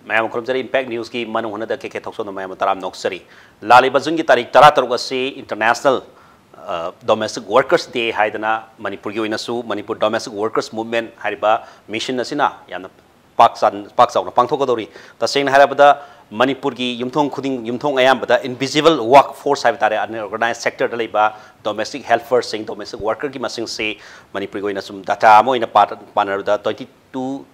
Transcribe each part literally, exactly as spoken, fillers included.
ꯃꯌꯥꯝ ꯈꯨꯔꯨꯝꯖꯔꯤ꯫ Impact Newsꯀꯤ ꯃꯅꯨꯡ ꯍꯨꯠꯅꯗ ꯀꯦ ꯀꯦ ꯊꯣꯛꯆꯣꯝꯅ ꯃꯌꯥꯝꯕꯨ ꯇꯔꯥꯝꯅ ꯑꯣꯛꯆꯔꯤ꯫ ꯂꯥꯛꯂꯤꯕ Juneꯒꯤ ꯇꯥꯔꯤꯛ ꯇꯔꯥꯇꯔꯨꯛ ꯑꯁꯤ International, ꯑ, Domestic Workers Day ꯍꯥꯏꯗꯅ ꯃꯅꯤꯄꯨꯔꯒꯤ ꯑꯣꯏꯅꯁꯨ ꯃꯅꯤꯄꯨꯔ Domestic Workers Movement ꯍꯥꯏꯔꯤꯕ mission ꯑꯁꯤꯅ ꯌꯥꯝꯅ ꯄꯥꯛ ꯆꯥꯟ-, ꯄꯥꯛ ꯆꯥꯎꯅ ꯄꯥꯡꯊꯣꯛꯀꯗꯧꯔꯤ꯫ ꯇꯁꯦꯡꯅ ꯍꯥꯏꯔꯕꯗ ꯃꯅꯤꯄꯨꯔꯒꯤ ꯌꯨꯝꯊꯣꯡ ꯈꯨꯗꯤꯡ, ꯌꯨꯝꯊꯣꯡ ꯑꯌꯥꯝꯕꯗ invisible workforce ꯍꯥꯏꯕ ꯇꯥꯔꯦ, unorganized sectorꯗ ꯂꯩꯕ domestic helpersꯁꯤꯡ, domestic workerꯒꯤ ꯃꯁꯤꯡꯁꯤ ꯃꯅꯤꯄꯨꯔꯒꯤ ꯑꯣꯏꯅ ꯁꯨꯝ data ꯑꯃ ꯑꯣꯏꯅ ꯄꯥ-, ꯄꯥꯅꯔꯕꯗ twenty two,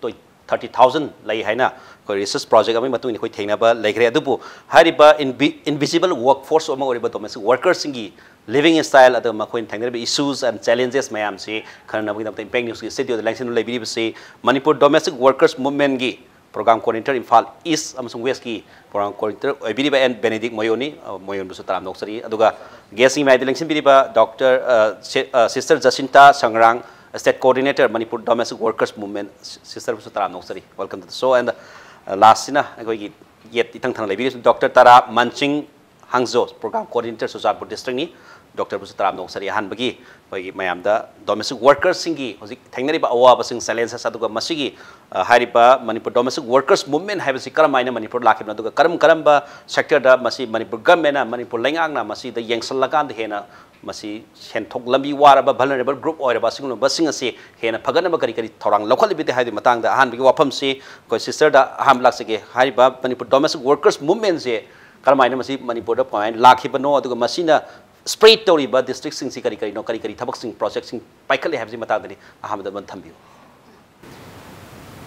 thirty thousand ꯂꯩ ꯍꯥꯏꯅ ꯑꯩꯈꯣꯏ research project ꯑꯃꯒꯤ ꯃꯇꯨꯡ ꯏꯟꯅ ꯑꯩꯈꯣꯏ ꯊꯦꯡꯅꯕ ꯂꯩꯈ꯭ꯔꯦ꯫ ꯑꯗꯨꯕꯨ ꯍꯥꯏꯔꯤꯕ invi-, invisible workforce ꯑꯃ ꯑꯣꯏꯔꯤꯕ domestic workerꯁꯤꯡꯒꯤ living style, ꯑꯗꯨꯒ ꯃꯈꯣꯏꯅ ꯊꯦꯡꯅꯔꯤꯕ issues and challenges ꯃꯌꯥꯝꯁꯤ ꯈꯟꯅꯅꯕꯒꯤꯗꯃꯛꯇ Impact Newsꯀꯤ studioꯗ ꯂꯦꯡꯁꯤꯟꯗꯨꯅ ꯂꯩꯕꯤꯔꯤꯕꯁꯤ Manipur Domestic Workers Movementꯀꯤ program coordinator Imphal East ꯑꯃꯁꯨꯡ Westꯀꯤ program coordinator ꯑꯣꯏꯕꯤꯔꯤꯕ ꯑꯦꯟ ꯕꯦꯅꯦꯗꯤꯛ ꯃꯣꯌꯣꯅꯤ꯫ ꯑ, ꯃꯣꯌꯣꯟꯕꯨꯁꯨ ꯇꯔꯥꯝꯅ ꯑꯣꯛꯆꯔꯤ꯫ ꯑꯗꯨꯒ guestꯀꯤ ꯃꯌꯥꯏꯗ ꯂꯦꯡꯁꯤꯟꯕꯤꯔꯤꯕ Doctor, ꯑ, ꯁꯤ-, ꯑ, Sister ꯖꯁꯤꯟꯇꯥ ꯁꯪꯒ꯭ꯔꯥꯡ, State Coordinator, Manipur Domestic Workers Movement, sisterꯕꯨꯁꯨ ꯇꯔꯥꯝꯅ ꯑꯣꯛꯆꯔꯤ꯫ Welcome to the show. And, uh, lastꯁꯤꯅ ꯑꯩꯈꯣꯏꯒꯤ ꯌꯦꯠ ꯏꯊꯪ ꯊꯪꯅ ꯂꯩꯕꯤꯔꯤꯕꯁꯤ Doctor ꯇꯥꯔꯥ ꯃꯟꯆꯤꯡ ꯍꯥꯡꯖꯣ, program coordinator, ꯆꯨꯔꯆꯥꯟꯄꯨꯔ districtꯅꯤ꯫ Doctorꯕꯨꯁꯨ ꯇꯔꯥꯝꯅ ꯑꯣꯛꯆꯔꯤ꯫ ꯑꯍꯥꯟꯕꯒꯤ ꯑꯩꯈꯣꯏꯒꯤ ꯃꯌꯥꯝꯗ domestic workersꯁꯤꯡꯒꯤ ꯍꯧꯖꯤꯛ ꯊꯦꯡꯅꯔꯤꯕ ꯑꯋꯥꯕꯁꯤꯡ, challenges, ꯑꯗꯨꯒ ꯃꯁꯤꯒꯤ, ꯑ, ꯍꯥꯏꯔꯤꯕ Manipur Domestic Workers Movement ꯍꯥꯏꯕꯁꯤ ꯀꯔꯝꯍꯥꯏꯅ ꯃꯅꯤꯄꯨꯔ ꯂꯥꯛꯈꯤꯕꯅꯣ, ꯑꯗꯨꯒ ꯀꯔꯝ ꯀꯔꯝꯕ sectorꯗ ꯃꯁꯤ ꯃꯅꯤꯄꯨꯔ governmentꯅ, ꯃꯅꯤꯄꯨꯔ ꯂꯩꯉꯥꯛꯅ ꯃꯁꯤꯗ ꯌꯦꯡꯁꯤꯜꯂꯀꯥꯟꯗ ꯍꯦꯟꯅ ꯃꯁꯤ ꯁꯦꯟꯊꯣꯛ ꯂꯝꯕꯤ ꯋꯥꯔꯕ, vulnerable group ꯑꯣꯏꯔꯕ ꯑꯁꯤꯒꯨꯝꯂꯕꯁꯤꯡ ꯑꯁꯤ ꯍꯦꯟꯅ ꯐꯒꯠꯅꯕ ꯀꯔꯤ ꯀꯔꯤ ꯊꯧꯔꯥꯡ ꯂꯧꯈꯠꯂꯤꯕꯒꯦ ꯍꯥꯏꯕꯒꯤ ꯃꯇꯥꯡꯗ ꯑꯍꯥꯟꯕꯒꯤ ꯋꯥꯐꯝꯁꯤ ꯑꯩꯈꯣꯏ sisterꯗ ꯑꯍꯥꯟꯕ ꯂꯥꯛꯆꯒꯦ꯫ ꯍꯥꯏꯔꯤꯕ Manipur Domestic Workers Movementꯁꯦ ꯀꯔꯝꯍꯥꯏꯅ ꯃꯁꯤ ꯃꯅꯤꯄꯨꯔꯗ ꯀꯃꯥꯏꯅ ꯂꯥꯛꯈꯤꯕꯅꯣ, ꯑꯗꯨꯒ ꯃꯁꯤꯅ spread ꯇꯧꯔꯤꯕ districtꯁꯤꯡꯁꯤ ꯀꯔꯤ ꯀꯔꯤꯅꯣ, ꯀꯔꯤ ꯀꯔꯤ ꯊꯕꯛꯁꯤꯡ, projectꯁꯤꯡ ꯄꯥꯏꯈꯠꯂꯤ ꯍꯥꯏꯕꯁꯤ ꯃꯇꯥꯡꯗꯅꯤ ꯑꯍꯥꯟꯕꯗ ꯑꯃ ꯊꯝꯕꯤꯌꯨ꯫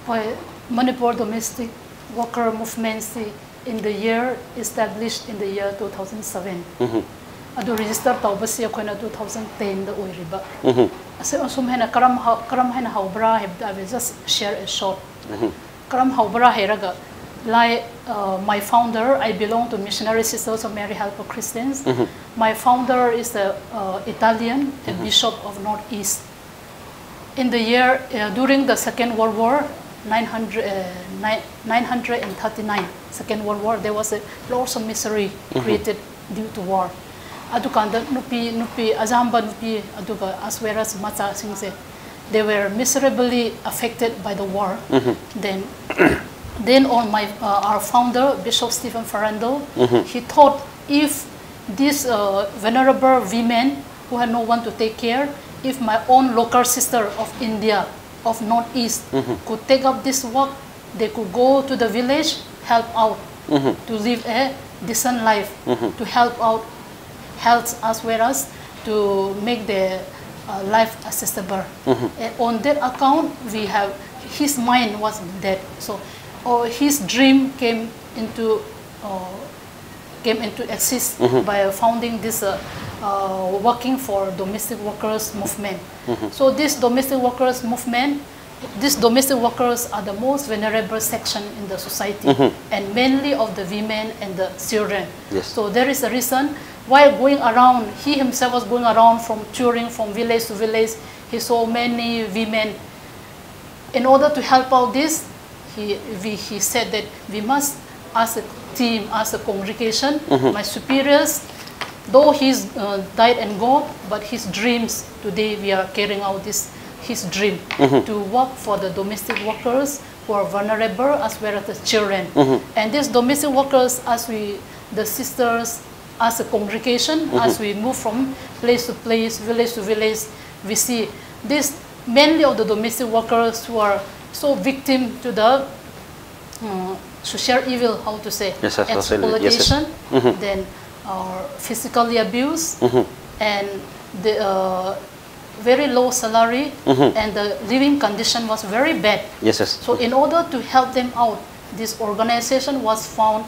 ꯍꯣꯏ, Manipur Domestic Worker Movementꯁꯤ in the year, established in the year two thousand seven꯫ ꯑꯗꯨ register ꯇꯧꯕꯁꯤ ꯑꯩꯈꯣꯏꯅ two thousand tenꯗ ꯑꯣꯏꯔꯤꯕ꯫ ꯑꯁꯤ ꯑꯁꯨꯝ ꯍꯥꯏꯅ ꯀꯔꯝ ꯍꯧ-, ꯀꯔꯝ ꯍꯥꯏꯅ ꯍꯧꯕ꯭ꯔꯥ ꯍꯥꯏꯕꯗ, I will just share a short꯫ ꯀꯔꯝ ꯍꯧꯕ꯭ꯔꯥ ꯍꯥꯏꯔꯒ, like, uh, my founder, I belong to Missionary Sisters of Mary Help of Christians. My founder is a, uh, Italian, a bishop of Northeast. In the year, uh, during the Second World War, nine hundred, uh, nine, nine hundred and thirty-nine, Second World War, there was a lots of misery created due to war. ꯑꯗꯨꯀꯥꯟꯗ ꯅꯨꯄꯤ, ꯅꯨꯄꯤ, ꯑꯌꯥꯝꯕ ꯅꯨꯄꯤ, ꯑꯗꯨꯒ as well as ꯃꯆꯥꯁꯤꯡꯁꯦ, they were miserably affected by the war. Then, Then on my uh, our founder, Bishop Stephen Farrandall, he thought, if these uh, vulnerable women who had no one to take care, if my own local sister of India, of Northeast, could take up this work, they could go to the village, help out to live a decent life, to help out health as well as to make their uh, life accessible. And on that account, we have, his mind was that. So uh, his dream came into uh, came into exist by founding this uh, uh, working for domestic workers movement. So this domestic workers movement, these domestic workers are the most vulnerable section in the society, and mainly of the women and the children. Yes. So there is a reason why going around, he himself was going around from touring from village to village. He saw many women. In order to help out this, he, we, he said that we must, as a team, as a congregation, my superiors, though he's uh, died and gone, but his dreams, today we are carrying out this, his dream to work for the domestic workers who are vulnerable as well as the children. And these domestic workers, as we, the sisters, as a congregation, as we move from place to place, village to village, we see this mainly of the domestic workers who are so victim to the uh, social evil, how to say, Yes, yes, social evil. Yes, yes. Exploitation, then uh, physically abuse, and the uh, very low salary, and the living condition was very bad. Yes, yes. So in order to help them out, this organization was found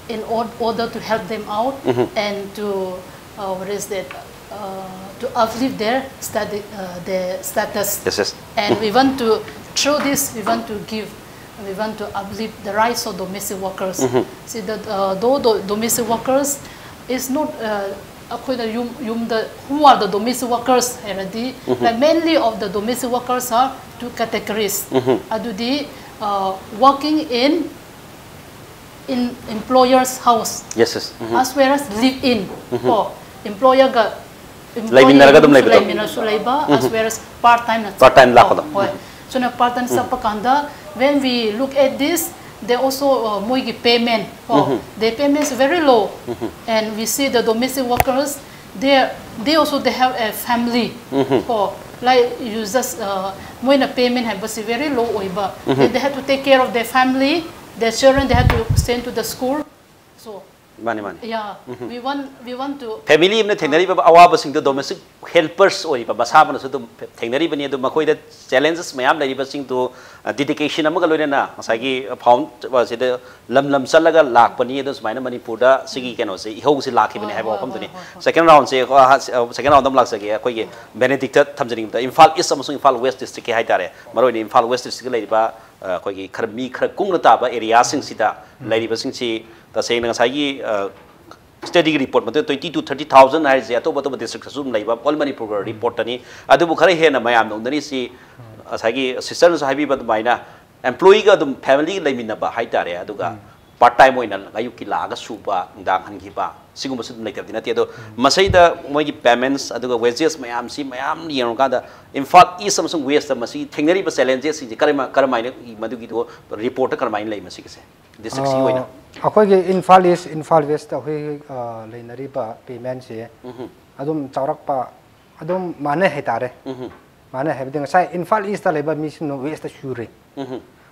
in or- order to help them out and to uh, what is that? Uh, to uplift their study, uh, their status. Yes, yes. And we want to, through this, we want to give, we want to uplift the rights of domestic workers. See that uh, though the domestic workers is not uh, ꯑꯩꯈꯣꯏꯅ ꯌꯨꯝ ꯌꯨꯝꯗ, who are the domestic workers ꯍꯥꯏꯔꯗꯤ, like, mainly of the domestic workers are two categories. ꯑꯗꯨꯗꯤ uh, working in in employer's house Yes, yes. as well as live in. ꯀꯣ, employerꯒ ꯂꯩꯃꯤꯟꯅꯔꯒ ꯑꯗꯨꯝ ꯂꯩꯕꯗꯣ꯫ ꯂꯩꯃꯤꯟꯅꯔꯁꯨ ꯂꯩꯕ, as well as part time Part time ꯂꯥꯛꯄꯗꯣ꯫ ꯍꯣꯏ. ꯁꯨꯅ part time ꯆꯠꯄ ꯀꯥꯟꯗ When we look at this, they also uh, ꯃꯣꯏꯒꯤ payment, oh, the payment is very low, and we see the domestic workers, they they also they have a family, oh, like you just uh, ꯃꯣꯏꯅ payment ꯍꯥꯏꯕꯁꯤ very low ꯑꯣꯏꯕ, then they have to take care of their family, their children they have to send to the school, so ꯃꯥꯅꯤ ꯃꯥꯅꯤ yeah, we want we want to family ꯑꯃꯅ ꯊꯦꯡꯅꯔꯤꯕ ꯑꯋꯥꯕꯁꯤꯡꯗꯣ domestic ꯍꯦꯜꯄꯔꯁ ꯑꯣꯏꯔꯤꯕ ꯃꯁꯥ ꯑꯃꯅꯁꯨ ꯑꯗꯨꯝ ꯊꯦꯡꯅꯔꯤꯕꯅꯤ꯫ ꯑꯗꯨ ꯃꯈꯣꯏꯗ ꯆꯦꯂꯦꯟꯖꯦꯁ ꯃꯌꯥꯝ ꯂꯩꯔꯤꯕꯁꯤꯡꯗꯨ ꯗꯤꯗꯤꯀꯦꯁꯟ ꯑꯃꯒ ꯂꯣꯏꯅꯅ ꯉꯁꯥꯏꯒꯤ ꯐꯥꯎꯟ ꯁꯤꯗ ꯂꯝ ꯂꯝ ꯆꯠꯂꯒ ꯂꯥꯛꯄꯅꯤ꯫ ꯑꯗꯨ ꯁꯨꯃꯥꯏꯅ ꯃꯅꯤꯄꯨꯔꯗ ꯁꯤꯒꯤ ꯀꯩꯅꯣꯁꯦ ꯏꯍꯧꯁꯤ ꯂꯥꯛꯈꯤꯕꯅꯤ ꯍꯥꯏꯕ ꯋꯥꯐꯝꯗꯨꯅꯤ꯫ ꯁꯦꯀꯦꯟ ꯔꯥꯎꯟꯁꯦ ꯁꯦꯀꯦꯟ ꯔꯥꯎꯟꯗ ꯑꯃꯨꯛ ꯂꯥꯛꯆꯒꯦ꯫ ꯑꯩꯈꯣꯏꯒꯤ ꯕꯦꯅꯦꯗꯤꯛꯇ ꯊꯝꯖꯅꯤꯡꯕꯗ ꯏꯝꯐꯥꯜ ꯏꯁ ꯑꯃꯁꯨꯡ ꯏꯝꯐꯥꯜ ꯋꯦꯁ ꯗꯤꯁꯇ꯭ꯔꯤꯛꯀꯤ ꯍꯥꯏꯇꯥꯔꯦ, ꯃꯔꯨꯑꯣꯏꯅ ꯏꯝꯐꯥꯜ ꯋꯦꯁ ꯗꯤꯁꯇ꯭ꯔꯤꯛꯇ ꯂꯩꯔꯤꯕ ꯑ, ꯑꯩꯈꯣꯏꯒꯤ ꯈꯔ ꯃꯤ ꯈꯔ ꯀꯨꯡꯅ ꯇꯥꯕ ꯑꯦꯔꯤꯌꯥꯁꯤꯡꯁꯤꯗ ꯂꯩꯔꯤꯕꯁꯤꯡꯁꯤ ꯇꯁꯦꯡꯅ ꯉꯁꯥꯏꯒꯤ ꯁ꯭ꯇꯗꯤꯒꯤ ꯔꯤꯄꯣꯔꯠ ꯃꯇꯨꯡ twenty to thirty thousand ꯍꯥꯏꯔꯤꯁꯦ ꯑꯇꯣꯞ ꯑꯇꯣꯞꯄ ꯗꯤꯁꯇ꯭ꯔꯤꯛꯇꯁꯨ ꯑꯗꯨꯝ ꯂꯩꯕ ꯑꯣꯜ ꯃꯅꯤꯄꯨꯔ ꯔꯤꯄꯣꯔꯠꯇꯅꯤ꯫ ꯑꯗꯨꯕꯨ ꯈꯔ ꯍꯦꯟꯅ ꯃꯌꯥꯝꯅ ꯎꯅꯔꯤꯁꯤ ꯉꯁꯥꯏꯒꯤ ꯁꯤꯁꯇꯔꯅꯁꯨ ꯍꯥꯏꯕꯤꯕ ꯑꯗꯨꯃꯥꯏꯅ ꯑꯦꯝꯄ꯭ꯂꯣꯌꯤꯒ ꯑꯗꯨꯝ ꯐꯦꯃꯤꯂꯤꯒ ꯂꯩꯃꯤꯟꯅꯕ ꯍꯥꯏꯇꯥꯔꯦ꯫ ꯑꯗꯨꯒ ꯄꯥꯔꯠ ꯇꯥꯏꯝ ꯑꯣꯏꯅ ꯑꯌꯨꯛꯀꯤ ꯂꯥꯛꯑꯒ ꯁꯨꯕ, ꯅꯨꯡꯗꯥꯡ ꯍꯟꯈꯤꯕ, ꯁꯤꯒꯨꯝꯕꯁꯨ ꯑꯗꯨꯝ ꯂꯩꯇꯕꯗꯤ ꯅꯠꯇꯦ꯫ ꯑꯗꯣ ꯃꯁꯤꯗ ꯃꯣꯏꯒꯤ ꯄꯦꯃꯦꯟꯁ ꯑꯗꯨꯒ ꯋꯦꯖꯦꯁ ꯃꯌꯥꯝꯁꯤ ꯃꯌꯥꯝ ꯌꯦꯡꯉꯨꯔꯀꯥꯟꯗ ꯏꯝꯐꯥꯜ ꯏꯁ ꯑꯃꯁꯨꯡ ꯋꯦꯁꯇ ꯃꯁꯤ ꯊꯦꯡꯅꯔꯤꯕ ꯆꯦꯂꯦꯟꯖꯦꯁꯁꯤꯡꯁꯦ ꯀꯔꯝ ꯀꯔꯝꯍꯥꯏꯅ ꯃꯗꯨꯒꯤꯗꯣ ꯔꯤꯄꯣꯔꯠꯇ ꯀꯔꯝꯍꯥꯏꯅ ꯂꯩ ꯃꯁꯤꯒꯤꯁꯦ ꯗꯤꯁꯇ꯭ꯔꯤꯛꯁꯤꯒꯤ ꯑꯣꯏꯅ? ꯑꯩꯈꯣꯏꯒꯤ ꯏꯝꯐꯥꯜ ꯏꯁ, ꯏꯝꯐꯥꯜ ꯋꯦꯁꯇ ꯑꯩꯈꯣꯏ ꯂꯩꯅꯔꯤꯕ ꯄꯦꯃꯦꯟꯁꯦ ꯑꯗꯨꯝ ꯆꯥꯎꯔꯥꯛꯄ ꯑꯗꯨꯝ ꯃꯥꯟꯅꯩ ꯍꯥꯏꯇꯥꯔꯦ꯫ ꯃꯥꯟꯅꯩ ꯍꯥꯏꯕꯗꯤ ꯉꯁꯥꯏ ꯏꯝꯐꯥꯜ ꯏꯁꯇ ꯂꯩꯕ ꯃꯤꯁꯤꯡꯅ ꯋꯦꯁꯇ ꯁꯨꯔꯦ,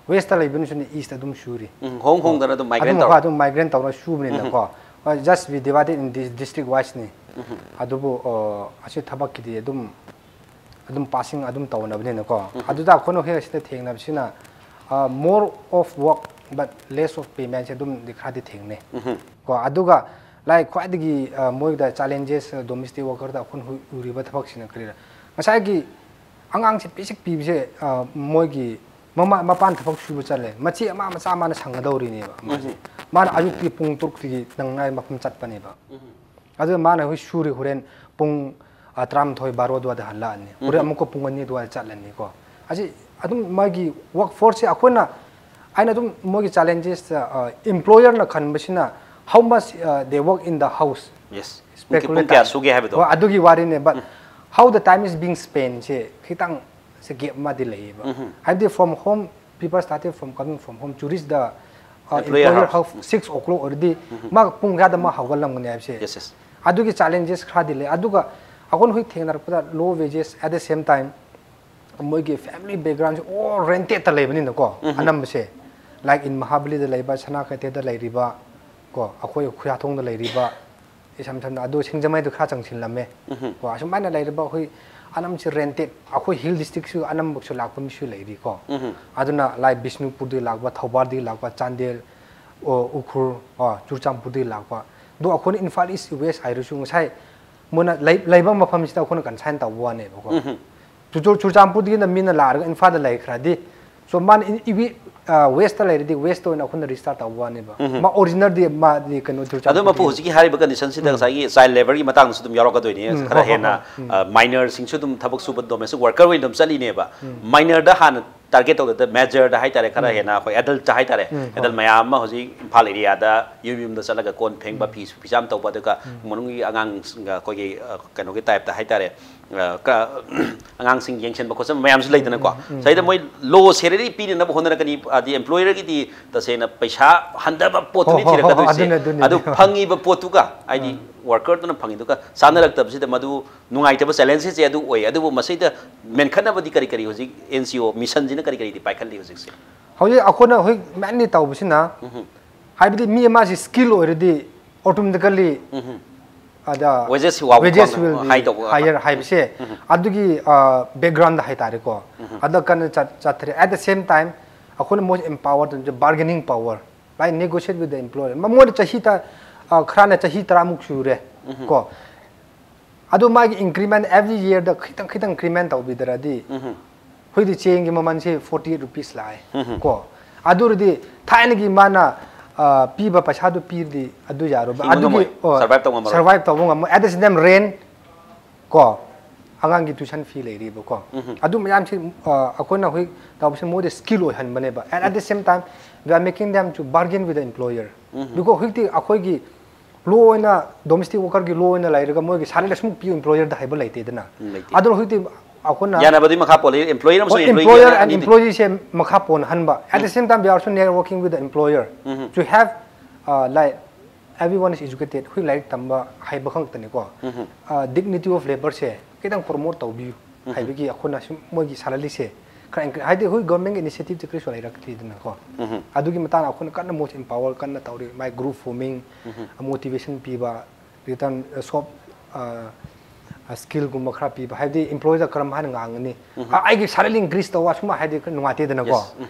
ꯋꯦꯁꯇ ꯂꯩꯕ ꯃꯤꯁꯤꯡꯅ ꯏꯁꯇ ꯑꯗꯨꯝ ꯁꯨꯔꯤ꯫ ꯎꯝ, ꯍꯣꯡ ꯍꯣꯡꯗꯅ ꯑꯗꯨꯝ ꯃꯥꯏꯒ꯭ꯔꯦꯠ ꯑꯗꯨꯝ ꯇꯧꯔ ꯑꯗꯨꯝ ꯃꯥꯏꯒ꯭ꯔꯦꯠ ꯇꯧꯔ ꯁꯨꯕꯅꯤꯅꯀꯣ꯫ Just we divide it in this district wisely꯫ ꯑꯗꯨꯕꯨ ꯑ, ꯑꯁꯤ ꯊꯕꯛꯀꯤꯗꯤ ꯑꯗꯨꯝ ꯑꯗꯨꯝ ꯄꯥꯁꯤꯡ ꯑꯗꯨꯝ ꯇꯧꯅꯕꯅꯤꯅꯀꯣ꯫ ꯑꯗꯨꯗ ꯑꯩꯈꯣꯏꯅ ꯍꯦꯛ ꯑꯁꯤꯗ ꯊꯦꯡꯅꯕꯁꯤꯅ more of work but less of paymentꯁꯦ ꯑꯗꯨꯝꯗꯤ ꯈꯔꯗꯤ ꯊꯦꯡꯅꯩ ꯀꯣ꯫ ꯑꯗꯨꯒ ꯂꯥꯏꯛ ꯈ꯭ꯋꯥꯏꯗꯒꯤ ꯑ, ꯃꯣꯏꯗ ꯆꯦꯂꯦꯟꯖꯦꯁ ꯗꯣꯃꯦꯁꯇꯤꯛ ꯋꯥꯔꯀꯔꯗ ꯑꯩꯈꯣꯏꯅ ꯍꯧ- ꯎꯔꯤꯕ ꯊꯕꯛꯁꯤꯅ ꯀꯔꯤꯔ? ꯉꯁꯥꯏꯒꯤ ꯑꯉꯥꯡꯁꯦ ꯄꯤꯁꯤꯛ ꯄꯤꯕꯁꯦ ꯑ, ꯃꯣꯏꯒꯤ ꯃꯃꯥ ꯃꯄꯥꯅ ꯊꯕꯛ ꯁꯨꯕ ꯆꯠꯂꯦ, ꯃꯆꯦ ꯑꯃ ꯃꯆꯥ ꯃꯥꯅ ꯁꯪꯒꯗꯧꯔꯤꯅꯦꯕ ꯃꯥꯁꯦ꯫ ꯃꯥꯅ ꯑꯌꯨꯛꯀꯤ ꯄꯨꯡ ꯇꯔꯨꯛꯇꯒꯤ ꯅꯪꯅꯉꯥꯏ ꯃꯐꯝ ꯆꯠꯄꯅꯦꯕ꯫ ꯑꯗꯨ ꯃꯥꯅ ꯍꯣꯏ ꯁꯨꯔꯤ ꯍꯣꯔꯦꯟ ꯄꯨꯡ ꯑ, ꯇꯔꯥꯃꯥꯊꯣꯏ ꯕꯥꯔꯣ ꯑꯗꯨꯋꯥꯏꯗ ꯍꯜꯂꯛꯑꯅꯤ, ꯍꯣꯔꯦꯟ ꯑꯃꯨꯛꯀ ꯄꯨꯡ ꯑꯅꯤ ꯑꯗꯨꯋꯥꯏꯗ ꯆꯠꯂꯅꯤꯀꯣ꯫ ꯑꯁꯤ ꯑꯗꯨꯝ ꯃꯥꯒꯤ ꯋꯥꯔꯛ ꯐꯣꯔꯁꯁꯦ ꯑꯩꯈꯣꯏꯅ, ꯑꯩꯅ ꯑꯗꯨꯝ ꯃꯣꯏꯒꯤ ꯆꯦꯂꯦꯟꯖꯦꯁ ꯑꯦꯝꯄ꯭ꯂꯣꯌꯔꯅ ꯈꯟꯕꯁꯤꯅ how much they work in the house꯫ Yes, ꯄꯨꯡ ꯀꯌꯥ ꯁꯨꯒꯦ ꯍꯥꯏꯕꯗꯣ꯫ ꯍꯣꯏ, ꯑꯗꯨꯒꯤ ꯋꯥꯔꯤꯅꯦ꯫ But how the time is being spentꯁꯦ ꯈꯤꯇꯪ ꯁꯦ ꯒꯦꯞ ꯑꯃꯗꯤ ꯂꯩꯌꯦꯕ꯫ ꯍꯥꯏꯕꯗꯤ from home People started from coming from home to reach the uh, employer house six o'clock ꯑꯣꯏꯔꯗꯤ ꯃꯥ ꯄꯨꯡ ꯀꯌꯥꯗ ꯃꯥ ꯍꯧꯒꯠꯂꯝꯒꯅꯤ ꯍꯥꯏꯕꯁꯦ꯫ ꯑꯗꯨꯒꯤ challenges ꯈꯔꯗꯤ ꯂꯩ꯫ ꯑꯗꯨꯒ ꯑꯩꯈꯣꯏꯅ ꯍꯧꯖꯤꯛ ꯊꯦꯡꯅꯔꯛꯄꯗ low wages, at the same time ꯃꯣꯏꯒꯤ family background ꯁꯦ all rented ꯇ ꯂꯩꯕꯅꯤꯅꯀꯣ꯫ ꯑꯅꯝꯕꯁꯦ, like in ꯃꯍꯥꯕꯂꯤꯗ ꯂꯩꯕ, ꯁꯅꯥ ꯀꯩꯊꯦꯜꯗ ꯂꯩꯔꯤꯕ ꯀꯣ, ꯑꯩꯈꯣꯏ ꯈꯨꯌꯥꯊꯣꯡꯗ ꯂꯩꯔꯤꯕ, ꯏꯁꯝ ꯁꯝꯅ ꯑꯗꯨ ꯁꯤꯡꯖꯃꯩꯗꯨ ꯈꯔ ꯆꯪꯁꯤꯜꯂꯝꯃꯦ꯫ ꯀꯣ, ꯑꯁꯨꯃꯥꯏꯅ ꯂꯩꯔꯤꯕ ꯑꯩꯈꯣꯏ ꯑꯅꯝꯕꯁꯦ rented, ꯑꯩꯈꯣꯏ hill district ꯁꯨ ꯑꯅꯝꯕꯁꯨ ꯂꯥꯛꯄ ꯃꯤꯁꯨ ꯂꯩꯔꯤꯀꯣ꯫ ꯑꯗꯨꯅ like ꯕꯤꯁꯅꯨꯄꯨꯔꯗꯒꯤ ꯂꯥꯛꯄ, ꯊꯧꯕꯥꯜꯗꯒꯤ ꯂꯥꯛꯄ, ꯆꯥꯟꯗꯦꯜ, ꯑꯣ, ꯎꯈ꯭ꯔꯨꯜ, ꯑꯣ, ꯆꯨꯔꯆꯥꯟꯄꯨꯔꯗꯒꯤ ꯂꯥꯛꯄ꯫ ꯑꯗꯣ ꯑꯩꯈꯣꯏꯅ ꯏꯝꯐꯥꯜ East West ꯍꯥꯏꯔꯁꯨ ꯉꯁꯥꯏ ꯃꯣꯏꯅ ꯂꯩ-, ꯂꯩꯕ ꯃꯐꯝꯁꯤꯗ ꯑꯩꯈꯣꯏꯅ consign ꯇꯧꯕ ꯋꯥꯅꯦꯕꯀꯣ꯫ ꯆꯨꯔꯆꯨ-, ꯆꯨꯔꯆꯥꯟꯄꯨꯔꯗꯒꯤꯅ ꯃꯤꯅ ꯂꯥꯛꯑꯒ ꯏꯝꯐꯥꯜꯗ ꯂꯩꯈ꯭ꯔꯗꯤ, so ꯃꯥꯅ ꯏ-, ꯏ-, ꯋꯤ-, ꯑ, West ꯇ ꯂꯩꯔꯗꯤ West ꯇ ꯑꯣꯏꯅ ꯑꯩꯈꯣꯏꯅ register ꯇꯧꯕ ꯋꯥꯅꯦꯕ꯫ ꯃꯥ original ꯗꯤ ꯃꯥꯗꯤ ꯀꯩꯅꯣ ꯑꯗꯣ ꯃꯄꯨ ꯆꯨꯔꯆꯥꯟꯄꯨꯔꯗꯒꯤ꯫ ꯍꯧꯖꯤꯛꯀꯤ ꯍꯥꯏꯔꯤꯕ condition ꯁꯤꯗ ꯉꯁꯥꯏꯒꯤ child labour ꯒꯤ ꯃꯇꯥꯡꯗꯁꯨ ꯑꯗꯨꯝ ꯌꯥꯎꯔꯛꯀꯗꯣꯏꯅꯦ꯫ ꯎꯝ, ꯈꯔ ꯍꯣꯏ, ꯍꯣꯏ, ꯍꯦꯟꯅ, ꯍꯣꯏ, ꯎꯝ꯫ ꯑ, minor ꯁꯤꯡꯁꯨ ꯑꯗꯨꯝ ꯊꯕꯛ ꯁꯨꯕ domestic worker ꯑꯣꯏꯅ ꯑꯗꯨꯝ ꯆꯠꯂꯤꯅꯦꯕ꯫ Minor ꯗ ꯍꯥꯟꯅ target ꯇꯧꯗꯗ major ꯗ ꯍꯥꯏꯇꯥꯔꯦ, ꯈꯔ ꯍꯦꯟꯅ ꯑꯩꯈꯣꯏ adult ꯍꯥꯏꯇꯥꯔꯦ꯫ ꯎꯝ, ꯍꯣꯏ꯫ Adult ꯃꯌꯥꯝ ꯑꯃ ꯍꯧꯖꯤꯛ ꯏꯝꯐꯥꯜ area ꯗ ꯌꯨꯝ ꯌꯨꯝꯗ ꯆꯠꯂꯒ ꯀꯣꯟ ꯐꯦꯡꯕ, ꯐꯤ ꯐꯤꯖꯥꯝ ꯇꯧꯕ, ꯑꯗꯨꯒ ꯏꯃꯨꯡꯒꯤ ꯑꯉꯥꯡꯁꯤꯡꯒ ꯑꯩꯈꯣꯏꯒꯤ, ꯑ, ꯀꯩꯅꯣꯒꯤ type ꯇ ꯍꯥꯏꯇꯥꯔꯦ, ꯑ, ꯀ-, ꯑꯉꯥꯡꯁꯤꯡ ꯌꯦꯡꯁꯤꯟꯕ ꯈꯣꯠꯆꯟꯕ ꯃꯌꯥꯝꯁꯨ ꯂꯩꯗꯅꯀꯣ꯫ ꯎꯝ, ꯎꯝ, ꯁꯤꯗꯩꯗ ꯎꯝ꯫ ꯃꯣꯏ low salary ꯄꯤꯅꯅꯕ ꯍꯣꯠꯅꯔꯛꯀꯅꯤ, ꯑꯗꯤ employer ꯒꯤꯗꯤ ꯇꯁꯦꯡꯅ ꯄꯩꯁꯥ ꯍꯟꯊꯕ ꯄꯣꯠꯇꯨꯅꯤ ꯍꯣ, ꯍꯣ, ꯍꯣ, ꯊꯤꯔꯛꯀꯗꯣꯏꯁꯦ꯫ ꯑꯗꯨꯅꯦ, ꯑꯗꯨꯅꯦ꯫ ꯑꯗꯨ ꯐꯪꯉꯤꯕ ꯄꯣꯠꯇꯨꯒ, ꯍꯥꯏꯗꯤ ꯎꯝ꯫ Worker ꯗꯨꯅ ꯐꯪꯉꯤꯗꯨꯒ ꯆꯥꯟꯅꯔꯛꯇꯕꯁꯤꯗ ꯃꯗꯨ ꯅꯨꯡꯉꯥꯏꯇꯕ challenges ꯁꯦ ꯑꯗꯨ ꯑꯣꯏ꯫ ꯑꯗꯨꯕꯨ ꯃꯁꯤꯗ ꯃꯦꯟꯈꯠꯅꯕꯗꯤ ꯀꯔꯤ ꯀꯔꯤ ꯍꯧꯖꯤꯛ N G O mission ꯁꯤꯅ ꯀꯔꯤ ꯀꯔꯤꯗꯤ ꯄꯥꯏꯈꯠꯂꯤ ꯍꯧꯖꯤꯛꯁꯦ? ꯍꯧꯖꯤꯛ ꯑꯩꯈꯣꯏꯅ ꯍꯧꯖꯤꯛ mainly ꯇꯧꯕꯁꯤꯅ, ꯎꯝ꯫ ꯍꯥꯏꯕꯗꯤ ꯃꯤ ꯑꯃꯁꯤ skill ꯑꯣꯏꯔꯗꯤ automatically ꯎꯝ꯫ ꯑꯗ wages ꯁꯤ ꯋꯥꯡ-, wages ꯋꯥꯡ-, will be high ꯇꯧꯕ higher ꯍꯥꯏꯕꯁꯦ ꯎꯝ꯫ ꯑꯗꯨꯒꯤ, ꯑ, background ꯗ ꯍꯥꯏꯇꯥꯔꯦꯀꯣ꯫ ꯎꯝ꯫ ꯑꯗ ꯀꯟꯅ ꯆꯠ-, ꯆꯠꯊꯔꯦ꯫ At the same time, ꯑꯩꯈꯣꯏꯅ ꯃꯣꯏ empower ꯇꯧꯕꯁꯦ bargaining power, like negotiate with the employer꯫ ꯃ-, ꯃꯣꯏꯅ ꯆꯍꯤ ꯇ-, ꯑ, ꯈꯔꯅ ꯆꯍꯤ ꯇꯔꯥꯃꯨꯛ ꯁꯨꯔꯦ ꯎꯝ꯫ ꯀꯣ꯫ ꯑꯗꯨ ꯃꯥꯒꯤ increment every year ꯗ ꯈꯤꯇꯪ ꯈꯤꯇꯪ increment ꯇꯧꯕꯤꯗ꯭ꯔꯗꯤ ꯎꯝ꯫ ꯍꯧꯖꯤꯛꯇꯤ ꯆꯦꯡꯒꯤ ꯃꯃꯜꯁꯦ forty eight rupees ꯂꯥꯛꯑꯦ ꯎꯝ꯫ ꯀꯣ꯫ ꯑꯗꯨ ꯑꯣꯏꯔꯗꯤ ꯊꯥꯏꯅꯒꯤ ꯃꯥꯅ, ꯑ, ꯄꯤꯕ ꯄꯩꯁꯥꯗꯨ ꯄꯤꯔꯗꯤ ꯑꯗꯨ ꯌꯥꯔꯣꯏꯕ꯫ ꯍꯤꯡꯕ ꯑꯗꯨꯒꯤ, ꯉꯝꯃꯣꯏ, ꯑꯣ, survive ꯇꯧ ꯉꯝꯃꯔꯣꯏ꯫ Survive ꯇꯧꯕ ꯉꯝꯃꯣꯏ꯫ At the same time rent ꯀꯣ, ꯑꯉꯥꯡꯒꯤ tuition fee ꯂꯩꯔꯤꯕꯀꯣ꯫ ꯎꯝ꯫ ꯑꯗꯨ ꯃꯌꯥꯝꯁꯤ, ꯑ, ꯑꯩꯈꯣꯏꯅ ꯍꯧꯖꯤꯛ ꯇꯧꯕꯁꯤ ꯃꯣꯏꯗ skill ꯑꯣꯏꯍꯟꯕꯅꯦꯕ꯫ And at the same time, we are making them to bargain with the employer꯫ Um. Because ꯍꯧꯖꯤꯛꯇꯤ ꯑꯩꯈꯣꯏꯒꯤ law ꯑꯣꯏꯅ, domestic worker ꯒꯤ law ꯑꯣꯏꯅ ꯂꯩꯔꯒ ꯃꯣꯏꯒꯤ salary ꯑꯁꯨꯃꯨꯛ ꯄꯤꯌꯨ employer ꯗ ꯍꯥꯏꯕ ꯂꯩꯇꯦꯗꯅ꯫ ꯎꯝ, ꯂꯩꯇꯦ꯫ ꯑꯗꯨꯅ ꯍꯧꯖꯤꯛꯇꯤ ꯑꯩꯈꯣꯏꯅ ꯌꯥꯅꯕꯗꯤ ꯃꯈꯥ ꯄꯣꯜꯂꯤ, employer ꯑꯃꯁꯨꯡ employee employer ꯍꯥꯏꯅ and ꯑꯅꯤꯗꯤ꯫ employee ꯁꯦ ꯃꯈꯥ ꯄꯣꯟꯍꯟꯕ, at the same time we are also networking with the employer to have uh, like everyone is educated, ꯑꯩꯈꯣꯏ ꯂꯥꯏꯔꯤꯛ ꯇꯝꯕ ꯍꯩꯕ ꯈꯛꯇꯅꯤꯀꯣ꯫ Dignity of labour ꯁꯦ ꯈꯤꯇꯪ promote ꯇꯧꯕꯤꯌꯨ ꯍꯥꯏꯕꯒꯤ ꯑꯩꯈꯣꯏꯅ ꯁꯨꯝ ꯃꯣꯏꯒꯤ salary ꯁꯦ ꯈꯔ incre-, ꯍꯥꯏꯗꯤ ꯑꯩꯈꯣꯏ government ꯒꯤ initiative ꯁꯦ ꯀꯔꯤꯁꯨ ꯂꯩꯔꯛꯇ꯭ꯔꯤꯗꯅꯀꯣ꯫ ꯑꯗꯨꯒꯤ ꯃꯇꯥꯡꯗ ꯑꯩꯈꯣꯏꯅ ꯀꯟꯅ ꯃꯣꯏꯁꯦ empower ꯀꯟꯅ ꯇꯧꯔꯤ, ꯃꯥꯏ group forming, motivation ꯄꯤꯕ, return soft skill ꯒꯨꯝꯕ ꯈꯔ ꯄꯤꯕ, ꯍꯥꯏꯕꯗꯤ employee ꯗ ꯀꯔꯝ ꯍꯥꯏꯅ ꯉꯥꯡꯒꯅꯤ? "ꯑ, ꯑꯩꯒꯤ salary increase ꯇꯧ" ꯑꯁꯨꯝꯕ ꯍꯥꯏꯗꯤ ꯈꯔ ꯅꯨꯡꯉꯥꯏꯇꯦꯗꯅꯀꯣ꯫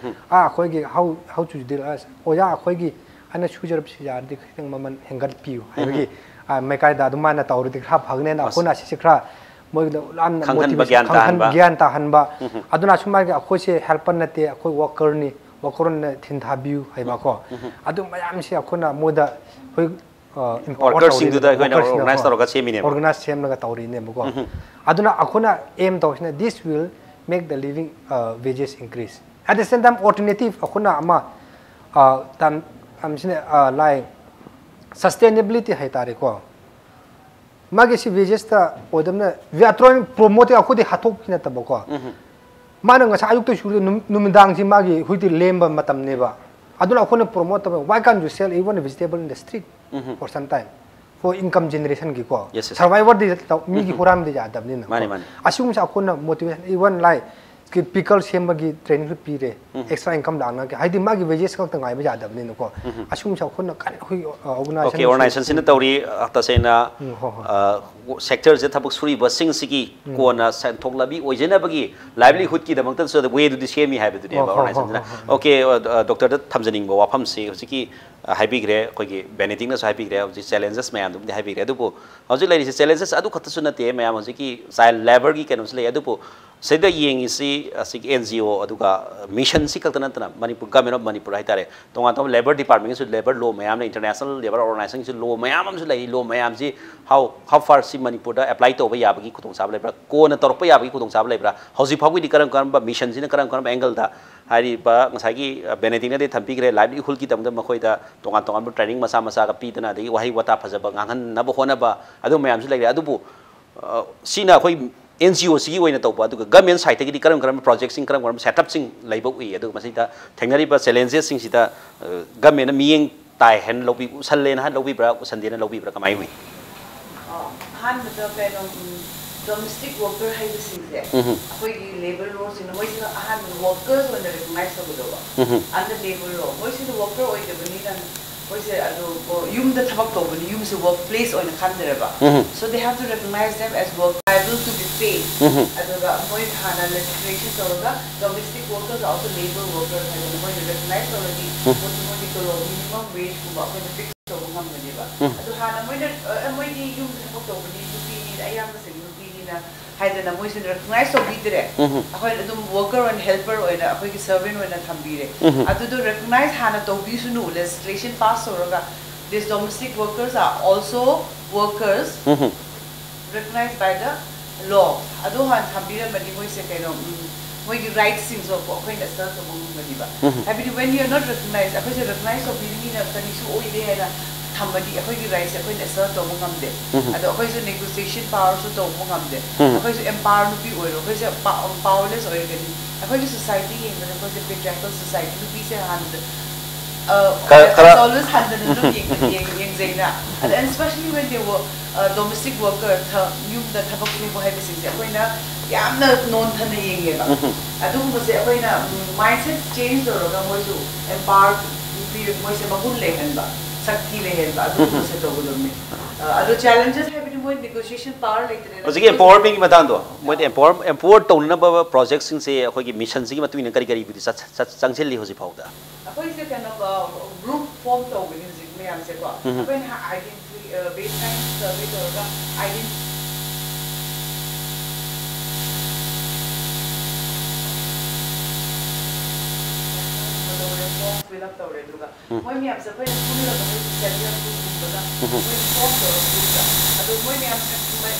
"ꯑꯥ, ꯑꯩꯈꯣꯏꯒꯤ how, how to deal, ꯑꯁ, ꯑꯣꯖꯥ, ꯑꯩꯈꯣꯏꯒꯤ ꯑꯩꯅ ꯁꯨꯖꯔꯕꯁꯤ ꯌꯥꯔꯗꯤ ꯈꯤꯇꯪ ꯃꯃꯜ ꯍꯦꯟꯒꯠꯄꯤꯌꯨ" ꯍꯥꯏꯕꯒꯤ, ꯑ, ꯃꯥꯏꯀꯥꯏꯗ ꯑꯗꯨꯃꯥꯏꯅ ꯇꯧꯔꯗꯤ ꯈꯔ ꯐꯒꯅꯦꯅ ꯑꯩꯈꯣꯏꯅ ꯑꯁꯤꯁꯦ ꯈꯔ ꯃꯣꯏꯗ ꯌꯥꯝꯅ ꯈꯪꯍꯟꯕ, motivation, ꯒ꯭ꯌꯥꯟ ꯈꯪꯍꯟ-, ꯇꯥꯍꯟꯕ꯫ ꯒ꯭ꯌꯥꯟ ꯇꯥꯍꯟꯕ꯫ ꯑꯗꯨꯅ ꯑꯁꯨꯃꯥꯏꯅ ꯑꯩꯈꯣꯏꯁꯦ helper ꯅꯠꯇꯦ, ꯑꯩꯈꯣꯏ worker ꯅꯤ, worker ꯅ ꯊꯤꯟꯊꯥꯕꯤꯌꯨ ꯍꯥꯏꯕꯀꯣ꯫ ꯑꯗꯨ ꯃꯌꯥꯝꯁꯦ ꯑꯩꯈꯣꯏꯅ ꯃꯣꯏꯗ ꯑꯩꯈꯣꯏ, ꯑ, empower Worker ꯁꯤꯡꯗꯨꯗ ꯇꯧꯔꯤꯅꯦ, ꯑꯩꯈꯣꯏꯅ worker ꯁꯤꯡꯅ organize ꯀꯣ꯫ ꯇꯧꯔꯒ ꯁꯦꯝꯃꯤꯅꯦꯕ꯫ Organize ꯁꯦꯝꯂꯒ ꯇꯧꯔꯤꯅꯦꯕꯀꯣ꯫ ꯑꯗꯨꯅ ꯑꯩꯈꯣꯏꯅ aim ꯇꯧꯔꯤꯁꯤꯅ this will make the living, uh, wages increase. At the same time alternative ꯑꯩꯈꯣꯏꯅ ꯑꯃ, ꯑ, ꯇꯝ-, ꯇꯝꯁꯤꯅ, ꯑ, like sustainability ꯍꯥꯏꯇꯥꯔꯦꯀꯣ꯫ ꯃꯥꯒꯤ ꯁꯤ wages ꯇ ꯑꯣꯏꯗꯕꯅ, we are trying promote, ꯑꯩꯈꯣꯏꯗꯤ ꯍꯥꯠꯇꯣꯛꯄꯤ ꯅꯠꯇꯕꯀꯣ꯫ ꯃꯥꯅ ꯉꯁꯥꯏ ꯑꯌꯨꯛꯇ ꯁꯨꯔꯗ ꯅꯨꯃꯤꯗꯥꯡꯁꯤ ꯃꯥꯒꯤ ꯍꯧꯖꯤꯛꯇꯤ ꯂꯦꯝꯕ ꯃꯇꯝꯅꯦꯕ꯫ ꯑꯗꯨꯅ ꯑꯩꯈꯣꯏꯅ promote ꯇꯧꯕ, why can't you sell even vegetable in the street for some time? For income generation ꯒꯤꯀꯣ꯫ Yes, yes. Survival ꯗꯤ ꯇꯧ-, ꯃꯤꯒꯤ ꯍꯨꯔꯥꯟꯕꯗꯤ ꯌꯥꯗꯕꯅꯤꯅ꯫ ꯃꯥꯅꯤ, ꯃꯥꯅꯤ꯫ ꯑꯁꯤꯒꯨꯝꯕꯁꯦ ꯑꯩꯈꯣꯏꯅ motivation, even like pickle ꯁꯦꯝꯕꯒꯤ training ꯁꯨ ꯄꯤꯔꯦ꯫ Extra income ꯂꯥꯛꯅꯒꯦ꯫ ꯍꯥꯏꯗꯤ ꯃꯥꯒꯤ wages ꯈꯛꯇ ꯉꯥꯏꯕ ꯌꯥꯗꯕꯅꯤꯅꯀꯣ꯫ ꯑꯁꯤꯒꯨꯝꯕꯁꯦ ꯑꯩꯈꯣꯏꯅ ꯀꯟꯅ ꯑꯩꯈꯣꯏꯒꯤ, ꯑ, organization Okay, organization ꯁꯤꯅ ꯇꯧꯔꯤ, ꯑ, ꯇꯁꯦꯡꯅ, ꯎꯝ, ꯍꯣꯏ, ꯍꯣꯏ꯫ ꯑ, sector ꯁꯤꯗ ꯊꯕꯛ ꯁꯨꯔꯤꯕꯁꯤꯡꯁꯤꯒꯤ ꯀꯣꯟꯅ ꯁꯦꯟꯊꯣꯛ ꯂꯝꯕꯤ ꯑꯣꯏꯖꯅꯕꯒꯤ livelihood ꯀꯤꯗꯃꯛꯇꯁꯨ way ꯗꯨꯗꯤ ꯁꯦꯝꯃꯤ ꯍꯥꯏꯕꯗꯨꯅꯦꯕ ꯍꯣꯏ, ꯍꯣꯏ, organization ꯁꯤꯅ꯫ ꯍꯣꯏ, ꯍꯣꯏ, ꯍꯣꯏ꯫ Okay, ꯑ, ꯑ, doctor ꯗ ꯊꯝꯖꯅꯤꯡꯕ ꯋꯥꯐꯝꯁꯤ ꯍꯧꯖꯤꯛꯀꯤ, ꯑ, ꯍꯥꯏꯕꯤꯈ꯭ꯔꯦ, ꯑꯩꯈꯣꯏꯒꯤ ꯕꯦꯅꯤꯗꯤꯛꯅꯁꯨ ꯍꯥꯏꯕꯤꯈ꯭ꯔꯦ, ꯍꯧꯖꯤꯛ challenges ꯃꯌꯥꯝꯗꯨꯕꯨꯗꯤ ꯍꯥꯏꯕꯤꯈ꯭ꯔꯦ꯫ ꯑꯗꯨꯕꯨ ꯍꯧꯖꯤꯛ ꯂꯩꯔꯤꯁꯦ challenges ꯑꯗꯨ ꯈꯛꯇꯁꯨ ꯅꯠꯇꯦ, ꯃꯌꯥꯝ ꯍꯧꯖꯤꯛꯀꯤ child labour ꯒꯤ ꯀꯩꯅꯣꯁꯨ ꯂꯩ꯫ ꯑꯗꯨꯕꯨ ꯁꯤꯗ ꯌꯦꯡꯉꯤꯁꯤ ꯑꯁꯤꯒꯤ N G O ꯑꯗꯨꯒ mission ꯁꯤ ꯈꯛꯇ ꯅꯠꯇꯅ ꯃꯅꯤꯄꯨꯔ, Government of ꯃꯅꯤꯄꯨꯔ ꯍꯥꯏꯇꯥꯔꯦ, ꯇꯣꯉꯥꯟ ꯇꯣꯉꯥꯟꯕ labour department ꯒꯤꯁꯨ labour law ꯃꯌꯥꯝ ꯂꯩ, international labour organization ꯒꯤꯁꯨ law ꯃꯌꯥꯝ ꯑꯃꯁꯨ ꯂꯩ꯫ Law ꯃꯌꯥꯝꯁꯤ how, how far ꯁꯤ ꯃꯅꯤꯄꯨꯔꯗ apply ꯇꯧꯕ ꯌꯥꯕꯒꯤ ꯈꯨꯗꯣꯡꯆꯥꯕ ꯂꯩꯕ꯭ꯔꯥ, ꯀꯣꯟꯅ ꯇꯧꯔꯛꯄ ꯌꯥꯕꯒꯤ ꯈꯨꯗꯣꯡꯆꯥꯕ ꯂꯩꯕ꯭ꯔꯥ, ꯍꯧꯖꯤꯛ ꯐꯥꯎꯒꯤꯗꯤ ꯀꯔꯝ ꯀꯔꯝꯕ mission ꯁꯤꯅ ꯀꯔꯝ ꯀꯔꯝꯕ angle ꯗ ꯍꯥꯏꯔꯤꯕ ꯉꯁꯥꯏꯒꯤ, ꯑ, ꯕꯦꯅꯦꯗꯤꯛꯅꯗꯤ ꯊꯝꯕꯤꯈ꯭ꯔꯦ, livelihood ꯀꯤꯗꯃꯛꯇ ꯃꯈꯣꯏꯗ ꯇꯣꯉꯥꯟ ꯇꯣꯉꯥꯟꯕ training ꯃꯆꯥ ꯃꯆꯥꯒ ꯄꯤꯗꯅ, ꯑꯗꯒꯤ ꯋꯥꯍꯩ ꯋꯥꯇꯥ ꯐꯖꯕ ꯉꯥꯡꯍꯟꯅꯕ ꯍꯣꯠꯅꯕ, ꯑꯗꯨ ꯃꯌꯥꯝꯁꯨ ꯂꯩꯔꯦ꯫ ꯑꯗꯨꯕꯨ, ꯑ, ꯁꯤꯅ ꯑꯩꯈꯣꯏ ꯑꯦꯟ ꯖꯤ ꯑꯣꯁꯤꯒꯤ ꯑꯣꯏꯅ ꯇꯧꯕ, ꯑꯗꯨꯒ ꯒꯃꯦꯟ ꯁꯥꯏꯠꯇꯒꯤꯗꯤ ꯀꯔꯝ ꯀꯔꯝꯕ ꯄ꯭ꯔꯣꯖꯦꯛꯁꯤꯡ, ꯀꯔꯝ ꯀꯔꯝꯕ ꯁꯦꯠꯑꯞꯁꯤꯡ ꯂꯩꯕ ꯎꯏ? ꯑꯗꯨꯒ ꯃꯁꯤꯗ ꯊꯦꯡꯅꯔꯤꯕ ꯆꯦꯂꯦꯟꯖꯦꯁꯁꯤꯡꯁꯤꯗ ꯒꯃꯦꯟꯅ ꯃꯤꯠꯌꯦꯡ ꯇꯥꯏ ꯍꯥꯏꯅ ꯂꯧꯕꯤ, ꯎꯁꯜꯂꯦꯅ ꯍꯥꯏꯅ ꯂꯧꯕꯤꯕ꯭ꯔꯥ, ꯎꯁꯟꯗꯦꯅ ꯂꯧꯕꯤꯕ꯭ꯔꯥ, ꯀꯃꯥꯏꯅ ꯎꯏ? ꯑ, ꯑꯍꯥꯟꯕꯗ ꯀꯩꯅꯣ, ꯎꯝ, ꯗꯣꯃꯦꯁꯇꯤꯛ ꯋꯥꯔꯀꯔ ꯍꯥꯏꯕꯁꯤꯡꯁꯦ, ꯎꯝ꯫ ꯑꯩꯈꯣꯏꯒꯤ ꯂꯦꯕꯔ ꯂꯣꯁꯤꯡꯅ ꯃꯣꯏꯁꯤꯅ ꯑꯍꯥꯟꯕ ꯋꯥꯔꯀꯔꯁ ꯑꯣꯏꯅ ꯔꯤꯀꯣꯒꯅꯥꯏꯖ ꯇꯧꯒꯗꯧꯕ꯫ ꯎꯝ꯫ ꯑꯟꯗ ꯂꯦꯕꯔ ꯂꯣ, ꯃꯣꯏꯁꯤꯅ ꯋꯥꯔꯀꯔ ꯑꯣꯏꯗꯕꯅꯤꯅ, ꯃꯣꯏꯁꯦ ꯑꯗꯨ, ꯑꯣ, ꯌꯨꯝꯗ ꯊꯕꯛ ꯇꯧꯕꯅꯤ, ꯌꯨꯝꯁꯦ ꯋꯥꯔꯛ ꯄ꯭ꯂꯦꯁ ꯑꯣꯏꯅ ꯈꯟꯗ꯭ꯔꯦꯕ꯫ ꯎꯝ꯫ So they have to recognize them as work liable to be paid. ꯎꯝ꯫ ꯑꯗꯨꯒ ꯃꯣꯏ ꯍꯥꯟꯅ ꯂꯦꯖꯤꯁꯂꯦꯁꯟ ꯇꯧꯔꯒ domestic workers also labour workers ꯍꯥꯏꯗꯅ ꯃꯣꯏꯅ ꯔꯤꯀꯣꯒꯅꯥꯏꯖ ꯇꯧꯔꯗꯤ, ꯎꯝ꯫ ꯃꯣꯏꯁꯨ ꯃꯣꯏꯒꯤ ꯇꯣꯂꯣꯞ ꯃꯤꯅꯤꯃꯝ ꯋꯦꯖꯀꯨꯝꯕ ꯑꯩꯈꯣꯏꯅ ꯐꯤꯛꯁ ꯇꯧꯕ ꯉꯝꯒꯅꯦꯕ꯫ ꯎꯝ꯫ ꯑꯗꯨ ꯍꯥꯟꯅ ꯃꯣꯏꯅ, ꯑ, ꯃꯣꯏꯗꯤ ꯌꯨꯝꯗ ꯊꯕꯛ ꯇꯧꯕꯅꯤ, ꯅꯨꯄꯤꯅꯤꯅ, ꯑꯌꯥꯝꯕꯁꯤꯡ ꯅꯨꯄꯤꯅꯤꯅ ꯍꯥꯏꯗꯅ ꯃꯣꯏꯁꯨ ꯔꯤꯀꯣꯒꯅꯥꯏꯖ ꯇꯧꯕꯤꯗ꯭ꯔꯦ꯫ ꯎꯝ꯫ ꯑꯩꯈꯣꯏꯅ ꯑꯗꯨꯝ ꯋꯥꯔꯀꯔ ꯑꯣꯏꯅ, ꯍꯦꯜꯄꯔ ꯑꯣꯏꯅ, ꯑꯩꯈꯣꯏꯒꯤ ꯁꯔꯚꯦꯟ ꯑꯣꯏꯅ ꯊꯝꯕꯤꯔꯦ꯫ ꯎꯝ꯫ ꯑꯗꯨꯗꯣ ꯔꯤꯀꯣꯒꯅꯥꯏꯖ ꯍꯥꯟꯅ ꯇꯧꯕꯤꯁꯅꯨ, ꯂꯦꯖꯤꯁꯂꯦꯁꯟ ꯄꯥꯁ ꯇꯧꯔꯒ, these domestic workers are also workers, um. Recognized by the law. ꯑꯗꯣ ꯍꯥꯟꯅ ꯊꯝꯕꯤꯔꯝꯃꯗꯤ ꯃꯣꯏꯁꯦ ꯀꯩꯅꯣ, ꯎꯝ, ꯃꯣꯏꯒꯤ ꯔꯥꯏꯠꯁꯤꯡꯁꯨ ꯑꯩꯈꯣꯏꯅ ꯑꯦꯁꯔꯠ ꯇꯧꯕ ꯉꯝꯒꯅꯤꯕ꯫ ꯎꯝ꯫ ꯍꯥꯏꯕꯗꯤ when you are not recognized, ꯑꯩꯈꯣꯏꯁꯦ ꯔꯤꯀꯣꯒꯅꯥꯏꯖ ꯇꯧꯕꯤꯔꯤꯅꯤꯅ ꯀꯔꯤꯁꯨ ꯑꯣꯏꯗꯦ ꯍꯥꯏꯅ ꯊꯝꯃꯗꯤ ꯑꯩꯈꯣꯏꯒꯤ ꯔꯥꯏꯠꯁꯦ ꯑꯩꯈꯣꯏꯅ ꯑꯦꯁꯔꯠ ꯇꯧꯕ ꯉꯝꯗꯦ꯫ ꯎꯝ꯫ ꯑꯗꯣ ꯑꯩꯈꯣꯏꯁꯨ ꯅꯦꯒꯣꯁꯤꯌꯦꯁꯟ ꯄꯥꯋꯔꯁꯨ ꯇꯧꯕ ꯉꯝꯗꯦ꯫ ꯎꯝ꯫ ꯑꯩꯈꯣꯏꯁꯨ ꯑꯦꯝꯄꯥꯋꯔ ꯅꯨꯄꯤ ꯑꯣꯏꯔꯣ, ꯑꯩꯈꯣꯏꯁꯦ ꯄꯥ-, ꯄꯥꯋꯔꯂꯦꯁ ꯑꯣꯏꯔꯒꯅꯤ꯫ ꯑꯩꯈꯣꯏꯒꯤ ꯁꯣꯁꯥꯏꯇꯤ ꯌꯦꯡꯕꯗ ꯑꯩꯈꯣꯏꯁꯦ ꯄꯦꯇ꯭ꯔꯤꯌꯥꯔꯀꯦꯜ ꯁꯣꯁꯥꯏꯇꯤ, ꯅꯨꯄꯤꯁꯦ ꯍꯥꯟꯅ, ꯑ, ꯈꯔ, ꯈꯔ always ꯍꯟꯊꯅ ꯑꯗꯨꯝ ꯌꯦꯡ-, ꯌꯦꯡ-, ꯌꯦꯡꯖꯩꯅ꯫ ꯑꯗ and especially when they were, ꯑ, domestic worker, ꯊ-, ꯌꯨꯝꯗ ꯊꯕꯛ ꯁꯨꯕ ꯍꯥꯏꯕꯁꯤꯡꯁꯦ ꯑꯩꯈꯣꯏꯅ ꯌꯥꯝꯅ ꯅꯣꯟꯊꯅ ꯌꯦꯡꯉꯦꯕ꯫ ꯎꯝ꯫ ꯑꯗꯨꯒꯨꯝꯕꯁꯦ ꯑꯩꯈꯣꯏꯅ, ꯎꯝ, ꯃꯥꯏꯟꯁꯦꯠ ꯆꯦꯟꯖ ꯇꯧꯔꯒ ꯃꯣꯏꯁꯨ ꯑꯦꯝꯄꯥꯋꯔ ꯄꯤ-, ꯃꯣꯏꯁꯦ ꯃꯒꯨꯟ ꯂꯩꯍꯟꯕ, ꯁꯛꯇꯤ ꯂꯩꯍꯟꯕ, ꯑꯗꯨꯒꯨꯝꯕꯁꯦ ꯇꯧꯒꯗꯕꯅꯤ꯫ ꯑ, ꯑꯗꯣ ꯆꯦꯂꯦꯟꯖꯦꯁ ꯍꯥꯏꯕꯗꯤ ꯃꯣꯏ ꯅꯦꯒꯣꯁꯤꯌꯦꯁꯟ ꯄꯥꯋꯔ ꯂꯩꯇ꯭ꯔꯦꯅ ꯍꯧꯖꯤꯛꯀꯤ ꯑꯦꯝꯄꯥꯋꯔꯃꯦꯟꯒꯤ ꯃꯇꯥꯡꯗꯣ, ꯃꯣꯏꯗ ꯑꯦꯝꯄꯥꯋꯔ, ꯑꯦꯝꯄꯥꯋꯔ ꯇꯧꯅꯅꯕ ꯄ꯭ꯔꯣꯖꯦꯛꯁꯤꯡꯁꯦ ꯑꯩꯈꯣꯏꯒꯤ ꯃꯤꯁꯟꯁꯤꯒꯤ ꯃꯇꯨꯡ ꯏꯟꯅ ꯀꯔꯤ ꯀꯔꯤꯕꯨꯗꯤ ꯆꯠ-, ꯆꯠ-, ꯆꯪꯁꯤꯜꯂꯤ ꯍꯧꯖꯤꯛ ꯐꯥꯎꯗ? ꯑꯩꯈꯣꯏꯁꯦ ꯀꯩꯅꯣ, ꯒ꯭ꯔꯨꯞ ꯐꯣꯔꯝ ꯇꯧꯕꯅꯤ ꯍꯧꯖꯤꯛ ꯃꯌꯥꯝꯁꯦꯀꯣ꯫ ꯎꯝ꯫ ꯑꯩꯈꯣꯏꯅ identity, ꯑ, baseline survey ꯇꯧꯔꯒ identity ꯇꯧꯔꯦ, form fill up ꯇꯧꯔꯦ, ꯑꯗꯨꯒ ꯎꯝ꯫ ꯃꯣꯏ ꯃꯌꯥꯝꯁꯦ ꯑꯩꯈꯣꯏꯅ ꯄꯨꯜꯂꯒ ꯃꯣꯏ self help groupꯀꯨꯝꯕꯗ ꯎꯝ꯫ ꯃꯣꯏ form ꯇꯧꯔꯒ groupꯇ꯫ ꯑꯗꯣ ꯃꯣꯏ ꯃꯌꯥꯝꯁꯦ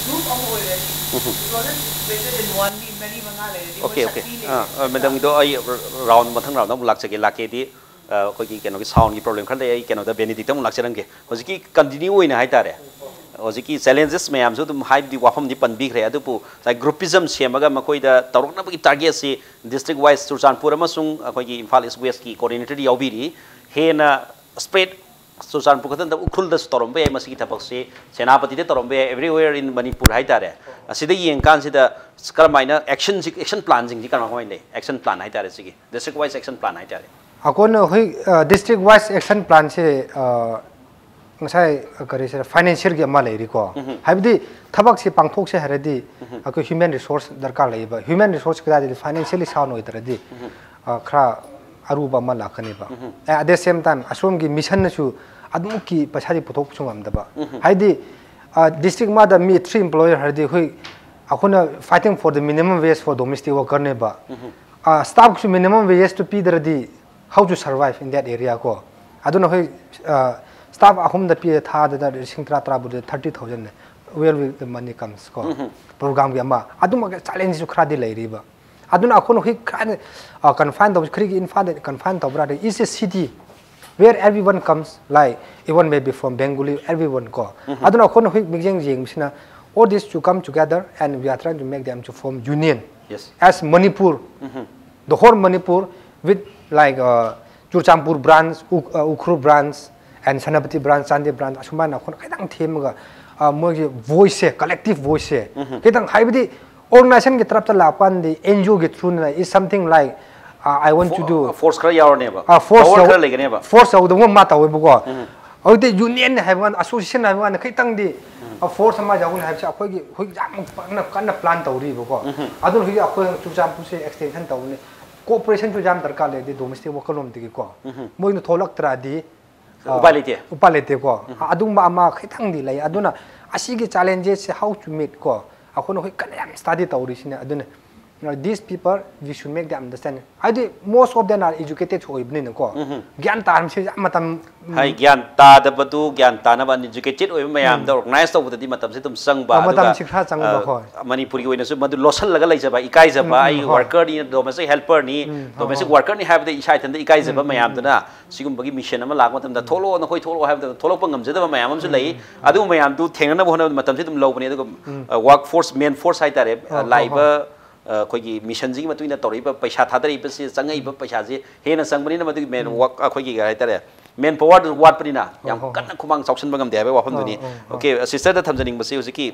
group ꯑꯃ ꯑꯣꯏꯔꯗꯤ ꯎꯝ꯫ It wasn't greater than one, ꯃꯤ ꯃꯔꯤ ꯃꯉꯥ ꯂꯩꯔꯗꯤ ꯃꯣꯏ ꯑꯣꯀꯦ, ꯑꯣꯀꯦ꯫ ꯁꯛꯇꯤ ꯑꯥ, ꯂꯩꯔꯦ꯫ ꯑꯥ, ꯃꯦꯗꯥꯝꯒꯤꯗꯣ ꯑꯩ ꯔꯥꯎꯟ, ꯃꯊꯪ ꯔꯥꯎꯟꯗ ꯑꯃꯨꯛ ꯂꯥꯛꯆꯒꯦ꯫ ꯂꯥꯛꯀꯦꯗꯤ, ꯑ, ꯑꯩꯈꯣꯏꯒꯤ ꯀꯩꯅꯣꯒꯤ ꯁꯥꯎꯟꯒꯤ ꯄ꯭ꯔꯣꯕ꯭ꯂꯦꯝ ꯈꯔ ꯂꯩ꯫ ꯑꯩ ꯀꯩꯅꯣꯗ ꯕꯦꯅꯤꯗꯤꯛꯇ ꯑꯃꯨꯛ ꯂꯥꯛꯆꯔꯝꯒꯦ꯫ ꯍꯧꯖꯤꯛꯀꯤ ꯀꯟꯇꯤꯅ꯭ꯌꯨ ꯑꯣꯏꯅ ꯍꯥꯏꯇꯥꯔꯦ, ꯍꯧꯖꯤꯛꯀꯤ challenges ꯃꯌꯥꯝꯁꯨ ꯑꯗꯨꯝ ꯍꯥꯏꯕꯗꯤ ꯋꯥꯐꯝꯗꯤ ꯄꯟꯕꯤꯈ꯭ꯔꯦ, ꯑꯗꯨꯕꯨ ꯉꯁꯥꯏ groupism ꯁꯦꯝꯃꯒ ꯃꯈꯣꯏꯗ ꯇꯧꯔꯛꯅꯕꯒꯤ targetꯁꯤ district wise ꯆꯨꯔꯆꯥꯟꯄꯨꯔ ꯑꯃꯁꯨꯡ ꯑꯩꯈꯣꯏꯒꯤ ꯏꯝꯐꯥꯜ East Westꯀꯤ coordinatorꯗꯤ ꯌꯥꯎꯕꯤꯔꯤ꯫ ꯍꯦꯟꯅ spread ꯆꯨꯔꯆꯥꯟꯄꯨꯔ ꯈꯛꯇ ꯅꯠꯇꯕ ꯎꯈ꯭ꯔꯨꯜꯗꯁꯨ ꯇꯧꯔꯝꯕ ꯌꯥꯏ ꯃꯁꯤꯒꯤ ꯊꯕꯛꯁꯤ, ꯁꯦꯅꯥꯄꯇꯤꯗ ꯇꯧꯔꯝꯕ ꯌꯥꯏ, everywhere in Manipur ꯍꯥꯏꯇꯥꯔꯦ꯫ ꯑꯁꯤꯗ ꯌꯦꯡꯀꯥꯟꯁꯤꯗ ꯀꯔꯝꯍꯥꯏꯅ actionꯁꯤ, action planꯁꯤꯡꯁꯤ ꯀꯔꯝꯍꯥꯏꯅ ꯂꯩ? Action plan ꯍꯥꯏꯇꯥꯔꯦ, ꯁꯤꯒꯤ district wise action plan ꯍꯥꯏꯇꯥꯔꯦ꯫ ꯑꯩꯈꯣꯏꯅ ꯍꯧꯖꯤꯛ district wise action planꯁꯦ ꯉꯁꯥꯏ ꯀꯔꯤꯁꯤꯔ financialꯒꯤ ꯑꯃ ꯂꯩꯔꯤꯀꯣ꯫ ꯍꯥꯏꯕꯗꯤ ꯊꯕꯛꯁꯤ ꯄꯥꯡꯊꯣꯛꯁꯦ ꯍꯥꯏꯔꯗꯤ ꯑꯩꯈꯣꯏ human resource ꯗꯔꯀꯥꯔ ꯂꯩꯌꯦꯕ꯫ Human resource ꯀꯗꯥꯏꯗꯒꯤ financially sound ꯑꯣꯏꯗ꯭ꯔꯗꯤ ꯈꯔ ꯑꯔꯨꯕ ꯑꯃ ꯂꯥꯛꯀꯅꯦꯕ꯫ At the same time ꯑꯁꯣꯝꯒꯤ missionꯅꯁꯨ ꯑꯗꯨꯃꯛꯀꯤ ꯄꯩꯁꯥꯗꯤ ꯄꯨꯊꯣꯛꯄꯁꯨ ꯉꯝꯗꯕ꯫ ꯍꯥꯏꯗꯤ district ꯑꯃꯗ ꯃꯤ three employer ꯍꯥꯏꯔꯗꯤ ꯑꯩꯈꯣꯏ ꯑꯩꯈꯣꯏꯅ fighting for the minimum wage for domestic workerꯅꯦꯕ꯫ Staffꯁꯨ minimum wageꯇꯨ ꯄꯤꯗ꯭ꯔꯗꯤ how to survive in that area ꯀꯣ꯫ ꯑꯗꯨꯅ ꯑꯩꯈꯣꯏ staff ꯑꯍꯨꯝꯗ ꯄꯤꯔꯦ, ꯊꯥꯗ ꯂꯤꯁꯤꯡ ꯇꯔꯥ ꯇꯔꯥꯕꯨꯗꯤ thirty thousand, where will the money comes ꯀꯣ꯫ Programꯒꯤ ꯑꯃ ꯑꯗꯨꯃꯛ challengeꯁꯨ ꯈꯔꯗꯤ ꯂꯩꯔꯤꯕ꯫ ꯑꯗꯨꯅ ꯑꯩꯈꯣꯏꯅ ꯍꯧꯖꯤꯛ ꯀꯥꯏꯅ confine ꯇꯧꯕꯁꯤ ꯀꯔꯤꯒꯤ ꯏꯝꯐꯥꯜꯗ confine ꯇꯧꯕ꯭ꯔꯥ ꯍꯥꯏꯔꯗꯤ it's a city where everyone comes, like even maybe from Bengali, everyone ꯀꯣ꯫ ꯑꯗꯨꯅ ꯑꯩꯈꯣꯏꯅ ꯍꯧꯖꯤꯛ ꯃꯤꯠꯌꯦꯡ ꯌꯦꯡꯕꯁꯤꯅ all this to come together and we are trying to make them to form union Yes. as Manipur, the whole Manipur with like uh, Churachandpur branch, Uk- uh, Ukhrul branch, and Senapati branch, Chandel branch ꯑꯁꯨꯃꯥꯏꯅ ꯑꯩꯈꯣꯏꯅ ꯈꯤꯇꯪ ꯊꯦꯝꯃꯒ ꯑ, ꯃꯣꯏꯒꯤ voiceꯁꯦ, collective voiceꯁꯦ ꯈꯤꯇꯪ ꯍꯥꯏꯕꯗꯤ organizationꯒꯤ ꯇꯔꯞꯇ ꯂꯥꯛꯄ ꯀꯥꯟꯗꯤ NGOꯒꯤ throughꯅ is something like uh, I want to do Force ꯈꯔ ꯌꯥꯎꯔꯅꯦꯕ꯫ ꯑ, force Power ꯌꯥꯎ- ꯈꯔ ꯂꯩꯒꯅꯦꯕ꯫ force ꯌꯥꯎꯗꯕ ꯃꯥ ꯇꯧꯋꯦꯕꯀꯣ꯫ ꯍꯧꯖꯤꯛꯇꯤ unionꯅꯦ ꯍꯥꯏꯕ ꯀꯥꯟꯗ, association ꯍꯥꯏꯕ ꯀꯥꯟꯗ ꯈꯤꯇꯪꯗꯤ ꯑ, force ꯑꯃ ꯌꯥꯎꯒꯅꯤ ꯍꯥꯏꯕꯁꯦ ꯑꯩꯈꯣꯏꯒꯤ ꯍꯧꯖꯤꯛ ꯌꯥꯝ ꯀꯟꯅ ꯀꯟꯅ plan ꯇꯧꯔꯤꯕꯀꯣ꯫ ꯑꯗꯨꯅ ꯍꯧꯖꯤꯛ ꯑꯩꯈꯣꯏ ꯆꯨꯔꯆꯥꯟꯄꯨꯔꯁꯦ extension ꯇꯧꯕꯅꯤ꯫ Cooperationꯁꯨ ꯌꯥꯝ ꯗꯔꯀꯥꯔ ꯂꯩ ꯑꯗꯩ domestic worker ꯂꯣꯝꯗꯒꯤꯀꯣ꯫ ꯃꯣꯏꯅ ꯊꯣꯛꯂꯛꯇ꯭ꯔꯗꯤ ꯑ, ꯎꯄꯥꯏ ꯂꯩꯇꯦ꯫ ꯎꯄꯥꯏ ꯂꯩꯇꯦꯀꯣ꯫ ꯑꯗꯨꯒꯨꯝꯕ ꯑꯃ ꯈꯤꯇꯪꯗꯤ ꯂꯩ꯫ ꯑꯗꯨꯅ ꯑꯁꯤꯒꯤ challengesꯁꯦ how to meet ꯀꯣ, ꯑꯩꯈꯣꯏꯅ ꯍꯧꯖꯤꯛ ꯀꯟꯅ ꯌꯥꯝ study ꯇꯧꯔꯤꯁꯤꯅꯦ꯫ ꯑꯗꯨꯅ Now, these people, we should make them understand. ꯍꯥꯏꯗꯤ most of them are educated ꯑꯣꯏꯕꯅꯤꯅꯀꯣ, ꯒ꯭ꯌꯥꯟ ꯇꯥꯔꯝꯁꯦ ꯌꯥꯝ ꯃꯇꯝ ꯍꯥꯏ, ꯒ꯭ꯌꯥꯟ ꯇꯥꯗꯕꯗꯨ ꯒ꯭ꯌꯥꯟ ꯇꯥꯅꯕ, uneducated ꯑꯣꯏꯕ ꯃꯌꯥꯝꯗ organize ꯇꯧꯕꯗꯗꯤ ꯃꯇꯝꯁꯦ ꯑꯗꯨꯝ ꯆꯪꯕ꯫ ꯑ, ꯑꯗꯨꯒ, ꯃꯇꯝꯁꯤ ꯈꯔ ꯆꯪꯕ, ꯑ, ꯍꯣꯏ꯫ ꯃꯅꯤꯄꯨꯔꯒꯤ ꯑꯣꯏꯅꯁꯨ ꯃꯗꯨ ꯂꯣꯠꯁꯤꯜꯂꯒ ꯂꯩꯖꯕ, ꯏꯀꯥꯏꯖꯕ, ꯎꯝ, ꯑꯩ ꯍꯣꯏ꯫ Worker ꯅꯤ, Domestic Helper ꯅꯤ, ꯎꯝ, ꯍꯣꯏ, Domestic ꯍꯣꯏ꯫ Worker ꯅꯤ ꯍꯥꯏꯕꯗ ꯏꯁꯥ ꯏꯊꯟꯇ ꯏꯀꯥꯏꯖꯕ ꯃꯌꯥꯝꯗꯨꯅ ꯁꯤꯒꯨꯝꯕꯒꯤ mission ꯑꯃ ꯂꯥꯛꯄ ꯃꯇꯝꯗ, "ꯊꯣꯛꯂꯛꯑꯣ, ꯅꯈꯣꯏ ꯊꯣꯛꯂꯛꯑꯣ" ꯍꯥꯏꯕꯗ ꯊꯣꯛꯂꯛꯄ ꯉꯝꯖꯗꯕ ꯃꯌꯥꯝ ꯑꯃꯁꯨ ꯂꯩ꯫ ꯑꯗꯨꯒꯨꯝꯕ ꯃꯌꯥꯝꯗꯨ ꯊꯦꯡꯅꯅꯕ ꯍꯣꯠꯅꯕꯗ ꯃꯇꯝꯁꯦ ꯑꯗꯨꯝ ꯂꯧꯕꯅꯦ꯫ ꯑꯗꯨꯒ, ꯑ, work force, man force ꯍꯥꯏꯇꯥꯔꯦ, ꯑ, ꯍꯣꯏ, ꯍꯣꯏ, ꯂꯥꯛꯏꯕ, ꯑ, ꯑꯩꯈꯣꯏꯒꯤ mission ꯁꯤꯒꯤ ꯃꯇꯨꯡ ꯏꯟꯅ ꯇꯧꯔꯛꯏꯕ ꯄꯩꯁꯥ ꯊꯥꯗꯔꯛꯏꯕꯁꯤ, ꯆꯪꯉꯛꯏꯕ ꯄꯩꯁꯥꯁꯤ ꯍꯦꯟꯅ ꯆꯪꯕꯅꯤꯅ, ꯃꯗꯨꯒꯤ man work, ꯑꯩꯈꯣꯏꯒꯤ ꯀꯩ ꯍꯥꯏꯇꯥꯔꯦ, man power ꯗꯨ ꯋꯥꯠꯄꯅꯤꯅ ꯌꯥꯝ ꯍꯣꯏ, ꯍꯣꯏ, ꯀꯟꯅ ꯈꯨꯃꯥꯡ ꯆꯥꯎꯁꯤꯟꯕ ꯉꯝꯗꯦ ꯍꯥꯏꯕꯒꯤ ꯋꯥꯐꯝꯗꯨꯅꯤ꯫ ꯍꯣꯏ, ꯍꯣꯏ, ꯍꯣꯏ꯫ OK, sister ꯗ ꯊꯝꯖꯅꯤꯡꯕꯁꯤ ꯍꯧꯖꯤꯛꯀꯤ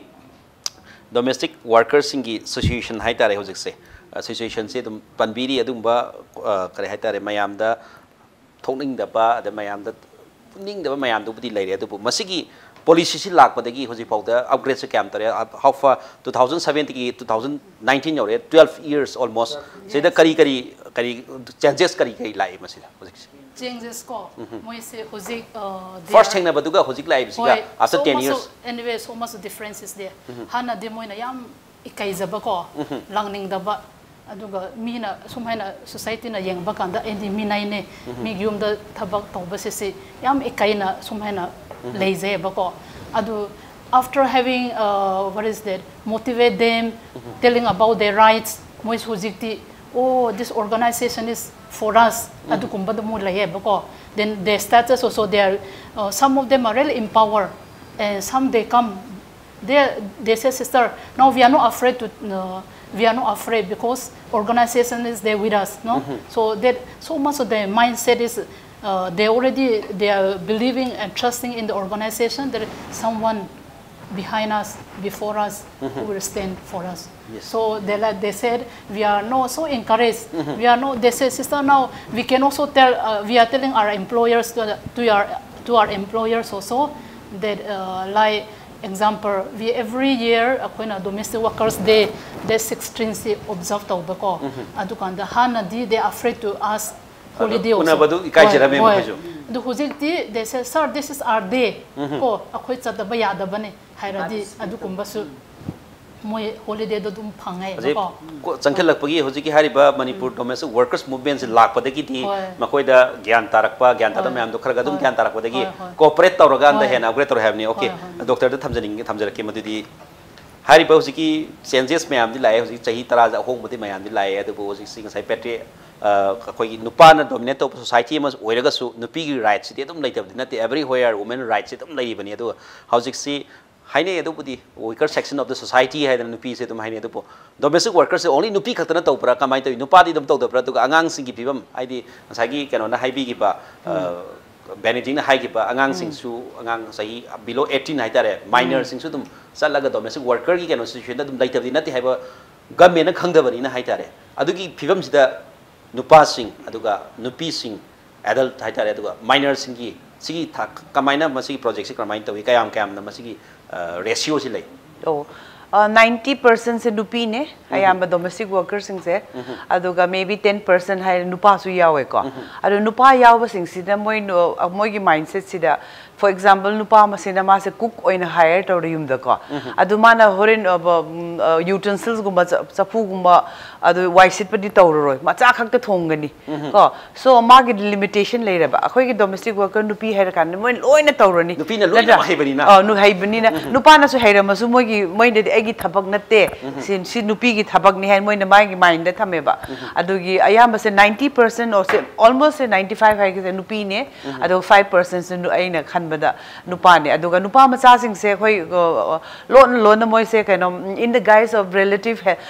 Domestic Worker ꯁꯤꯡꯒꯤ situation ꯍꯥꯏꯇꯥꯔꯦ, ꯍꯧꯖꯤꯛꯁꯦ, ꯑ, situation ꯁꯦ ꯑꯗꯨꯝ ꯄꯟꯕꯤꯔꯤ꯫ ꯑꯗꯨꯒꯨꯝꯕ, ꯑ, ꯀꯔꯤ ꯍꯥꯏꯇꯥꯔꯦ, ꯃꯌꯥꯝꯗ ꯊꯣꯛꯅꯤꯡꯗꯕ, ꯑꯗ ꯃꯌꯥꯝꯗ ꯄꯨꯅꯤꯡꯗꯕ ꯃꯌꯥꯝꯗꯨꯕꯨꯗꯤ ꯂꯩꯔꯦ, ꯑꯗꯨꯕꯨ ꯃꯁꯤꯒꯤ policy ꯁꯤ ꯂꯥꯛꯄꯗꯒꯤ ꯍꯧꯖꯤꯛ ꯐꯥꯎꯗ upgrade ꯁꯦ ꯀꯌꯥꯝ ꯇꯧꯔꯦ? How far, two thousand seven ꯗꯒꯤ two thousand nineteen ꯌꯧꯔꯦ, twelve years almost꯫ ꯁꯤꯗ ꯀꯔꯤ ꯀꯔꯤ, ꯀꯔꯤ changes ꯀꯔꯤ ꯀꯔꯤ ꯂꯥꯛꯏ ꯃꯁꯤꯗ ꯍꯧꯖꯤꯛꯁꯦ? Changes ꯀꯣ, ꯃꯣꯏꯁꯦ ꯍꯧꯖꯤꯛ, ꯑ, they First are, ꯊꯦꯡꯅꯕꯗꯨꯒ ꯍꯧꯖꯤꯛ ꯂꯥꯛꯏꯕꯁꯤꯒ, ꯍꯣꯏ, after so ten much years꯫ Of, anyway, so much difference is there. ꯍꯥꯟꯅꯗꯤ ꯃꯣꯏꯅ ꯌꯥꯝ ꯏꯀꯥꯏꯖꯕꯀꯣ, ꯂꯥꯡꯅꯤꯡꯗꯕ, ꯑꯗꯨꯒ ꯃꯤꯅ ꯁꯨꯝ ꯍꯥꯏꯅ society ꯅ ꯌꯦꯡꯕ ꯀꯥꯟꯗ ꯑꯩꯗꯤ ꯃꯤꯅꯥꯏꯅꯦ, ꯃꯤꯒꯤ ꯌꯨꯝꯗ ꯊꯕꯛ ꯇꯧꯕꯁꯤꯁꯤ ꯌꯥꯝ ꯏꯀꯥꯏꯅ ꯁꯨꯝ ꯍꯥꯏꯅ ꯂꯩꯖꯩꯑꯕꯀꯣ꯫ ꯑꯗꯨ after having, uh, what is that, motivate them, telling about their rights, ꯃꯣꯏꯁꯨ ꯍꯧꯖꯤꯛꯇꯤ, "Oh, this organization is for us", ꯑꯗꯨꯒꯨꯝꯕꯗ ꯑꯃꯨꯛ ꯂꯩꯌꯦꯕꯀꯣ꯫ Then their status also, they are, uh, some of them are really empowered, and some they come, they, they say, "Sister, now we are not afraid to, uh, we are not afraid because organization is there with us, no?" So that, so much of the mindset is, uh, they already, they are believing and trusting in the organization. There is someone behind us, before us, who will stand for us. Yes. So they, like they said, we are not so encouraged. We are not. They say, "Sister, now we can also tell. Uh, we are telling our employers to, to our, to our employers also that, uh, like, example, we every year ꯑꯩꯈꯣꯏꯅ Domestic Workers Day, date sixteen ꯁꯤ observe ꯇꯧꯕꯀꯣ꯫ ꯑꯗꯨꯀꯥꯟꯗ ꯍꯥꯟꯅꯗꯤ they are afraid to ask holiday also. ꯎꯅꯕꯗꯨ ꯏꯀꯥꯏꯖꯔꯝꯃꯦ ꯍꯣꯏ, ꯃꯈꯣꯏꯁꯨ꯫ ꯍꯣꯏ꯫ ꯑꯗꯨ ꯍꯧꯖꯤꯛꯇꯤ they say, "Sir, this is our day." ꯀꯣ, ꯑꯩꯈꯣꯏ ꯆꯠꯇꯕ ꯌꯥꯗꯕꯅꯤ ꯍꯥꯏꯔꯗꯤ ꯑꯗꯨꯒꯨꯝꯕꯁꯨ ꯃꯣꯏ ꯍꯣꯂꯤꯗꯦꯗꯣ ꯑꯗꯨꯝ ꯐꯪꯉꯦ ꯍꯧꯖꯤꯛ ꯀꯣ꯫ ꯀꯣ- ꯆꯪꯁꯤꯜꯂꯛꯄꯒꯤ ꯍꯧꯖꯤꯛꯀꯤ ꯍꯥꯏꯔꯤꯕ ꯃꯅꯤꯄꯨꯔ ꯗꯣꯃꯦꯁꯇꯤꯛ ꯋꯥꯔꯀꯔꯁ ꯃꯨꯚꯃꯦꯟꯁꯦ ꯂꯥꯛꯄꯗꯒꯤꯗꯤ ꯍꯣꯏ꯫ ꯃꯈꯣꯏꯗ ꯒ꯭ꯌꯥꯟ ꯇꯥꯔꯛꯄ, ꯒ꯭ꯌꯥꯟ ꯇꯥꯗꯕ ꯍꯣꯏ꯫ ꯃꯌꯥꯝꯗꯣ ꯈꯔ ꯈꯔ ꯑꯗꯨꯝ ꯍꯣꯏ꯫ ꯒ꯭ꯌꯥꯟ ꯇꯥꯔꯛꯄꯗꯒꯤ ꯍꯣꯏ, ꯍꯣꯏ꯫ ꯀꯣꯑꯣꯄꯔꯦꯠ ꯇꯧꯔꯀꯥꯟꯗ ꯍꯣꯏ꯫ ꯍꯦꯟꯅ ꯑꯞꯒ꯭ꯔꯦꯗ ꯇꯧꯔꯦ ꯍꯥꯏꯕꯅꯤ꯫ ꯑꯣꯀꯦ, ꯍꯣꯏ, ꯍꯣꯏ꯫ ꯗꯣꯛꯇꯔꯗ ꯊꯝꯖꯅꯤꯡꯉꯦ, ꯊꯝꯖꯔꯛꯀꯦ꯫ ꯃꯗꯨꯗꯤ ꯍꯥꯏꯔꯤꯕ ꯍꯧꯖꯤꯛꯀꯤ ꯆꯦꯟꯖꯦꯁ ꯃꯌꯥꯝꯗꯤ ꯂꯥꯛꯑꯦ, ꯍꯧꯖꯤꯛ ꯆꯍꯤ ꯇꯔꯥꯗ ꯑꯍꯣꯡꯕꯗꯤ ꯃꯌꯥꯝꯗꯤ ꯂꯥꯛꯑꯦ, ꯑꯗꯨꯕꯨ ꯍꯧꯖꯤꯛꯁꯤ ꯉꯁꯥꯏ ꯄꯦꯇ꯭ꯔꯤ ꯑꯩꯈꯣꯏꯒꯤ ꯅꯨꯄꯥꯅ ꯗꯣꯃꯤꯅꯦꯠ ꯇꯧꯕ ꯁꯣꯁꯥꯏꯇꯤ ꯑꯃ ꯑꯣꯏꯔꯒꯁꯨ ꯅꯨꯄꯤꯒꯤ ꯔꯥꯏꯠꯁꯤꯗꯤ ꯑꯗꯨꯝ ꯂꯩꯇꯕꯗꯤ ꯅꯠꯇꯦ꯫ Everywhere women rights ꯑꯗꯨꯝ ꯂꯩꯔꯤꯕꯅꯤ꯫ ꯑꯗꯨꯒ ꯍꯧꯖꯤꯛꯁꯤ ꯍꯥꯏꯅꯩ, ꯑꯗꯨꯕꯨꯗꯤ weaker section of the society ꯍꯥꯏꯗꯅ ꯅꯨꯄꯤꯁꯦ ꯑꯗꯨꯝ ꯍꯥꯏꯅꯩ꯫ ꯑꯗꯨꯕꯨ ꯗꯣꯃꯦꯁꯇꯤꯛ ꯋꯥꯔꯀꯔꯁꯦ only ꯅꯨꯄꯤ ꯈꯛꯇꯅ ꯇꯧꯕ꯭ꯔꯥ, ꯀꯃꯥꯏꯅ ꯇꯧꯏ? ꯅꯨꯄꯥꯗꯤ ꯑꯗꯨꯝ ꯇꯧꯗꯕ꯭ꯔꯥ? ꯑꯗꯨꯒ ꯑꯉꯥꯡꯁꯤꯡꯒꯤ ꯐꯤꯕꯝ, ꯍꯥꯏꯗꯤ ꯉꯁꯥꯏꯒꯤ ꯀꯩꯅꯣꯅ ꯍꯥꯏꯕꯤꯈꯤꯕ, ꯕꯦꯅꯤꯖꯤꯡꯅ ꯍꯥꯏꯈꯤꯕ, ꯑꯉꯥꯡꯁꯤꯡꯁꯨ, ꯑꯉꯥꯡ ꯆꯍꯤ below eighteen ꯍꯥꯏꯇꯥꯔꯦ, ꯃꯥꯏꯅꯔꯁꯤꯡꯁꯨ ꯑꯗꯨꯝ ꯆꯠꯂꯒ ꯗꯣꯃꯦꯁꯇꯤꯛ ꯋꯥꯔꯀꯔꯒꯤ ꯀꯩꯅꯣ ꯁꯤꯆꯨꯋꯦꯁꯟꯗ ꯑꯗꯨꯝ ꯂꯩꯇꯕꯗꯤ ꯅꯠꯇꯦ ꯍꯥꯏꯕ ꯒꯃꯦꯟꯅ ꯈꯪꯗꯕꯅꯤꯅ ꯍꯥꯏꯇꯥꯔꯦ꯫ ꯑꯗꯨꯒꯤ ꯐꯤꯕꯝꯁꯤꯗ ꯅꯨꯄꯥꯁꯤꯡ ꯑꯗꯨꯒ ꯅꯨꯄꯤꯁꯤꯡ, ꯑꯦꯗꯜꯠ ꯍꯥꯏꯇꯥꯔꯦ, ꯑꯗꯨꯒ ꯃꯥꯏꯅꯔꯁꯤꯡꯒꯤ ꯁꯤꯒꯤ ꯊꯥꯛ ꯀꯃꯥꯏꯅ, ꯃꯁꯤꯒꯤ ꯄ꯭ꯔꯣꯖꯦꯛꯁꯤ ꯀꯃꯥꯏꯅ ꯇꯧꯏ, ꯀꯌꯥꯝ ꯀꯌꯥꯝꯅ ꯃꯁꯤꯒꯤ ꯔꯦꯁꯤꯌꯣꯁꯤ ꯂꯩ? ꯑꯣ, ꯅꯥꯏꯟꯇꯤ ꯄꯥꯔꯁꯦꯟꯁꯦ ꯅꯨꯄꯤꯅꯦ ꯑꯌꯥꯝꯕ ꯗꯣꯃꯦꯁꯇꯤꯛ ꯋꯥꯔꯀꯔꯁꯤꯡꯁꯦ꯫ ꯑꯗꯨꯒ maybe ten percent ꯍꯥꯏꯔꯦ ꯅꯨꯄꯥꯁꯨ ꯌꯥꯎꯋꯦꯀꯣ꯫ ꯑꯗꯣ ꯅꯨꯄꯥ ꯌꯥꯎꯕꯁꯤꯡꯁꯤꯗ ꯃꯣꯏ ꯅꯣ- ꯃꯣꯏꯒꯤ ꯃꯥꯏꯟꯁꯦꯠꯁꯤꯗ, for example, ꯅꯨꯄꯥ ꯑꯃꯁꯤꯅ ꯃꯥꯁꯦ ꯀꯨꯛ ꯑꯣꯏꯅ ꯍꯥꯏꯌꯔ ꯇꯧꯔꯦ ꯌꯨꯝꯗꯀꯣ꯫ ꯑꯗꯨ ꯃꯥꯅ ꯍꯣꯔꯦꯟ ꯌꯨꯇꯦꯟꯁꯤꯜꯁꯒꯨꯝꯕ, ꯆꯐꯨꯒꯨꯝꯕ, ꯑꯗꯨ ꯋꯥꯏ ꯁꯤꯠꯄꯗꯤ ꯇꯧꯔꯔꯣꯏ, ꯃꯆꯥ ꯈꯛꯇ ꯊꯣꯡꯒꯅꯤ ꯀꯣ꯫ ꯁꯣ ꯃꯥꯒꯤ ꯂꯤꯃꯤꯇꯦꯁꯟ ꯂꯩꯔꯕ꯫ ꯑꯩꯈꯣꯏꯒꯤ ꯗꯣꯃꯦꯁꯇꯤꯛ ꯋꯥꯔꯀꯔ ꯅꯨꯄꯤ ꯍꯥꯏꯔ ꯀꯥꯟꯗ ꯃꯣꯏ ꯂꯣꯏꯅ ꯇꯧꯔꯅꯤ꯫ ꯅꯨꯄꯤꯅ ꯂꯣꯏꯅꯃꯛ ꯍꯩꯕꯅꯤꯅ꯫ ꯑ, ꯅꯨ- ꯍꯩꯕꯅꯤꯅ꯫ ꯅꯨꯄꯥꯅꯁꯨ ꯍꯩꯔꯝꯃꯁꯨ ꯃꯣꯏꯒꯤ, ꯃꯣꯏꯗꯗꯤ ꯑꯩꯒꯤ ꯊꯕꯛ ꯅꯠꯇꯦ, ꯁꯤ, ꯁꯤ ꯅꯨꯄꯤꯒꯤ ꯊꯕꯛꯅꯤ ꯍꯥꯏꯅ ꯃꯣꯏꯅ ꯃꯥꯒꯤ ꯃꯥꯏꯟꯗ ꯊꯝꯃꯦꯕ꯫ ꯑꯗꯨꯒꯤ ꯑꯌꯥꯝꯕꯁꯦ ninety percent or say almost say ninety five ꯍꯥꯏꯒꯁꯦ ꯅꯨꯄꯤꯅꯦ꯫ ꯑꯗꯨꯒ five percentꯁꯦ ꯑꯩꯅ ꯈꯟꯕꯗ ꯅꯨꯄꯥꯅꯦ꯫ ꯑꯗꯨꯒ ꯅꯨꯄꯥ ꯃꯆꯥꯁꯤꯡꯁꯦ ꯑꯩꯈꯣꯏ, ꯑ, ꯂꯣꯟꯅ ꯂꯣꯟꯅ ꯃꯣꯏꯁꯦ ꯀꯩꯅꯣ, in the guise of relative,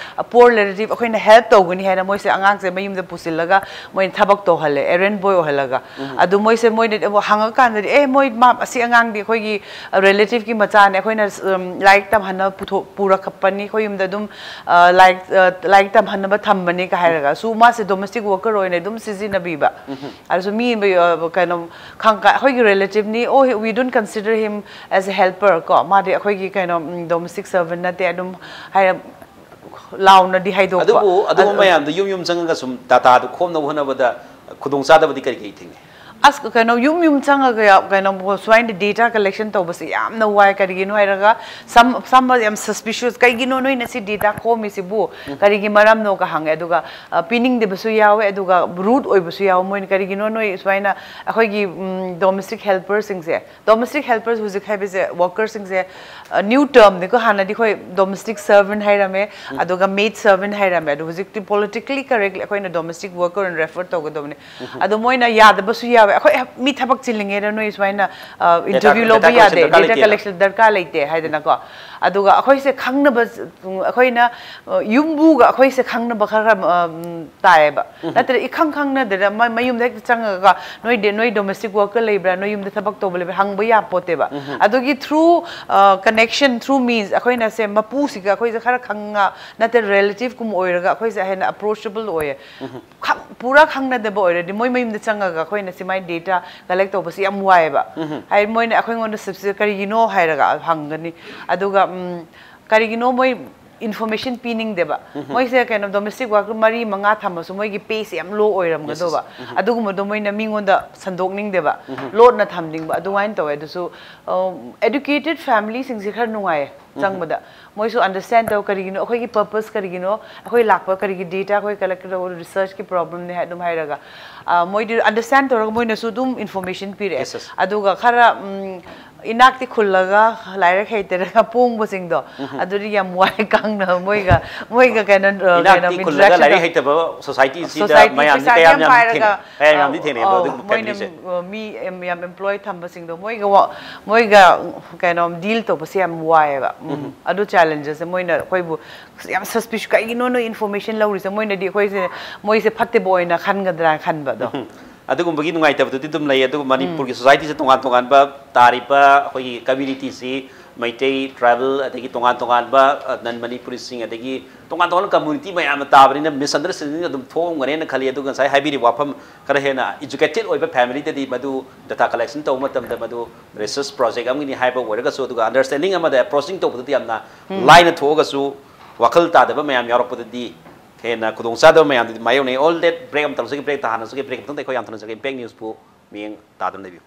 poor relative, ꯑꯩꯈꯣꯏꯅ ꯍꯦꯜꯞ ꯇꯧꯒꯅꯤ ꯍꯥꯏꯅ ꯃꯣꯏꯁꯦ ꯑꯉꯥꯡꯁꯦ ꯃꯌꯨꯝꯗ ꯄꯨꯁꯤꯜꯂꯒ ꯃꯣꯏꯅ ꯊꯕꯛ ꯇꯧꯍꯜꯂꯦ, ꯑꯦꯔꯦꯟ ꯕꯣꯏ ꯑꯣꯏꯍꯜꯂꯒ꯫ ꯑꯗꯨ ꯃꯣꯏꯁꯦ, ꯃꯣꯏꯅ ꯑꯃꯨꯛ ꯍꯪꯉꯀꯥꯟꯗꯗꯤ, "ꯑꯦ, ꯃꯣꯏ, ꯃꯥ, ꯑꯁꯤ ꯑꯉꯥꯡꯗꯤ ꯑꯩꯈꯣꯏꯒꯤ ꯔꯤꯂꯦꯇꯤꯚꯀꯤ ꯃꯆꯥꯅꯦ, ꯑꯩꯈꯣꯏꯅ, ꯎꯝ, ꯂꯥꯏꯔꯤꯛ ꯇꯝꯍꯟꯅꯕ ꯄꯨꯊꯣꯛ-, ꯄꯨꯔꯛꯄꯅꯤ, ꯑꯩꯈꯣꯏ ꯌꯨꯝꯗ ꯑꯗꯨꯝ, ꯑ, ꯂꯥꯏꯔꯤꯛ, ꯑ, ꯂꯥꯏꯔꯤꯛ ꯇꯝꯍꯟꯅꯕ ꯊꯝꯕꯅꯤ" ꯀ ꯍꯥꯏꯔꯒ꯫ ꯁꯨ ꯃꯥꯁꯦ ꯗꯣꯃꯦꯁꯇꯤꯛ ꯋꯥꯔꯀꯔ ꯑꯣꯏꯅ ꯑꯗꯨꯝ ꯁꯤꯖꯤꯟꯅꯕꯤꯕ꯫ ꯑꯗꯨꯁꯨ ꯃꯤ, ꯑ, ꯀꯩꯅꯣ, ꯈꯪ-, ꯑꯩꯈꯣꯏꯒꯤ ꯔꯤꯂꯦꯇꯤꯚꯅꯤ, "Oh, we don't consider him as a helper" ꯀꯣ, "ꯃꯥꯗꯤ ꯑꯩꯈꯣꯏꯒꯤ ꯀꯩꯅꯣ, ꯎꯝ, ꯗꯣꯃꯦꯁꯇꯤꯛ ꯁꯔꯚꯦꯟ ꯅꯠꯇꯦ" ꯑꯗꯨꯝ ꯍꯥꯏꯔ ꯂꯥꯎꯅꯗꯤ ꯍꯥꯏꯗꯣꯛꯄ꯫ ꯑꯗꯨꯕꯨ ꯑꯗꯨꯒꯨꯝꯕ ꯑꯗꯨ- ꯃꯌꯥꯝꯗꯣ ꯌꯨꯝ ꯌꯨꯝ ꯆꯪꯉꯒ ꯁꯨꯝ ꯗꯥꯇꯥꯗꯨ ꯈꯣꯝꯅꯕ ꯍꯣꯠꯅꯕꯗ ꯈꯨꯗꯣꯡꯆꯥꯗꯕꯗꯤ ꯀꯔꯤ ꯀꯔꯤ ꯊꯦꯡꯅꯩ? ꯑꯁ, ꯀꯩꯅꯣ, ꯌꯨꯝ ꯌꯨꯝ ꯆꯪꯉꯒ ꯀꯩꯅꯣ, ꯁꯨꯃꯥꯏꯅ data collection ꯇꯧꯕꯁꯦ ꯌꯥꯝꯅ ꯋꯥꯏ꯫ ꯀꯔꯤꯒꯤꯅꯣ ꯍꯥꯏꯔꯒ, some, some ꯌꯥꯝ suspicious, "ꯀꯩꯒꯤꯅꯣ ꯅꯣꯏꯅ ꯁꯤ data ꯈꯣꯝꯃꯤꯁꯤꯕꯨ? ꯀꯔꯤꯒꯤ ꯃꯔꯝꯅꯣ?" ꯀ ꯍꯪꯉꯦ꯫ ꯑꯗꯨꯒ ꯑ, ꯄꯤꯅꯤꯡꯗꯕꯁꯨ ꯌꯥꯎꯋꯦ, ꯑꯗꯨꯒ rude ꯑꯣꯏꯕꯁꯨ ꯌꯥꯎꯋꯦ꯫ ꯃꯣꯏꯅ, "ꯀꯔꯤꯒꯤꯅꯣ ꯅꯣꯏ ꯁꯨꯃꯥꯏꯅ?" ꯑꯩꯈꯣꯏꯒꯤ ꯎꯝ, domestic helperꯁꯤꯡꯁꯦ, domestic helpers ꯍꯧꯖꯤꯛ ꯍꯥꯏꯕꯁꯦ, workerꯁꯤꯡꯁꯦ, new termꯅꯤꯀꯣ꯫ ꯍꯥꯟꯅꯗꯤ ꯑꯩꯈꯣꯏ domestic servant ꯍꯥꯏꯔꯝꯃꯦ, ꯑꯗꯨꯒ maid servant ꯍꯥꯏꯔꯝꯃꯦ꯫ ꯑꯗꯣ ꯍꯧꯖꯤꯛꯇꯤ politically correctly ꯑꯩꯈꯣꯏꯅ domestic worker ꯑꯣꯏꯅ refer ꯇꯧꯒꯗꯕꯅꯤ꯫ ꯑꯗꯣ ꯃꯣꯏꯅ ꯌꯥꯗꯕꯁꯨ ꯌꯥꯎꯋꯦ꯫ "ꯑꯩꯈꯣꯏ ꯃꯤ ꯊꯕꯛ ꯆꯤꯜꯂꯤꯉꯩꯗ ꯅꯣꯏ ꯁꯨꯃꯥꯏꯅ ꯑ, interview data ꯂꯧꯕ ꯌꯥꯗꯦ, collection ꯗꯔꯀꯥꯔ data ꯂꯩꯇꯦꯅ꯫ Collection ꯗꯔꯀꯥꯔ ꯂꯩꯇꯦ" ꯍꯥꯏꯗꯅꯀꯣ꯫ ꯑꯗꯨꯒ ꯑꯩꯈꯣꯏꯁꯦ ꯈꯪꯅꯕ, ꯑꯩꯈꯣꯏꯅ ꯑ, ꯌꯨꯝꯕꯨꯒ ꯑꯩꯈꯣꯏꯁꯦ ꯈꯪꯅꯕ ꯈꯔ ꯈꯔ ꯑ, ꯎꯝ, ꯇꯥꯏꯌꯦꯕ꯫ ꯅꯠꯇ꯭ꯔ ꯏꯈꯪ ꯈꯪꯅꯗꯅ ꯃ-, ꯃꯌꯨꯝꯗ ꯍꯦꯛꯇ ꯆꯪꯉꯒ, "ꯅꯣꯏ ꯗꯦ-, ꯅꯣꯏ domestic worker ꯂꯩꯕ꯭ꯔꯥ? ꯅꯣꯏ ꯌꯨꯝꯗ ꯊꯕꯛ ꯇꯧꯕ ꯂꯩꯕ꯭ꯔꯥ?" ꯍꯪꯕ ꯌꯥꯄꯣꯠꯇꯦꯕ꯫ ꯑꯗꯨꯒꯤ through connection, through means ꯑꯩꯈꯣꯏꯅ ꯁꯦ ꯃꯄꯨꯁꯤꯒ ꯑꯩꯈꯣꯏꯁꯦ ꯈꯔ ꯈꯪꯉ, ꯅꯠꯇ꯭ꯔ relative ꯀꯨꯝꯕ ꯑꯣꯏꯔꯒ ꯑꯩꯈꯣꯏꯁꯦ ꯍꯦꯟꯅ approachable ꯑꯣꯏꯌꯦ꯫ ꯈꯪ-, ꯄꯨꯔꯥ ꯈꯪꯅꯗꯕ ꯑꯣꯏꯔꯗꯤ ꯃꯣꯏ ꯃꯌꯨꯝꯗ ꯆꯪꯉꯒ ꯑꯩꯈꯣꯏꯅ ꯁꯤ ꯃꯥꯏ data collect ꯇꯧꯕꯁꯤ ꯌꯥꯝ ꯋꯥꯏꯑꯦꯕ꯫ ꯍꯥꯏꯗꯤ ꯃꯣꯏꯅ ꯑꯩꯈꯣꯏꯉꯣꯟꯗ ꯁꯤꯞꯁꯤ ꯀꯔꯤꯒꯤꯅꯣ ꯍꯥꯏꯔꯒ ꯍꯪꯒꯅꯤ꯫ ꯑꯗꯨꯒ ꯎꯝ, ꯀꯔꯤꯒꯤꯅꯣ ꯃꯣꯏ information ꯄꯤꯅꯤꯡꯗꯦꯕ? ꯃꯣꯏꯁꯦ ꯀꯩꯅꯣ, domestic worker ꯃꯔꯤ ꯃꯉꯥ ꯊꯝꯃꯁꯨ ꯃꯣꯏꯒꯤ payꯁꯦ ꯌꯥꯝ low ꯑꯣꯏꯔꯝꯒꯗꯧꯕ꯫ ꯑꯗꯨꯒꯨꯝꯕꯗꯣ ꯃꯣꯏꯅ ꯃꯤꯉꯣꯟꯗ ꯁꯟꯗꯣꯛꯅꯤꯡꯗꯦꯕ, ꯂꯣꯠꯅ ꯊꯝꯅꯤꯡꯕ ꯑꯗꯨꯃꯥꯏꯅ ꯇꯧꯋꯦ꯫ ꯑꯗꯨꯁꯨ ꯑ, educated familyꯁꯤꯡꯁꯦ ꯈꯔ ꯅꯨꯡꯉꯥꯏꯌꯦ ꯆꯪꯕꯗ꯫ ꯃꯣꯏꯁꯨ understand ꯇꯧ, ꯀꯔꯤꯒꯤꯅꯣ ꯑꯩꯈꯣꯏꯒꯤ purpose, ꯀꯔꯤꯒꯤꯅꯣ ꯑꯩꯈꯣꯏ ꯂꯥꯛꯄ, ꯀꯔꯤꯒꯤ data ꯑꯩꯈꯣꯏ collect ꯇꯧꯕ, researchꯀꯤ problemꯅꯦ ꯍꯥꯏ ꯑꯗꯨꯝ ꯍꯥꯏꯔꯒ, ꯑ, ꯃꯣꯏꯗꯤ understand ꯇꯧꯔꯒ ꯃꯣꯏꯅꯁꯨ ꯑꯗꯨꯝ information ꯄꯤꯔꯛꯑꯦ꯫ ꯑꯗꯨꯒ ꯈꯔ ꯎꯝ, ꯏꯅꯥꯛꯇꯤ ꯈꯨꯜꯂꯒ ꯂꯥꯏꯔꯤꯛ ꯍꯩꯇꯔꯒ ꯄꯣꯡꯕꯁꯤꯡꯗꯣ, ꯑꯗꯨꯗꯤ ꯌꯥꯝ ꯋꯥꯏ ꯈꯪꯅ ꯃꯣꯏꯒ, ꯃꯣꯏꯒ ꯀꯩꯅꯣ, ꯑ, ꯏꯅꯥꯛꯇꯤ ꯀꯩꯅꯣ, ꯈꯨꯜꯂꯒ interaction ꯂꯥꯏꯔꯤꯛ ꯇꯧ-, ꯍꯩꯇꯕ societyꯁꯤꯗ society ꯃꯌꯥꯝꯁꯤ ꯄꯩꯁꯥ ꯀꯌꯥꯝ ꯌꯥꯝ ꯌꯥꯝ ꯄꯥꯏꯔꯒ, ꯊꯦꯡꯅꯩ, ꯀꯌꯥꯝ ꯌꯥꯝꯗꯤ ꯑ, ꯊꯦꯡꯅꯩꯕ ꯑ, ꯑꯗꯨꯒꯨꯝꯕ ꯃꯣꯏꯅ familyꯁꯦ꯫ ꯃꯤ ꯌꯥꯝ employ ꯊꯝꯕꯁꯤꯡꯗꯣ ꯃꯣꯏꯒ ꯋꯥ-, ꯃꯣꯏꯒ ꯀꯩꯅꯣ deal ꯇꯧꯕꯁꯦ ꯌꯥꯝ ꯋꯥꯏꯑꯦꯕ꯫ ꯎꯝ꯫ ꯑꯗꯨ challengesꯁꯦ ꯃꯣꯏꯅ ꯑꯩꯈꯣꯏꯕꯨ ꯌꯥꯝ suspicious, "ꯀꯩꯒꯤꯅꯣ ꯅꯣꯏ information ꯂꯧꯔꯤꯁꯦ?" ꯃꯣꯏꯅꯗꯤ ꯑꯩꯈꯣꯏꯁꯦ, ꯃꯣꯏꯁꯦ ꯐꯠꯇꯕ ꯑꯣꯏꯅ ꯈꯟꯒꯗ꯭ꯔꯥ ꯈꯟꯕꯗꯣ꯫ ꯑꯗꯨꯒꯨꯝꯕꯒꯤ ꯅꯨꯡꯉꯥꯏꯇꯕꯗꯨꯗꯤ ꯑꯗꯨꯝ ꯂꯩ꯫ ꯑꯗꯨꯒ ꯃꯅꯤꯄꯨꯔꯒꯤ societyꯁꯦ ꯇꯣꯉꯥꯟ ꯇꯣꯉꯥꯟꯕ ꯇꯥꯔꯤꯕ ꯑꯩꯈꯣꯏꯒꯤ communityꯁꯤ ꯃꯩꯇꯩ, tribal, ꯑꯗꯒꯤ ꯇꯣꯉꯥꯟ ꯇꯣꯉꯥꯟꯕ, ꯑ, non Manipuriꯁꯤꯡ, ꯑꯗꯒꯤ ꯇꯣꯉꯥꯟ ꯇꯣꯉꯥꯟꯕ community ꯃꯌꯥꯝ ꯑꯃ ꯇꯥꯕꯅꯤꯅ misunderstanding ꯑꯗꯨꯝ ꯊꯣꯛꯑꯝꯒꯅꯦꯅ ꯈꯜꯂꯤ꯫ ꯑꯗꯨꯒ ꯉꯁꯥꯏ ꯍꯥꯏꯕꯤꯔꯤꯕ ꯋꯥꯐꯝ, ꯈꯔ ꯍꯦꯟꯅ educated ꯑꯣꯏꯕ familyꯗꯗꯤ ꯃꯗꯨ data collection ꯇꯧꯕ ꯃꯇꯝꯗ ꯃꯗꯨ research project ꯑꯃꯒꯤꯅꯤ ꯍꯥꯏꯕ ꯑꯣꯏꯔꯒꯁꯨ, ꯑꯗꯨꯒ understanding ꯑꯃꯗ approaching ꯇꯧꯕꯗꯗꯤ ꯌꯥꯝꯅ ꯂꯥꯏꯅ ꯊꯣꯛꯑꯒꯁꯨ, ꯋꯥꯈꯜ ꯇꯥꯗꯕ ꯃꯌꯥꯝ ꯌꯥꯎꯔꯛꯄꯗꯗꯤ ꯍꯦꯟꯅ ꯈꯨꯗꯣꯡꯆꯥꯗꯕ ꯃꯌꯥꯝꯗꯨꯗꯤ ꯃꯥꯌꯣꯛꯅꯩ꯫ All that, break ꯑꯃ ꯇꯧꯖꯒꯦ, break ꯊꯥꯅ ꯆꯠꯖꯒꯦ꯫ Break ꯃꯇꯨꯡꯗ ꯑꯩꯈꯣꯏ ꯌꯥꯝ ꯊꯨꯅ ꯆꯠꯖꯒꯦ꯫ Impact Newsꯄꯨ ꯃꯤꯠꯌꯦꯡ ꯇꯥꯗꯨꯅ ꯂꯩꯕꯤꯌꯨ꯫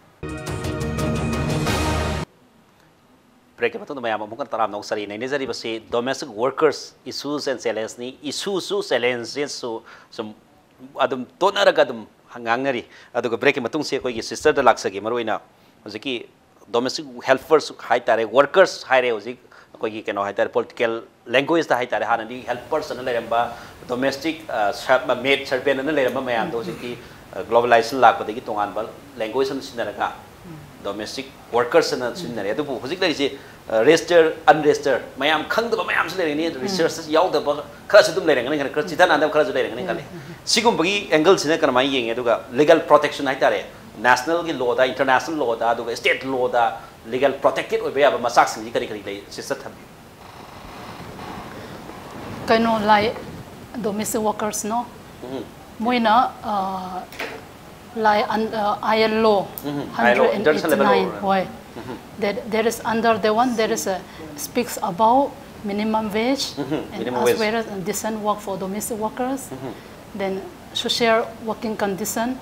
ꯕ꯭ꯔꯦꯛꯀꯤ ꯃꯇꯨꯡꯗ ꯃꯌꯥꯝ ꯑꯃꯨꯛꯀ ꯇꯔꯥꯝꯅ ꯑꯣꯛꯆꯔꯤ꯫ ꯅꯩꯅꯖꯔꯤꯕꯁꯤ domestic workers issues and challengeꯅꯤ꯫ Issueꯁꯨ challengesꯁꯨ ꯁꯨꯝ ꯑꯗꯨꯝ ꯇꯣꯠꯅꯔꯒ ꯑꯗꯨꯝ ꯉꯥꯡꯅꯔꯤ꯫ ꯑꯗꯨꯒ ꯕ꯭ꯔꯦꯛꯀꯤ ꯃꯇꯨꯡꯁꯤ ꯑꯩꯈꯣꯏꯒꯤ ꯁꯤꯁꯇꯔꯗ ꯂꯥꯛꯆꯒꯦ꯫ ꯃꯔꯨꯑꯣꯏꯅ ꯍꯧꯖꯤꯛꯀꯤ domestic helpers ꯍꯥꯏꯇꯥꯔꯦ, workers ꯍꯥꯏꯔꯦ ꯍꯧꯖꯤꯛ ꯑꯩꯈꯣꯏꯒꯤ ꯀꯩꯅꯣ ꯍꯥꯏꯇꯥꯔꯦ, political languageꯇ ꯍꯥꯏꯇꯥꯔꯦ, ꯍꯥꯟꯅꯗꯤ helpers ꯑꯅ ꯂꯩꯔꯝꯕ, domestic maid servant ꯑꯅ ꯂꯩꯔꯝꯕ ꯃꯌꯥꯝꯗꯣ ꯍꯧꯖꯤꯛꯇꯤ globalization ꯂꯥꯛꯄꯗꯒꯤ ꯇꯣꯉꯥꯟꯕ language ꯑꯃ ꯁꯤꯖꯤꯟꯅꯔꯒ domestic workers ꯑꯅ ꯁꯤꯖꯤꯟꯅꯔꯦ꯫ ꯑꯗꯨꯕꯨ ꯍꯧꯖꯤꯛ ꯂꯩꯔꯤꯁꯦ register, unregister ꯃꯌꯥꯝ ꯈꯪꯗꯕ ꯃꯌꯥꯝꯁꯨ ꯂꯩꯔꯤꯅꯤ, register ꯌꯥꯎꯗꯕ ꯈꯔꯁꯨ ꯑꯗꯨꯝ ꯂꯩꯔꯝꯒꯅꯤ ꯈꯜꯂꯤ, ꯈꯔ ꯆꯤꯊ ꯅꯥꯟꯗꯕ ꯈꯔꯁꯨ ꯂꯩꯔꯝꯒꯅꯤ ꯈꯜꯂꯤ꯫ ꯁꯤꯒꯨꯝꯕꯒꯤ angleꯁꯤꯅ ꯀꯔꯝꯍꯥꯏꯅ ꯌꯦꯡꯉꯤ? ꯑꯗꯨꯒ legal protection ꯍꯥꯏꯇꯥꯔꯦ, nationalꯒꯤ lawꯗ, international lawꯗ, ꯑꯗꯨꯒ state lawꯗ legal protected ꯑꯣꯏꯕ ꯌꯥꯕ ꯃꯆꯥꯛꯁꯤꯡꯁꯤ ꯀꯔꯤ ꯀꯔꯤ ꯂꯩ? ꯁꯤꯁꯇꯔ ꯊꯝꯕꯤꯌꯨ꯫ ꯀꯩꯅꯣ, like domestic workers, no? ꯃꯣꯏꯅ, uh, like, un- uh, ILO ILO, International Labour Law. ꯍꯣꯏ꯫ That there is, under the one, there is a speaks about minimum wage and Minimum as wage. Well as decent work for domestic workers, then social working condition,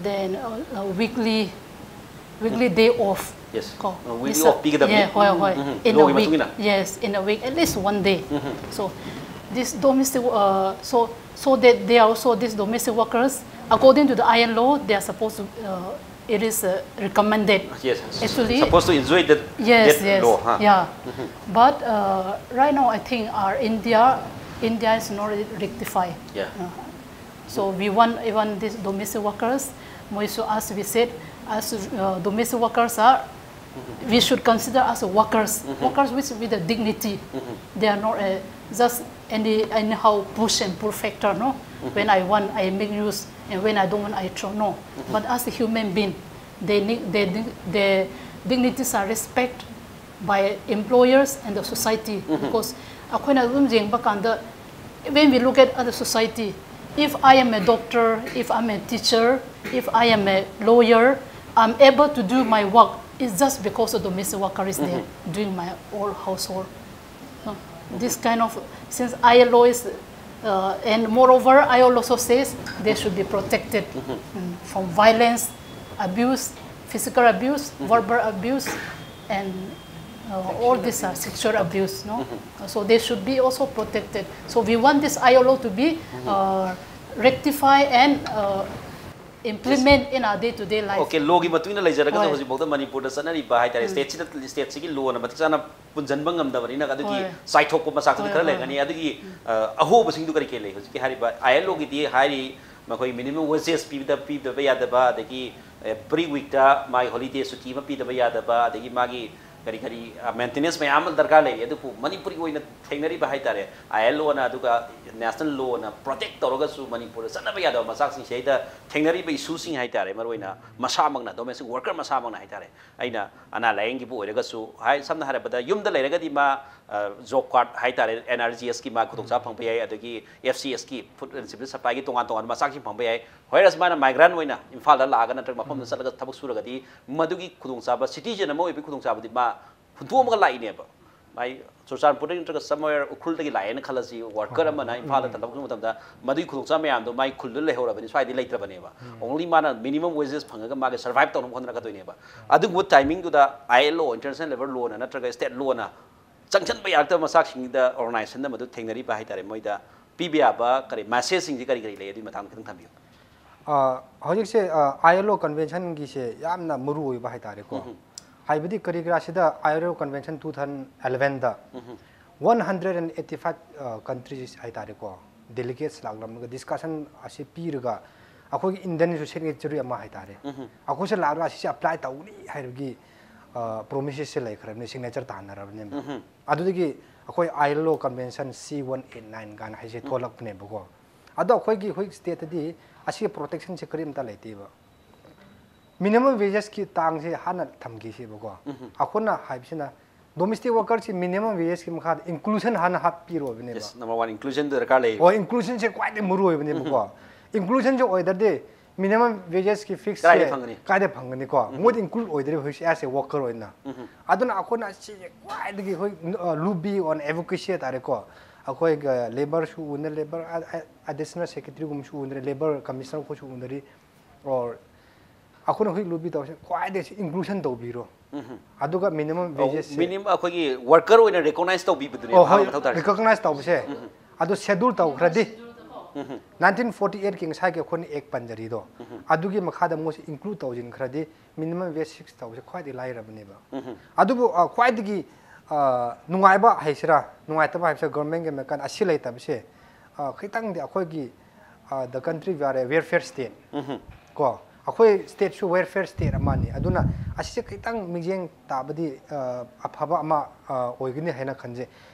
then uh, uh, weekly weekly day off. Yes. ꯀꯣ꯫ Uh, weekly It's a- off ꯄꯤꯒꯗꯕꯅꯤ꯫ Yeah, ꯍꯣꯏ, ꯍꯣꯏ. ꯎꯝ, ꯎꯝ. In a Lawꯒꯤ week. ꯃꯇꯨꯡ ꯏꯟꯅ꯫ Yes, in a week, at least one day. So this domestic, uh, so so that they also, these domestic workers, according to the ILO, they are supposed to, uh, it is uh, recommended. Yes. Actually, Supposed to enjoy that, yes, that yes, law, huh? Yeah. But uh, right now, I think our India, India is not rectified. Yeah. Uh, so we want even these domestic workers, more so as we said, as uh, domestic workers are, we should consider as workers, workers with, with a dignity. They are not uh, just any anyhow push and pull factor, no? When I want, I make use, and when I don't want, I throw, no. But as a human being, they need, they, their dignities are respect by employers and the society. Because ꯑꯩꯈꯣꯏꯅ ꯑꯗꯨꯝ ꯌꯦꯡꯕ ꯀꯥꯟꯗ, when we look at other society, if I am a doctor, if I'm a teacher, if I am a lawyer, I'm able to do my work, it's just because of domestic worker is there doing my all household. No? This kind of, since ILO is Uh, and moreover, I L O also says they should be protected mm, from violence, abuse, physical abuse, verbal abuse, and uh, all this uh, sexual abuse. No, so they should be also protected. So we want this I L O to be uh, rectified and uh, implement in our day-to-day life. Okay, lawꯒꯤ ꯃꯇꯨꯡ ꯏꯟꯅ ꯂꯩꯖꯔꯒꯁꯨ ꯍꯣꯏ. ꯍꯧꯖꯤꯛꯐꯥꯎꯗ ꯃꯅꯤꯄꯨꯔꯗ ꯆꯠꯅꯔꯤꯕ ꯍꯥꯏꯇꯥꯔꯦ, stateꯁꯤꯗ stateꯁꯤꯒꯤ lawꯅ ꯃꯇꯤꯛ ꯆꯥꯅ ꯄꯨꯟꯁꯤꯟꯕ ꯉꯝꯗꯕꯅꯤꯅ ꯑꯗꯨꯒꯤ ꯍꯣꯏ. ꯆꯥꯏꯊꯣꯛꯄ ꯃꯆꯥꯛꯇꯨꯗꯤ ꯍꯣꯏ, ꯈꯔ ꯍꯣꯏ, ꯂꯩꯔꯝꯒꯅꯤ꯫ ꯍꯣꯏ. ꯑꯗꯨꯒꯤ ꯑ, ꯑꯍꯣꯕꯁꯤꯡꯗꯨ ꯀꯔꯤ ꯀꯔꯤ ꯂꯩ? ꯍꯧꯖꯤꯛꯀꯤ ꯍꯥꯏꯔꯤꯕ I L Oꯒꯤꯗꯤ ꯍꯥꯏꯔꯤ, ꯃꯈꯣꯏ minimum wages ꯄꯤꯕꯗ ꯄꯤꯗꯕ ꯌꯥꯗꯕ, ꯑꯗꯒꯤ every weekꯇ ꯃꯥꯒꯤ holiday ꯁꯨꯇꯤ ꯑꯃ ꯄꯤꯗꯕ ꯌꯥꯗꯕ, ꯑꯗꯒꯤ ꯃꯥꯒꯤ ꯀꯔꯤ ꯀꯔꯤ maintenance ꯃꯌꯥꯝ ꯑꯃ ꯗꯔꯀꯥꯔ ꯂꯩꯔꯤ꯫ ꯑꯗꯨꯕꯨ ꯃꯅꯤꯄꯨꯔꯒꯤ ꯑꯣꯏꯅ ꯊꯦꯡꯅꯔꯤꯕ ꯍꯥꯏꯇꯥꯔꯦ, I L Oꯅ ꯑꯗꯨꯒ national lawꯅ protect ꯇꯧꯔꯒꯁꯨ ꯃꯅꯤꯄꯨꯔꯗ ꯆꯠꯅꯕ ꯌꯥꯗꯕ ꯃꯆꯥꯛꯁꯤꯡꯁꯦ ꯍꯦꯛꯇ ꯊꯦꯡꯅꯔꯤꯕ issueꯁꯤꯡ ꯍꯥꯏꯇꯥꯔꯦ, ꯃꯔꯨꯑꯣꯏꯅ ꯃꯁꯥꯃꯛꯅ, domestic worker ꯃꯁꯥꯃꯛꯅ ꯍꯥꯏꯇꯥꯔꯦ, ꯑꯩꯅ ꯑꯅꯥ ꯂꯥꯏꯌꯦꯡꯒꯤꯕꯨ ꯑꯣꯏꯔꯒꯁꯨ ꯍꯥꯏ, ꯁꯝꯅ ꯍꯥꯏꯔꯕꯗ ꯌꯨꯝꯗ ꯂꯩꯔꯒꯗꯤ ꯃꯥ job card ꯍꯥꯏꯇꯥꯔꯦ, N R G Sꯀꯤ ꯃꯥ ꯈꯨꯗꯣꯡꯆꯥꯕ ꯐꯪꯕ ꯌꯥꯏ, ꯑꯗꯒꯤ F C Sꯀꯤ, Food and Civil Supplyꯒꯤ ꯇꯣꯉꯥꯟ ꯇꯣꯉꯥꯟꯕ ꯃꯆꯥꯛꯁꯤꯡ ꯐꯪꯕ ꯌꯥꯏ꯫ Whereas ꯃꯥꯅ migrant ꯑꯣꯏꯅ ꯏꯝꯐꯥꯜꯗ ꯂꯥꯛꯑꯒ ꯅꯠꯇ꯭ꯔꯒ ꯃꯐꯝꯗ ꯆꯠꯂꯒ ꯊꯕꯛ ꯁꯨꯔꯒꯗꯤ ꯃꯗꯨꯒꯤ ꯈꯨꯗꯣꯡꯆꯥꯕ, citizen ꯑꯃ ꯑꯣꯏꯕꯒꯤ ꯈꯨꯗꯣꯡꯆꯥꯕꯗꯤ ꯃꯥ ꯍꯨꯟꯗꯣꯛꯑꯝꯃꯒ ꯂꯥꯛꯏꯅꯦꯕ꯫ ꯃꯥꯏ ꯆꯨꯔꯆꯥꯟꯄꯨꯔꯗꯒꯤ ꯅꯠꯇ꯭ꯔꯒ somewhere ꯎꯈ꯭ꯔꯨꯜꯗꯒꯤ ꯂꯥꯛꯑꯦꯅ ꯈꯜꯂꯁꯤ, worker ꯑꯃꯅ ꯏꯝꯐꯥꯜꯗ ꯊꯕꯛ ꯁꯨꯕ ꯃꯇꯝꯗ ꯃꯗꯨꯒꯤ ꯈꯨꯗꯣꯡꯆꯥꯕ ꯃꯌꯥꯝꯗꯣ ꯃꯥꯏ ꯈꯨꯜꯗ ꯂꯩꯍꯧꯔꯕꯅꯤ, ꯁ꯭ꯋꯥꯏꯗꯤ ꯂꯩꯇ꯭ꯔꯕꯅꯦꯕ꯫ Only ꯃꯥꯅ minimum wages ꯐꯪꯉꯒ ꯃꯥꯒꯤ survive ꯇꯧꯅꯕ ꯍꯣꯠꯅꯔꯛꯀꯗꯣꯏꯅꯦꯕ꯫ ꯑꯗꯨꯒꯨꯝꯕ timingꯗꯨꯗ I L O, international labour lawꯅ ꯅꯠꯇ꯭ꯔꯒ state lawꯅ ꯆꯪꯁꯤꯟꯕ ꯌꯥꯔꯛꯇꯕ ꯃꯆꯥꯛꯁꯤꯡꯗ organizationꯗ ꯃꯗꯨ ꯊꯦꯡꯅꯔꯤꯕ ꯍꯥꯏꯇꯥꯔꯦ, ꯃꯣꯏꯗ ꯄꯤꯕ ꯌꯥꯕ ꯀꯔꯤ messageꯁꯤꯡꯁꯤ ꯀꯔꯤ ꯀꯔꯤ ꯂꯩ, ꯑꯗꯨꯒꯤ ꯃꯇꯥꯡꯗ ꯈꯤꯇꯪ ꯊꯝꯕꯤꯌꯨ꯫ ꯑ, ꯍꯧꯖꯤꯛꯁꯦ ꯑꯥꯏ ꯑꯦꯜ ꯑꯣ ꯀꯟꯚꯦꯟꯁꯟꯒꯤꯁꯦ ꯌꯥꯝꯅ ꯃꯔꯨ ꯑꯣꯏꯕ ꯍꯥꯏꯇꯥꯔꯦꯀꯣ꯫ ꯍꯥꯏꯕꯗꯤ ꯀꯔꯤꯒꯤꯔꯥ ꯁꯤꯗ I L O convention two thousand elevenꯗ one hundred and eighty five countries ꯍꯥꯏꯇꯥꯔꯦꯀꯣ, delegates ꯂꯥꯛꯂꯝꯃꯒ discussion ꯑꯁꯤ ꯄꯤꯔꯒ ꯑꯩꯈꯣꯏꯒꯤ Indianꯁꯨ signatory ꯑꯃ ꯍꯥꯏꯇꯥꯔꯦ, ꯑꯩꯈꯣꯏꯁꯨ ꯂꯥꯛꯂꯒ ꯑꯁꯤꯁꯦ apply ꯇꯧꯒꯅꯤ ꯍꯥꯏꯕꯒꯤ promisesꯁꯦ ꯂꯩꯈ꯭ꯔꯕꯅꯤ, signature ꯇꯥꯟꯅꯔꯕꯅꯦꯕ꯫ ꯑꯗꯨꯗꯒꯤ ꯑꯩꯈꯣꯏ I L O convention C one eight nine ꯀꯥꯏꯅ ꯍꯥꯏꯁꯦ ꯊꯣꯛꯂꯛꯄꯅꯦꯕꯀꯣ꯫ ꯑꯗꯣ ꯑꯩꯈꯣꯏꯒꯤ ꯑꯩꯈꯣꯏ stateꯇꯗꯤ ꯑꯁꯤꯒꯤ protectionꯁꯦ ꯀꯔꯤꯝꯇ ꯂꯩꯇꯦꯕ꯫ Minimum wagesꯀꯤ ꯇꯥꯡꯁꯦ ꯍꯥꯟꯅ ꯊꯝꯈꯤꯁꯦꯕꯀꯣ꯫ ꯑꯩꯈꯣꯏꯅ ꯍꯥꯏꯕꯁꯤꯅ domestic workerꯁꯤ minimum wagesꯀꯤ ꯃꯈꯥꯗ inclusion ꯍꯥꯟꯅ ꯍꯥꯞꯄꯤꯔꯣꯏꯕꯅꯦꯕ꯫ Yes, number one, inclusionꯗꯨ ꯗꯔꯀꯥꯔ ꯂꯩ꯫ ꯑꯣ, inclusionꯁꯦ ꯈ꯭ꯋꯥꯏꯗꯒꯤ ꯃꯔꯨ ꯑꯣꯏꯕꯅꯦꯕꯀꯣ꯫ Inclusionꯁꯦ ꯑꯣꯏꯗ꯭ꯔꯗꯤ minimum wagesꯀꯤ fixꯁꯦ ꯀꯗꯥꯏꯗꯩ ꯐꯪꯒꯅꯤ? ꯀꯥꯏꯗ ꯐꯪꯒꯅꯤꯀꯣ? ꯃꯣꯏꯗꯤ include ꯑꯣꯏꯗ꯭ꯔꯦ ꯍꯧꯖꯤꯛ as a worker ꯑꯣꯏꯅ꯫ ꯑꯗꯨꯅ ꯑꯩꯈꯣꯏꯅ ꯁꯤꯁꯦ ꯈ꯭ꯋꯥꯏꯗꯒꯤ ꯑꯩꯈꯣꯏ lobby on advocacy ꯍꯥꯏꯇꯥꯔꯦꯀꯣ꯫ ꯑꯩꯈꯣꯏꯒ ꯂꯦꯕꯔꯁꯨ ꯎꯅ ꯂꯦꯕꯔ ꯑꯦꯗꯤꯁꯅꯦꯜ ꯁꯦꯀ꯭ꯔꯦꯇꯔꯤꯒꯨꯝꯕꯁꯨ ꯎꯅꯔꯦ, ꯂꯦꯕꯔ ꯀꯃꯤꯁꯅꯔ ꯈꯣꯏꯁꯨ ꯎꯅꯔꯤ꯫ ꯑꯣꯔ ꯑꯩꯈꯣꯏꯅ ꯍꯧꯖꯤꯛ ꯂꯣꯕꯤ ꯇꯧꯁꯦ ꯈ꯭ꯋꯥꯏꯗꯒꯤ ꯏꯟꯀ꯭ꯂꯨꯖꯟ ꯇꯧꯕꯤꯔꯣ꯫ ꯑꯗꯨꯒ ꯃꯤꯅꯤꯃꯝ ꯋꯦꯖꯦꯁ ꯃꯤꯅꯤꯃꯝ ꯑꯩꯈꯣꯏꯒꯤ ꯋꯥꯔꯀꯔ ꯑꯣꯏꯅ ꯔꯤꯀꯣꯛꯅꯥꯏꯁ ꯇꯧꯕꯤꯕꯗꯨꯅꯦ ꯑꯣ ꯑꯍꯥꯟꯕ ꯍꯣꯏ ꯃꯊꯧ ꯇꯥꯔꯤꯁꯦ꯫ ꯔꯤꯀꯣꯛꯅꯥꯏꯁ ꯇꯧꯕꯁꯦ꯫ ꯑꯗꯨ ꯁꯦꯗꯨꯜ ꯇꯧꯈ꯭ꯔꯗꯤ ꯅꯥꯏꯟꯇꯤꯟ ꯐꯣꯔꯇꯤ ꯑꯩꯠꯀꯤ ꯉꯁꯥꯏꯒꯤ ꯑꯩꯈꯣꯏꯅ ꯑꯦꯛ ꯄꯟꯖꯔꯤꯗꯣ, ꯑꯗꯨꯒꯤ ꯃꯈꯥꯗ ꯃꯣꯏꯁꯦ ꯏꯟꯀ꯭ꯂꯨꯗ ꯇꯧꯁꯤꯟꯈ꯭ꯔꯗꯤ ꯃꯤꯅꯤꯃꯝ ꯋꯦꯖ ꯐꯤꯛꯁ ꯇꯧꯕꯁꯦ ꯈ꯭ꯋꯥꯏꯗꯒꯤ ꯂꯥꯏꯔꯕꯅꯦꯕ꯫ ꯑꯗꯨꯕꯨ ꯑ, ꯈ꯭ꯋꯥꯏꯗꯒꯤ ꯑ, ꯅꯨꯡꯉꯥꯏꯕ ꯍꯥꯏꯁꯤꯔꯥ, ꯅꯨꯡꯉꯥꯏꯇꯕ ꯍꯥꯏꯁꯤꯔꯥ, ꯒꯣꯔꯃꯦꯟꯒꯤ ꯃꯥꯏꯀꯩ ꯑꯁꯤ ꯂꯩꯇꯕꯁꯦ, ꯑ, ꯈꯤꯇꯪꯗꯤ ꯑꯩꯈꯣꯏꯒꯤ, ꯑ, the country we are a welfare state ꯀꯣ, ꯑꯩꯈꯣꯏ ꯁ꯭ꯇꯦꯠꯁꯨ ꯋꯦꯜꯐꯤꯌꯔ ꯁ꯭ꯇꯦꯠ ꯑꯃꯅꯤ꯫ ꯑꯗꯨꯅ ꯑꯁꯤꯁꯦ ꯈꯤꯇꯪ ꯃꯤꯠꯌꯦꯡ ꯇꯥꯕꯗꯤ, ꯑ, ꯑꯐꯕ ꯑꯃ, ꯑ, ꯑꯣꯏꯒꯅꯤ ꯍꯥꯏꯅ ꯈꯟꯖꯩ꯫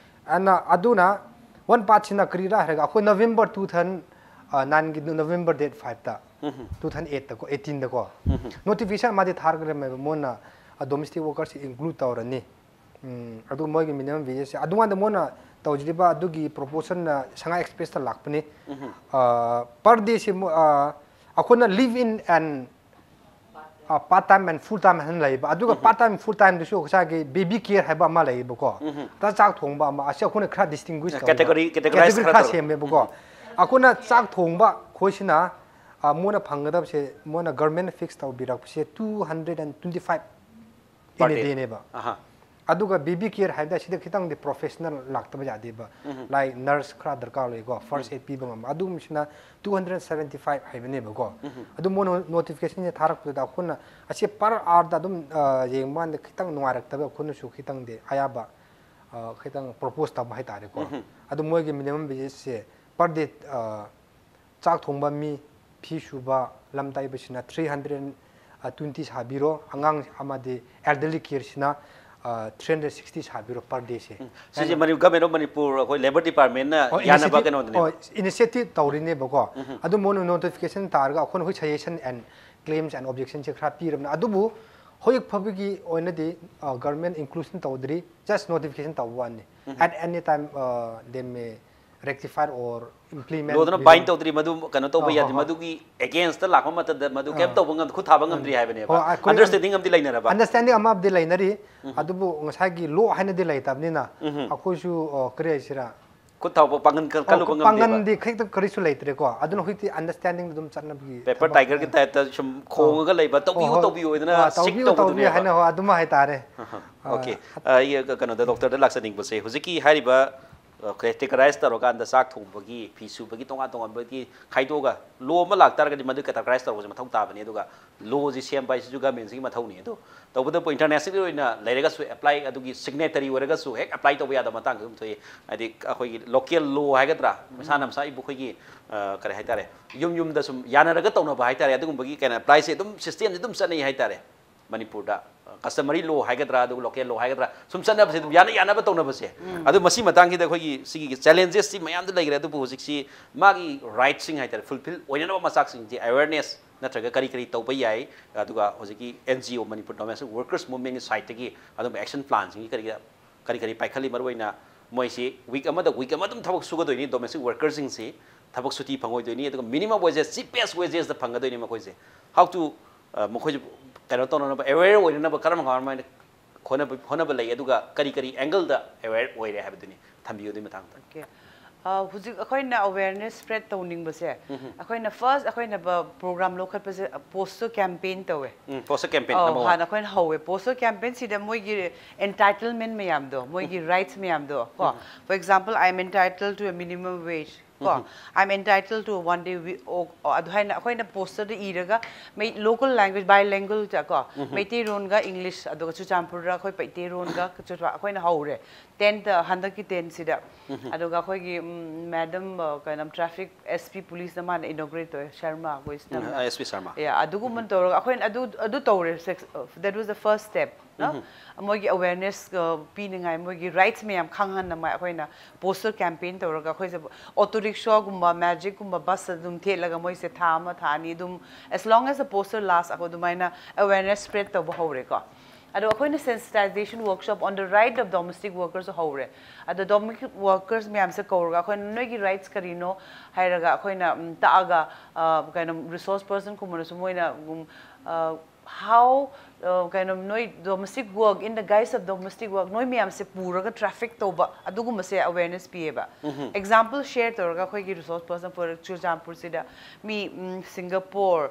ꯑꯅ ꯑꯗꯨꯅ ꯋꯥꯟ ꯄꯥꯔꯠꯁꯤꯅ ꯀꯔꯤꯔꯥ ꯍꯥꯏꯔꯒ, ꯑꯩꯈꯣꯏ ꯅꯕꯦꯝꯕꯔ ꯇꯨ ꯊꯥꯎꯖꯟ ꯅꯥꯏꯟꯒꯤ ꯅꯕꯦꯝꯕꯔ ꯗꯦꯠ ꯐꯥꯏꯚꯇ, ꯇꯨ ꯊꯥꯎꯖꯟ ꯑꯩꯠꯇꯀꯣ, ꯑꯩꯠꯇꯤꯟꯗꯀꯣ, ꯅꯣꯇꯤꯐꯤꯀꯦꯁꯟ ꯑꯃꯗꯤ ꯊꯥꯔꯛꯈ꯭ꯔꯦꯃꯦꯕ, ꯃꯣꯏꯅ ꯗꯣꯃꯦꯁꯇꯤꯛ ꯋꯥꯔꯀꯔꯁꯤ ꯏꯟꯀ꯭ꯂꯨꯗ ꯇꯧꯔꯅꯤ꯫ ꯎꯝ, ꯑꯗꯨ ꯃꯣꯏꯒꯤ ꯃꯤꯅꯤꯃꯝ ꯋꯦꯖꯦꯁꯁꯦ ꯑꯗꯨꯀꯥꯟꯗ ꯃꯣꯏꯅ ꯇꯧꯖꯔꯤꯕ ꯑꯗꯨꯒꯤ ꯄ꯭ꯔꯣꯄꯣꯖꯦꯜꯅ ꯁꯉꯥꯏ ꯑꯦꯛꯁꯄ꯭ꯔꯦꯁꯇ ꯂꯥꯛꯄꯅꯤ꯫ ꯄꯔ ꯗꯦꯁꯤ ꯑꯩꯈꯣꯏꯅ live in and part time and full time ꯍꯥꯏꯅ ꯂꯩꯕ, ꯑꯗꯨꯒ ꯄꯥꯔꯠ ꯇꯥꯏꯝ ꯐꯨꯜ ꯇꯥꯏꯝꯗꯨꯁꯨ ꯉꯁꯥꯏꯒꯤ ꯕꯦꯕꯤ ꯀꯦꯌꯔ ꯍꯥꯏꯕ ꯑꯃ ꯂꯩꯌꯦꯕꯀꯣ, ꯆꯥꯛ ꯊꯣꯡꯕ ꯑꯃ, ꯑꯁꯤ ꯑꯩꯈꯣꯏꯅ ꯈꯔ ꯗꯤꯁꯇꯤꯡꯒ꯭ꯋꯤꯁ ꯇꯧꯕ, ꯀꯦꯇꯦꯒꯣꯔꯤ- ꯀꯦꯇꯦꯒꯣꯔꯥꯏꯁ ꯀꯦꯇꯦꯒꯣꯔꯤ ꯈꯔ ꯈꯔ ꯇꯧꯔꯦ꯫ ꯁꯦꯝꯃꯦꯕꯀꯣ꯫ ꯑꯩꯈꯣꯏꯅ ꯆꯥꯛ ꯊꯣꯡꯕ ꯈꯣꯏꯁꯤꯅ ꯑ, ꯃꯣꯏꯅ ꯐꯪꯒꯗꯕꯁꯦ, ꯃꯣꯏꯅ ꯒꯚꯔꯟꯃꯦꯟꯠꯅ ꯐꯤꯛꯁ ꯇꯧꯕꯤꯔꯛꯄꯁꯦ two hundred and twenty five Per in a day. Dayꯅꯦꯕ꯫ ꯑꯍꯥ꯫ ꯑꯗꯨꯒ ꯕꯦꯕꯤ ꯀꯦꯌꯔ ꯍꯥꯏꯕꯗ ꯁꯤꯗ ꯈꯤꯇꯪꯗꯤ ꯄ꯭ꯔꯣꯐꯦꯁꯅꯦꯜ ꯂꯥꯛꯇꯕ ꯌꯥꯗꯦꯕ꯫ ꯂꯥꯏꯛ ꯅꯔꯁ ꯈꯔ ꯗꯔꯀꯥꯔ ꯂꯩꯀꯣ, ꯐꯥꯔꯁ ꯑꯦꯗ ꯄꯤꯕ ꯉꯝꯕ, ꯑꯗꯨꯒꯨꯝꯕꯁꯤꯅ ꯇꯨ ꯍꯟꯗ꯭ꯔꯦꯠ ꯁꯕꯦꯟꯇꯤ ꯐꯥꯏꯚ ꯍꯥꯏꯕꯅꯦꯕꯀꯣ꯫ ꯑꯗꯨ ꯃꯣꯏꯅ ꯅꯣꯇꯤꯐꯤꯀꯦꯁꯟꯁꯦ ꯊꯥꯔꯛꯄꯗꯨꯗ ꯑꯩꯈꯣꯏꯅ ꯑꯁꯤ ꯄꯔ ꯑꯥꯔꯗ ꯑꯗꯨꯝ, ꯑ, ꯌꯦꯡꯕ ꯀꯥꯟꯗ ꯈꯤꯇꯪ ꯅꯨꯡꯉꯥꯏꯔꯛꯇꯕ, ꯑꯩꯈꯣꯏꯅꯁꯨ ꯈꯤꯇꯪꯗꯤ ꯑꯌꯥꯕ, ꯑ, ꯈꯤꯇꯪ ꯄ꯭ꯔꯣꯄꯣꯁ ꯇꯧꯕ ꯍꯥꯏꯇꯥꯔꯦꯀꯣ꯫ ꯑꯗꯨ ꯃꯣꯏꯒꯤ ꯃꯤꯅꯤꯃꯝ ꯋꯦꯖꯦꯁꯁꯦ ꯄꯔ ꯗꯦ, ꯑ, ꯆꯥꯛ ꯊꯣꯡꯕ ꯃꯤ, ꯐꯤ ꯁꯨꯕ, ꯂꯝ ꯇꯩꯕꯁꯤꯅ ꯊ꯭ꯔꯤ ꯍꯟꯗ꯭ꯔꯦꯠ ꯇ꯭ꯋꯦꯟꯇꯤ ꯁꯥꯕꯤꯔꯣ, ꯑꯉꯥꯡ ꯑꯃꯗꯤ ꯑꯦꯜꯗꯔꯂꯤ ꯀꯦꯌꯔꯁꯤꯅ ꯊ꯭ꯔꯤ ꯍꯟꯗ꯭ꯔꯦꯠ ꯁꯤꯛꯁꯇꯤ ꯁꯥꯕꯤꯔꯣ ꯄꯔ ꯗꯦꯁꯦ꯫ ꯁꯤꯁꯦ ꯃꯅꯤ- ꯒꯚꯔꯟꯃꯦꯟꯠ ꯑꯣꯐ ꯃꯅꯤꯄꯨꯔ, ꯑꯩꯈꯣꯏ ꯂꯦꯕꯔ ꯗꯤꯄꯥꯔꯠꯃꯦꯟꯠꯅ ꯌꯥꯅꯕ ꯀꯩꯅꯣꯗꯨꯅꯦꯕ꯫ ꯏꯅꯤꯁꯤꯌꯦꯇꯤꯚ ꯇꯧꯔꯤꯅꯦꯕꯀꯣ꯫ ꯑꯗꯨ ꯃꯣꯏꯅ ꯅꯣꯇꯤꯐꯤꯀꯦꯁꯟ ꯇꯥꯔꯒ ꯑꯩꯈꯣꯏꯅ ꯍꯧꯖꯤꯛ ꯁꯖꯦꯁꯟ ꯑꯦꯟ ꯀ꯭ꯂꯦꯝꯁ ꯑꯦꯟ ꯑꯣꯕꯖꯦꯛꯁꯟꯁꯦ ꯈꯔ ꯄꯤꯔꯕꯅꯤ꯫ ꯑꯗꯨꯕꯨ ꯍꯧꯖꯤꯛ ꯐꯥꯎꯕꯒꯤ ꯑꯣꯏꯅꯗꯤ ꯒꯚꯔꯟꯃꯦꯟꯠ ꯏꯟꯀ꯭ꯂꯨꯖꯟ ꯇꯧꯗ꯭ꯔꯤ, ꯖꯁ ꯅꯣꯇꯤꯐꯤꯀꯦꯁꯟ ꯇꯧꯕ ꯋꯥꯅꯤ꯫ At any time they may rectify or implement ꯂꯣꯗꯨꯅ within ꯕꯥꯏꯟ ꯇꯧꯗ꯭ꯔꯤ, ꯃꯗꯨ ꯀꯩꯅꯣ ꯇꯧꯕ ꯑꯍꯣꯏ, ꯌꯥꯗ꯭ꯔꯤ, ꯍꯣꯏ꯫ ꯃꯗꯨꯒꯤ ꯑꯦꯒꯦꯟꯁꯇ ꯂꯥꯛꯄ ꯃꯇꯝꯗ ꯃꯗꯨ ꯀꯩꯝ ꯇꯧꯕ ꯉꯝ-, ꯈꯨꯠ ꯊꯥꯕ ꯉꯝꯗ꯭ꯔꯤ ꯍꯥꯏꯕꯅꯦꯕ꯫ ꯍꯣꯏ, ꯑꯩꯈꯣꯏ ꯑꯟꯗꯔꯁ꯭ꯇꯦꯟꯗꯤꯡ ꯑꯃꯗꯤ ꯂꯩꯅꯔꯕ꯫ ꯑꯟꯗꯔꯁ꯭ꯇꯦꯟꯗꯤꯡ ꯑꯃꯗꯤ ꯂꯩꯅꯔꯤ꯫ ꯑꯗꯨꯕꯨ ꯉꯁꯥꯏꯒꯤ ꯂꯣ ꯍꯥꯏꯅꯗꯤ ꯂꯩꯇꯕꯅꯤꯅ ꯑꯩꯈꯣꯏꯁꯨ, ꯑ, ꯀꯔꯤ ꯍꯥꯏꯁꯤꯔꯥ, ꯈꯨꯠ ꯊꯥꯎꯕ ꯄꯥꯡꯒꯟ ꯀꯜ- ꯀꯜꯂꯨꯕ ꯉꯝꯗꯦꯕ꯫ ꯄꯥꯡꯒꯟꯗꯤ ꯈꯤꯇ ꯀꯔꯤꯁꯨ ꯂꯩꯇ꯭ꯔꯦꯀꯣ꯫ ꯑꯗꯨꯅ ꯍꯧꯖꯤꯛꯇꯤ ꯑꯟꯗꯔꯁ꯭ꯇꯦꯟꯗꯤꯡ ꯑꯗꯨꯝ ꯆꯠꯅꯕꯒꯤ ꯄꯦꯄꯔ ꯊꯕꯛ꯫ ꯇꯥꯏꯒꯔꯒꯤ ꯇꯥꯏꯞꯇ ꯁꯨꯝ ꯈꯣꯡꯉꯒ ꯂꯩꯕ, "ꯇꯧꯕꯤꯌꯨ, ꯍꯣꯏ, ꯍꯣꯏ꯫ ꯇꯧꯕꯤꯌꯨ" ꯍꯥꯏꯗꯅ ꯑꯥ, ꯁꯤꯛ "ꯇꯧꯕꯤꯌꯨ, ꯇꯧꯕꯤꯌꯨ" ꯇꯧꯕꯗꯨꯅꯦꯕ꯫ ꯍꯥꯏꯅ, ꯍꯣꯏ, ꯑꯗꯨꯃ ꯍꯥꯏꯇꯥꯔꯦ꯫ ꯑꯣꯀꯦ꯫ ꯑꯩ ꯀꯩꯅꯣꯗ, ꯗꯣꯛꯇꯔꯗ ꯂꯥꯛꯆꯅꯤꯡꯕꯁꯦ, ꯍꯧꯖꯤꯛꯀꯤ ꯍꯥꯏꯔꯤꯕ ꯀꯦꯇꯦꯒꯔꯥꯏꯁ ꯇꯧꯔꯀꯥꯟꯗ ꯆꯥꯛ ꯊꯣꯡꯕꯒꯤ, ꯐꯤ ꯁꯨꯕꯒꯤ, ꯇꯣꯉꯥꯟ ꯇꯣꯉꯥꯟꯕꯒꯤ ꯈꯥꯏꯗꯣꯛꯑꯒ ꯂꯣ ꯑꯃ ꯂꯥꯛꯇꯥꯔꯒꯗꯤ ꯃꯗꯨ ꯀꯦꯇꯦꯒꯔꯥꯏꯁ ꯇꯧꯕꯁꯦ ꯃꯊꯧ ꯇꯥꯕꯅꯤ꯫ ꯑꯗꯨꯒ ꯂꯣꯁꯤ ꯁꯦꯝꯕ ꯍꯥꯏꯁꯤꯁꯨ ꯒꯃꯦꯟꯁꯤꯒꯤ ꯃꯊꯧꯅꯤ꯫ ꯑꯗꯣ ꯇꯧꯕꯇꯕꯨ ꯏꯟꯇꯔꯅꯦꯁꯅꯦꯜꯒꯤ ꯑꯣꯏꯅ ꯂꯩꯔꯒꯁꯨ, ꯑꯦꯄ꯭ꯂꯥꯏ, ꯑꯗꯨꯒꯤ ꯁꯤꯒꯅꯦꯇꯔꯤ ꯑꯣꯏꯔꯒꯁꯨ ꯍꯦꯛ ꯑꯦꯄ꯭ꯂꯥꯏ ꯇꯧꯕ ꯌꯥꯗꯕ ꯃꯇꯥꯡꯁꯨ ꯑꯗꯨꯝ ꯊꯣꯛꯏ꯫ ꯍꯥꯏꯗꯤ ꯑꯩꯈꯣꯏꯒꯤ ꯂꯣꯀꯦꯜ ꯂꯣ ꯍꯥꯏꯒꯗ꯭ꯔꯥ, ꯃꯁꯥꯅ ꯃꯁꯥ ꯏꯕꯨ ꯑꯩꯈꯣꯏꯒꯤ, ꯑ, ꯀꯔꯤ ꯍꯥꯏꯇꯥꯔꯦ, ꯌꯨꯝ ꯌꯨꯝꯗ ꯁꯨꯝ ꯌꯥꯅꯔꯒ ꯇꯧꯅꯕ ꯍꯥꯏꯇꯥꯔꯦ, ꯑꯗꯨꯒꯨꯝꯕꯒꯤ ꯀꯩꯅꯣ ꯑꯦꯄ꯭ꯂꯥꯏꯁꯦ ꯑꯗꯨꯝ ꯁꯤꯁꯇꯦꯝꯁꯦ ꯑꯗꯨꯝ ꯆꯠꯅꯩ ꯍꯥꯏꯇꯥꯔꯦ꯫ ꯃꯅꯤꯄꯨꯔꯗ ꯀꯁꯇꯃꯔꯤ ꯂꯣ ꯍꯥꯏꯒꯗ꯭ꯔꯥ, ꯑꯗꯨꯒ ꯂꯣꯀꯦꯜ ꯂꯣ ꯍꯥꯏꯒꯗ꯭ꯔꯥ, ꯁꯨꯝ ꯆꯠꯅꯕꯁꯦ ꯑꯗꯨꯝ ꯌꯥꯅ ꯌꯥꯅꯕ ꯇꯧꯅꯕꯁꯦ꯫ ꯑꯗꯨ ꯃꯁꯤ ꯃꯇꯥꯡꯁꯤꯗ ꯑꯩꯈꯣꯏꯒꯤ ꯁꯤꯒꯤ ꯆꯦꯂꯦꯟꯖꯦꯁꯁꯤ ꯃꯌꯥꯝꯗꯤ ꯂꯩꯈ꯭ꯔꯦ, ꯑꯗꯨꯕꯨ ꯍꯧꯖꯤꯛꯁꯤ ꯃꯥꯒꯤ ꯔꯥꯏꯠꯁꯤꯡ ꯍꯥꯏꯇꯥꯔꯦ, ꯐꯨꯜꯐꯤꯜ ꯑꯣꯏꯅꯅꯕ ꯃꯆꯥꯛꯁꯤꯡꯁꯦ ꯑꯦꯋꯦꯔꯅꯦꯁ ꯅꯠꯇ꯭ꯔꯒ ꯀꯔꯤ ꯀꯔꯤ ꯇꯧꯕ ꯌꯥꯏ, ꯑꯗꯨꯒ ꯍꯧꯖꯤꯛꯀꯤ ꯑꯦꯟ ꯖꯤ ꯑꯣ, ꯃꯅꯤꯄꯨꯔ ꯗꯣꯃꯦꯁꯇꯤꯛ ꯋꯥꯔꯀꯔꯁ ꯃꯨꯚꯃꯦꯟꯒꯤ ꯁꯥꯏꯠꯇꯒꯤ ꯑꯗꯨꯝꯕ ꯑꯦꯛꯁꯟ ꯄ꯭ꯂꯥꯟꯁꯤꯡꯒꯤ ꯀꯔꯤ ꯀꯔꯤ ꯀꯔꯤ ꯄꯥꯏꯈꯠꯂꯤ? ꯃꯔꯨꯑꯣꯏꯅ ꯃꯣꯏꯁꯤ ꯋꯤꯛ ꯑꯃꯗ ꯋꯤꯛ ꯑꯃ ꯑꯗꯨꯝ ꯊꯕꯛ ꯁꯨꯒꯗꯣꯏꯅꯤ, ꯗꯣꯃꯦꯁꯇꯤꯛ ꯋꯥꯔꯀꯔꯁꯤꯡꯁꯤ ꯊꯕꯛ ꯁꯨꯇꯤ ꯐꯪꯉꯣꯏꯗꯣꯏꯅꯤ, ꯑꯗꯨꯒ ꯃꯤꯅꯤꯃꯝ ꯋꯦꯖꯦꯁ, ꯆꯤꯄꯦꯁ ꯋꯦꯖꯦꯁꯇ ꯐꯪꯒꯗꯣꯏꯅꯤ ꯃꯈꯣꯏꯁꯦ꯫ ꯍꯥꯎ ꯇꯨ, ꯃꯈꯣꯏꯁꯦ ꯀꯩꯅꯣ ꯇꯧꯅꯅꯕ, ꯑꯦꯋꯦꯌꯔ ꯑꯣꯏꯅꯅꯕ ꯀꯔꯝ ꯀꯔꯝꯍꯥꯏꯅ ꯍꯣꯠꯅꯕ ꯍꯣꯠꯅꯕ ꯂꯩ, ꯑꯗꯨꯒ ꯀꯔꯤ ꯀꯔꯤ ꯑꯦꯡꯒꯜꯗ ꯑꯦꯋꯦꯌꯔ ꯑꯣꯏꯔꯦ ꯍꯥꯏꯕꯗꯨꯅꯤ ꯊꯝꯕꯤꯌꯨ ꯑꯗꯨꯒꯤ ꯃꯇꯥꯡꯗ꯫ Okay. ꯑ, ꯍꯧꯖꯤꯛ ꯑꯩꯈꯣꯏꯅ ꯑꯋꯦꯔꯅꯦꯁ ꯁ꯭ꯄ꯭ꯔꯦꯗ ꯇꯧꯅꯤꯡꯕꯁꯦ, ꯑꯩꯈꯣꯏꯅ ꯐꯥꯔꯁ ꯑꯩꯈꯣꯏꯅ ꯄ꯭ꯔꯣꯒ꯭ꯔꯥꯝ ꯂꯧꯈꯠꯄꯁꯦ ꯄꯣꯁꯇꯔ ꯀꯦꯝꯄꯦꯟ ꯇꯧꯋꯦ꯫ ꯎꯝ, ꯄꯣꯁꯇꯔ ꯀꯦꯝꯄꯦꯟ ꯑꯧ, ꯅꯝꯕꯔ ꯋꯥꯟ꯫ ꯍꯥꯟꯅ ꯑꯩꯈꯣꯏꯅ ꯍꯧꯋꯦ ꯄꯣꯁꯇꯔ ꯀꯦꯝꯄꯦꯟꯁꯤꯗ ꯃꯣꯏꯒꯤ ꯑꯦꯟꯇꯥꯏꯇꯜꯃꯦꯟ ꯃꯌꯥꯝꯗꯣ, ꯃꯣꯏꯒꯤ ꯔꯥꯏꯠꯁ ꯃꯌꯥꯝꯗꯣ ꯀꯣ, for example, I am entitled to a minimum wage ꯀꯣ, I am entitled to a one day week ꯑꯗꯨ ꯍꯥꯏꯅ ꯑꯩꯈꯣꯏꯅ ꯄꯣꯁꯇꯔꯗ ꯏꯔꯒ ꯃꯩ ꯂꯣꯀꯦꯜ ꯂꯦꯡꯒ꯭ꯋꯦꯖ ꯕꯥꯏ ꯂꯦꯡꯒ꯭ꯋꯦꯖꯇ ꯀꯣ, ꯃꯩꯇꯩꯔꯣꯟꯒ ꯏꯪꯂꯤꯁ, ꯑꯗꯨꯒ ꯆꯨꯔꯆꯥꯟꯄꯨꯔꯗ ꯑꯩꯈꯣꯏ ꯃꯩꯇꯩꯔꯣꯟꯒ ꯆꯨꯔꯆꯥ- ꯑꯩꯈꯣꯏꯅ ꯍꯧꯔꯦ ꯇꯦꯟꯠ ꯍꯟꯗꯛꯀꯤ ꯇꯦꯟꯠꯁꯤꯗ꯫ ꯑꯗꯨꯒ ꯑꯩꯈꯣꯏꯒꯤ ꯃꯦꯗꯝ ꯀꯩꯅꯣ ꯇ꯭ꯔꯥꯐꯤꯛ ꯑꯦꯁ ꯄꯤ ꯄꯨꯂꯤꯁꯅ ꯃꯥꯅ ꯏꯅꯣꯒ꯭ꯔꯦꯠ ꯇꯧꯋꯦ, ꯁꯔꯃ ꯑꯩꯈꯣꯏ ꯁꯤꯅ ꯑꯦꯁ ꯄꯤ ꯁꯔꯃ꯫ ꯑꯗꯨꯒꯨꯝꯕ ꯇꯧꯔꯒ ꯑꯩꯈꯣꯏꯅ ꯑꯗꯨ ꯑꯗꯨ ꯇꯧꯔꯦ꯫ That was the first step, ꯅ ꯃꯣꯏꯒꯤ ꯑꯋꯦꯔꯅꯦꯁ ꯄꯤꯅꯤꯡꯉꯥꯏ, ꯃꯣꯏꯒꯤ ꯔꯥꯏꯠꯁ ꯃꯌꯥꯝ ꯈꯪꯍꯟꯅꯉꯥꯏ ꯑꯩꯈꯣꯏꯅ ꯄꯣꯁꯇꯔ ꯀꯦꯝꯄꯦꯟ ꯇꯧꯔꯒ ꯑꯩꯈꯣꯏꯁꯦ ꯑꯣꯇꯣ ꯔꯤꯛꯁꯣꯒꯨꯝꯕ, ꯃꯦꯖꯤꯛꯀꯨꯝꯕ, ꯕꯁ ꯑꯗꯨꯝ ꯊꯦꯠꯂꯒ ꯃꯣꯏꯁꯦ ꯊꯥ ꯑꯃ ꯊꯥ ꯑꯅꯤ ꯑꯗꯨꯝ, as long as the poster last, ꯑꯩꯈꯣꯏ ꯑꯗꯨꯃꯥꯏꯅ ꯑꯋꯦꯔꯅꯦꯁ ꯁ꯭ꯄ꯭ꯔꯦꯗ ꯇꯧꯕ ꯍꯧꯔꯦꯀꯣ꯫ ꯑꯗꯣ ꯑꯩꯈꯣꯏꯅ sensitization workshop on the right of domestic workers ꯍꯧꯔꯦ꯫ ꯑꯗꯣ ꯗꯣꯃꯦꯁꯇꯤꯛ ꯋꯥꯔꯀꯔꯁ ꯃꯌꯥꯝꯁꯦ ꯀꯧꯔꯒ ꯑꯩꯈꯣꯏꯅ ꯅꯣꯏꯒꯤ ꯔꯥꯏꯠꯁ ꯀꯔꯤꯅꯣ ꯍꯥꯏꯔꯒ ꯑꯩꯈꯣꯏꯅ ꯎꯝ, ꯇꯥꯛꯑꯒ, ꯑ, ꯀꯩꯅꯣ, ꯔꯤꯁꯣꯔꯁ ꯄꯔꯁꯟꯒꯨꯝꯕꯅꯁꯨ ꯃꯣꯏꯅ ꯎꯝ, ꯑ, How uh, ꯀꯩꯅꯣ ꯅꯣꯏ domestic work, in the guise of domestic work, ꯅꯣꯏ ꯃꯌꯥꯝꯁꯦ ꯄꯨꯔꯒ traffic ꯇꯧꯕ ꯑꯗꯨꯒꯨꯝꯕꯁꯦ awareness ꯄꯤꯌꯦꯕ꯫ Example share ꯇꯧꯔꯒ ꯑꯩꯈꯣꯏꯒꯤ resource person for ꯆꯨꯔꯆꯥꯟꯄꯨꯔꯁꯤꯗ ꯃꯤ ꯎꯝ, ꯁꯤꯡꯒꯥꯄꯣꯔ,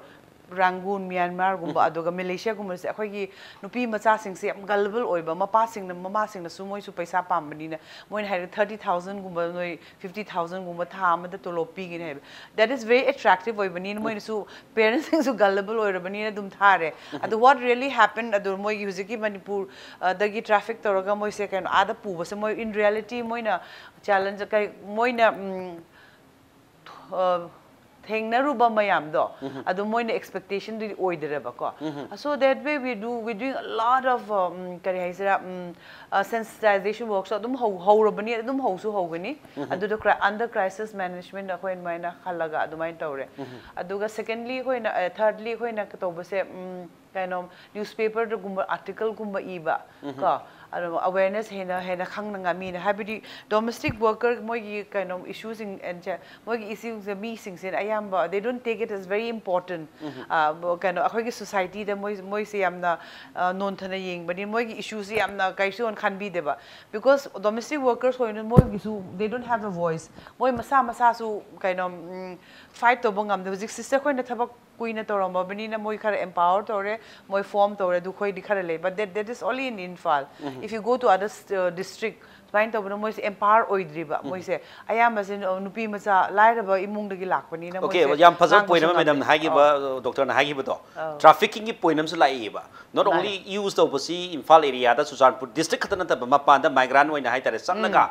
ꯔꯥꯡꯒꯨꯟ, ꯃ꯭ꯌꯥꯟꯃꯥꯔꯒꯨꯝꯕ ꯑꯗꯨꯒ ꯃꯦꯂꯦꯁꯤꯌꯥꯒꯨꯝꯕꯁꯦ ꯑꯩꯈꯣꯏꯒꯤ ꯅꯨꯄꯤ ꯃꯆꯥꯁꯤꯡꯁꯦ ꯌꯥꯝ gullible ꯑꯣꯏꯕ, ꯃꯄꯥꯁꯤꯡꯅ ꯃꯃꯥꯁꯤꯡꯅꯁꯨ ꯃꯣꯏꯁꯨ ꯄꯩꯁꯥ ꯄꯥꯝꯕꯅꯤꯅ ꯃꯣꯏꯅ ꯍꯥꯏꯔꯦ ꯊꯥꯔꯇꯤ ꯊꯥꯎꯖꯟꯒꯨꯝꯕ ꯅꯣꯏ ꯐꯤꯐꯇꯤ ꯊꯥꯎꯖꯟꯒꯨꯝꯕ ꯊꯥ ꯑꯃꯗ ꯇꯣꯂꯣꯞ ꯄꯤꯒꯅꯤ ꯍꯥꯏꯕ꯫ That is very attractive ꯑꯣꯏꯕꯅꯤꯅ ꯃꯣꯏꯅꯁꯨ parents ꯁꯤꯡꯁꯨ gullible ꯑꯣꯏꯔꯕꯅꯤꯅ ꯑꯗꯨꯝ ꯊꯥꯔꯦ꯫ ꯑꯗꯨ what really happened ꯑꯗꯨ ꯃꯣꯏꯒꯤ ꯍꯧꯖꯤꯛꯀꯤ ꯃꯅꯤꯄꯨꯔ ꯑ, ꯗꯒꯤ traffic ꯇꯧꯔꯒ ꯃꯣꯏꯁꯦ ꯀꯩꯅꯣ ꯑꯥꯗ ꯄꯨꯕꯁꯦ ꯃꯣꯏ in reality ꯃꯣꯏꯅ challenge ꯀꯩ ꯃꯣꯏꯅ ꯎꯝ, ꯑ, ꯊꯦꯡꯅꯔꯨꯕ ꯃꯌꯥꯝꯗꯣ ꯑꯗꯨ ꯃꯣꯏꯅ expectation ꯗꯨꯗꯤ ꯑꯣꯏꯗ꯭ꯔꯦꯕꯀꯣ꯫ So that way we do we doing a lot of um, ꯀꯔꯤ ꯍꯥꯏꯁꯤꯔꯥ um, uh, sensitization work ꯁꯨ ꯑꯗꯨꯝ ꯍꯧ ꯍꯧꯔꯕꯅꯤ ꯑꯗꯨꯝ ꯍꯧꯁꯨ ꯍꯧꯒꯅꯤ꯫ ꯑꯗꯨꯗ cri- under crisis management ꯑꯩꯈꯣꯏ ꯑꯗꯨꯃꯥꯏꯅ ꯈꯜꯂꯒ ꯑꯗꯨꯃꯥꯏꯅ ꯇꯧꯔꯦ꯫ ꯑꯗꯨꯒ secondly ꯑꯩꯈꯣꯏꯅ uh, thirdly ꯑꯩꯈꯣꯏꯅ ꯇꯧꯕꯁꯦ um, ꯀꯩꯅꯣ newspaper ꯗꯒꯨꯝꯕ article ꯒꯨꯝꯕ ꯏꯕ ꯀꯣ ꯑꯗꯨ awareness ꯍꯦꯟꯅ ꯍꯦꯟꯅ ꯈꯪꯅꯉꯥꯏ ꯃꯤꯅ ꯍꯥꯏꯕꯗꯤ domestic worker ꯃꯣꯏꯒꯤ ꯀꯩꯅꯣ issue ꯁꯤꯡ and ꯃꯣꯏꯒꯤ ꯏꯁꯨꯁꯦ ꯃꯤꯁꯤꯡꯁꯦ ꯑꯌꯥꯝꯕ they don't take it as very important꯫ ꯑ, ꯀꯩꯅꯣ ꯑꯩꯈꯣꯏꯒꯤ society ꯗ ꯃꯣꯏ ꯃꯣꯏꯁꯦ ꯌꯥꯝꯅ ꯑ, ꯅꯣꯟꯊꯅ ꯌꯦꯡꯕꯅꯤ ꯃꯣꯏꯒꯤ ꯏꯁꯨꯁꯦ ꯌꯥꯝꯅ ꯀꯩꯁꯨ ꯈꯟꯕꯤꯗꯦꯕ꯫ Because domestic workers ꯍꯣꯏꯅ ꯃꯣꯏꯒꯤꯁꯨ they don't have a voice꯫ ꯃꯣꯏ ꯃꯁꯥ ꯃꯁꯥꯁꯨ ꯀꯩꯅꯣ fight ꯇꯧꯕ ꯉꯝꯗꯦ꯫ ꯍꯧꯖꯤꯛ sister ꯈꯣꯏꯅ ꯊꯕꯛ ꯀꯨꯏꯅ ꯇꯧꯔꯝꯃꯕꯅꯤꯅ ꯃꯣꯏ ꯈꯔ empower ꯇꯧꯔꯦ꯫ ꯃꯣꯏ form ꯇꯧꯔꯦ ꯑꯗꯨ ꯑꯩꯈꯣꯏꯗꯤ ꯈꯔ ꯂꯩ꯫ But that, that is only in Imphal. If you go to other uh, district ꯁꯨꯃꯥꯏꯅ ꯇꯧꯕꯅ ꯃꯣꯏꯁꯦ empower ꯑꯣꯏꯗ꯭ꯔꯤꯕ꯫ ꯃꯣꯏꯁꯦ ꯑꯌꯥꯝꯕꯁꯦ ꯅꯨꯄꯤ ꯃꯆꯥ ꯂꯥꯏꯔꯕ ꯏꯃꯨꯡꯗꯒꯤ ꯂꯥꯛꯄꯅꯤꯅ Okay, ꯃꯣꯏꯁꯦ ꯌꯥꯝ ꯐꯖꯕ ꯉꯥꯡꯕꯁꯨ point ꯑꯃ ꯉꯝꯗꯦ꯫ madam ꯅ ꯍꯥꯏꯈꯤꯕ doctor ꯅ ꯍꯥꯏꯈꯤꯕꯗꯣ trafficking ꯒꯤ point ꯑꯃꯁꯨ ꯂꯥꯛꯏꯕ꯫ Not only use ꯇꯧꯕꯁꯤ ꯏꯝꯐꯥꯜ area ꯗ ꯆꯨꯔꯆꯥꯟꯄꯨꯔ district ꯈꯛꯇ ꯅꯠꯇꯕ ꯃꯄꯥꯟꯗ migrant ꯑꯣꯏꯅ ꯍꯥꯏꯇꯥꯔꯦ ꯆꯠꯂꯒ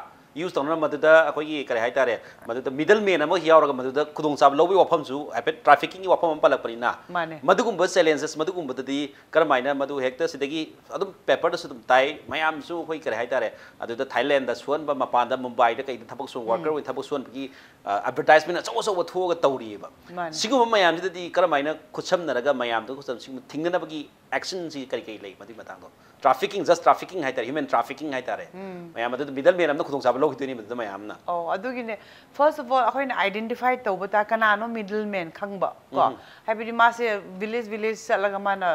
use ꯇꯧꯅ ꯃꯗꯨꯗ ꯑꯩꯈꯣꯏꯒꯤ ꯀꯔꯤ ꯍꯥꯏꯇꯥꯔꯦ ꯃꯗꯨꯗ middle man ꯑꯃ ꯌꯥꯎꯔꯒ ꯃꯗꯨꯗ ꯈꯨꯗꯣꯡꯆꯥꯕ ꯂꯧꯕꯒꯤ ꯋꯥꯐꯝꯁꯨ ꯍꯥꯏꯐꯦꯠ trafficking ꯒꯤ ꯋꯥꯐꯝ ꯑꯃ ꯄꯜꯂꯛꯄꯅꯤꯅ ꯃꯥꯅꯦ꯫ ꯃꯗꯨꯒꯨꯝꯕ challenges ꯃꯗꯨꯒꯨꯝꯕꯗꯗꯤ ꯀꯔꯝꯍꯥꯏꯅ ꯃꯗꯨ ꯍꯦꯛꯇ ꯁꯤꯗꯒꯤ ꯑꯗꯨꯝ paper ꯗꯁꯨ ꯑꯗꯨꯝ ꯇꯥꯏ ꯃꯌꯥꯝꯁꯨ ꯑꯩꯈꯣꯏ ꯀꯔꯤ ꯍꯥꯏꯇꯥꯔꯦ ꯑꯗꯨꯗ Thailand ꯗ ꯁꯨꯍꯟꯕ ꯃꯄꯥꯟꯗ ꯃꯨꯝꯕꯥꯏꯗ ꯀꯩꯗ ꯊꯕꯛ ꯁꯨ worker ꯑꯣꯏꯅ ꯊꯕꯛ ꯁꯨꯍꯟꯕꯒꯤ advertisement ꯑꯆꯧ ꯑꯆꯧꯕ ꯊꯣꯛꯑꯒ ꯇꯧꯔꯤꯑꯕ꯫ ꯃꯥꯅꯦ꯫ ꯁꯤꯒꯨꯝꯕ ꯃꯌꯥꯝꯁꯤꯗꯗꯤ ꯀꯔꯝꯍꯥꯏꯅ ꯈꯨꯠꯁꯝꯅꯔꯒ ꯃꯌꯥꯝꯗ ꯈꯨꯠꯁꯝ ꯊꯤꯡꯅꯅꯕꯒꯤ ꯑꯦꯛꯁꯟꯁꯤ ꯀꯔꯤ ꯀꯔꯤ ꯂꯩ ꯃꯗꯨꯒꯤ ꯃꯇꯥꯡꯗꯣ? Trafficking, just trafficking ꯍꯥꯏꯇꯥꯔꯦ, human trafficking ꯍꯥꯏꯇꯥꯔꯦ꯫ ꯃꯌꯥꯝ ꯑꯗꯨꯗ middle man ꯑꯃꯅ ꯈꯨꯗꯣꯡꯆꯥꯕ ꯂꯧꯈꯤꯗꯣꯏꯅꯤ ꯃꯗꯨꯗ ꯃꯌꯥꯝꯅ꯫ ꯑꯣ ꯑꯗꯨꯒꯤꯅꯦ, first of all ꯑꯩꯈꯣꯏꯅ identify ꯇꯧꯕ ꯇꯥ ꯀꯅꯥꯅꯣ middle man ꯈꯪꯕ ꯀꯣ, ꯍꯥꯏꯕꯗꯤ ꯃꯥꯁꯦ village village ꯆꯠꯂꯒ ꯃꯥꯅ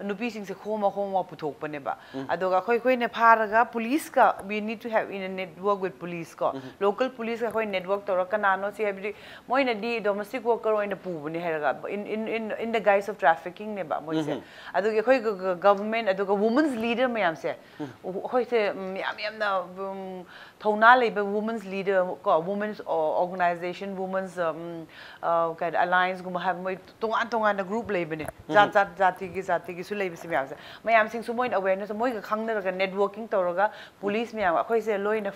ꯅꯨꯄꯤꯁꯤꯡꯁꯦ ꯈꯣꯝꯃ ꯈꯣꯝꯃ ꯄꯨꯊꯣꯛꯄꯅꯦꯕ꯫ ꯑꯗꯨꯒ ꯑꯩꯈꯣꯏ ꯑꯩꯈꯣꯏꯅ ꯐꯥꯔꯒ police ꯀ we need to have in a network with police ꯀꯣ, local police ꯀ ꯑꯩꯈꯣꯏ network ꯇꯧꯔꯒ ꯀꯅꯥꯅꯣ ꯁꯤ, ꯍꯥꯏꯕꯗꯤ ꯃꯣꯏꯅꯗꯤ domestic worker ꯑꯣꯏꯅ ꯄꯨꯕꯅꯦ ꯍꯥꯏꯔꯒ in in in in the guise of trafficking ꯅꯦꯕ ꯃꯣꯏꯁꯦ꯫ ꯑꯗꯨꯒꯤ ꯑꯩꯈꯣꯏ ꯒ- ꯒ- government ꯑꯗꯨꯒ women's leader ꯃꯌꯥꯝꯁꯦ, ꯑꯩꯈꯣꯏꯁꯦ ꯎꯝ, ꯌꯥꯝ ꯌꯥꯝꯅ ꯎꯝ, ꯊꯧꯅꯥ ꯂꯩꯕ women's leader ꯀꯣ, women's organization, women's ꯎꯝ, ꯑ, ꯀꯩ alliance ꯒꯨꯝꯕ ꯍꯥꯏꯕ, ꯃꯣꯏ ꯇꯣꯉꯥꯟ ꯇꯣꯉꯥꯟꯅ group ꯂꯩꯕꯅꯦ, ꯖꯥꯠ ꯖꯥꯠ ꯖꯥꯇꯤꯒꯤ ꯖꯥꯇꯤꯒꯤꯁꯨ ꯂꯩꯕꯁꯤ ꯃꯌꯥꯝꯁꯦ, ꯃꯌꯥꯝꯁꯤꯡꯁꯨ ꯃꯣꯏꯅ awareness, ꯃꯣꯏꯒ ꯈꯪꯅꯔꯒ networking ꯇꯧꯔꯒ police ꯃꯌꯥꯝ ꯑꯩꯈꯣꯏꯁꯦ ꯂꯣꯏꯅ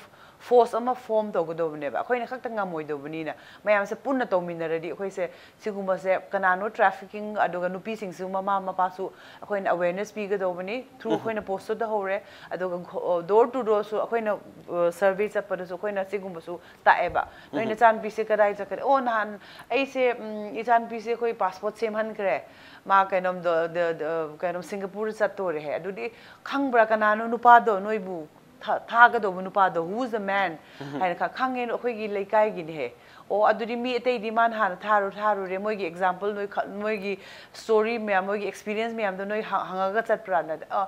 force ꯑꯃ form ꯇꯧꯒꯗꯧꯕꯅꯦꯕ꯫ ꯑꯩꯈꯣꯏꯅ ꯈꯛꯇ ꯉꯝꯃꯣꯏꯗꯧꯕꯅꯤꯅ ꯃꯌꯥꯝꯁꯦ ꯄꯨꯟꯅ ꯇꯧꯃꯤꯟꯅꯔꯗꯤ ꯑꯩꯈꯣꯏꯁꯦ ꯁꯤꯒꯨꯝꯕꯁꯦ ꯀꯅꯥꯅꯣ trafficking, ꯑꯗꯨꯒ ꯅꯨꯄꯤꯁꯤꯡꯁꯨ ꯃꯃꯥ ꯃꯄꯥꯁꯨ ꯑꯩꯈꯣꯏꯅ awareness ꯄꯤꯒꯗꯧꯕꯅꯤ꯫ Through ꯑꯩꯈꯣꯏꯅ post ꯇ ꯍꯧꯔꯦ, ꯑꯗꯨꯒ door to door ꯁꯨ ꯑꯩꯈꯣꯏꯅ survey ꯆꯠꯄꯗꯁꯨ ꯑꯩꯈꯣꯏꯅ ꯁꯤꯒꯨꯝꯕꯁꯨ ꯇꯥꯛꯑꯦꯕ꯫ ꯅꯣꯏ ꯅꯆꯥꯅꯨꯄꯤꯁꯦ ꯀꯗꯥꯏ ꯆꯠꯈ꯭ꯔꯦ? ꯑꯣ, ꯅꯍꯥꯟ ꯑꯩꯁꯦ ꯎꯝ, ꯏꯆꯥꯅꯨꯄꯤꯁꯦ ꯑꯩꯈꯣꯏ passport ꯁꯦꯝꯍꯟꯈ꯭ꯔꯦ, ꯃꯥ ꯀꯩꯅꯣꯝꯗꯣ ꯀꯩꯅꯣꯝ ꯁꯤꯡꯒꯥꯄꯨꯔ ꯆꯠꯇꯣꯔꯦ ꯍꯥꯏ꯫ ꯑꯗꯨꯗꯤ ꯈꯪꯕ꯭ꯔꯥ ꯀꯅꯥꯅꯣ ꯅꯨꯄꯥꯗꯣ, ꯅꯣꯏꯕꯨ ꯊꯥ- ꯊꯥꯒꯗꯧꯕ ꯅꯨꯄꯥꯗꯣ, who is the man? ꯍꯥꯏꯅ ꯈ- ꯈꯪꯉꯦ, ꯑꯩꯈꯣꯏꯒꯤ ꯂꯩꯀꯥꯏꯒꯤꯅꯦꯍꯦ꯫ ꯑꯣ ꯑꯗꯨꯗꯤ ꯃꯤ ꯑꯇꯩꯗꯤ ꯃꯥꯅ ꯍꯥꯟꯅ ꯊꯥꯔꯨ ꯊꯥꯔꯨꯔꯦ, ꯃꯣꯏꯒꯤ example ꯅꯣꯏ ꯈ- ꯃꯣꯏꯒꯤ story ꯃꯌꯥꯝ, ꯃꯣꯏꯒꯤ experience ꯃꯌꯥꯝꯗꯣ ꯅꯣꯏ ꯍ- ꯍꯪꯉꯒ ꯆꯠꯄ꯭ꯔꯥꯅ꯫ ꯑ,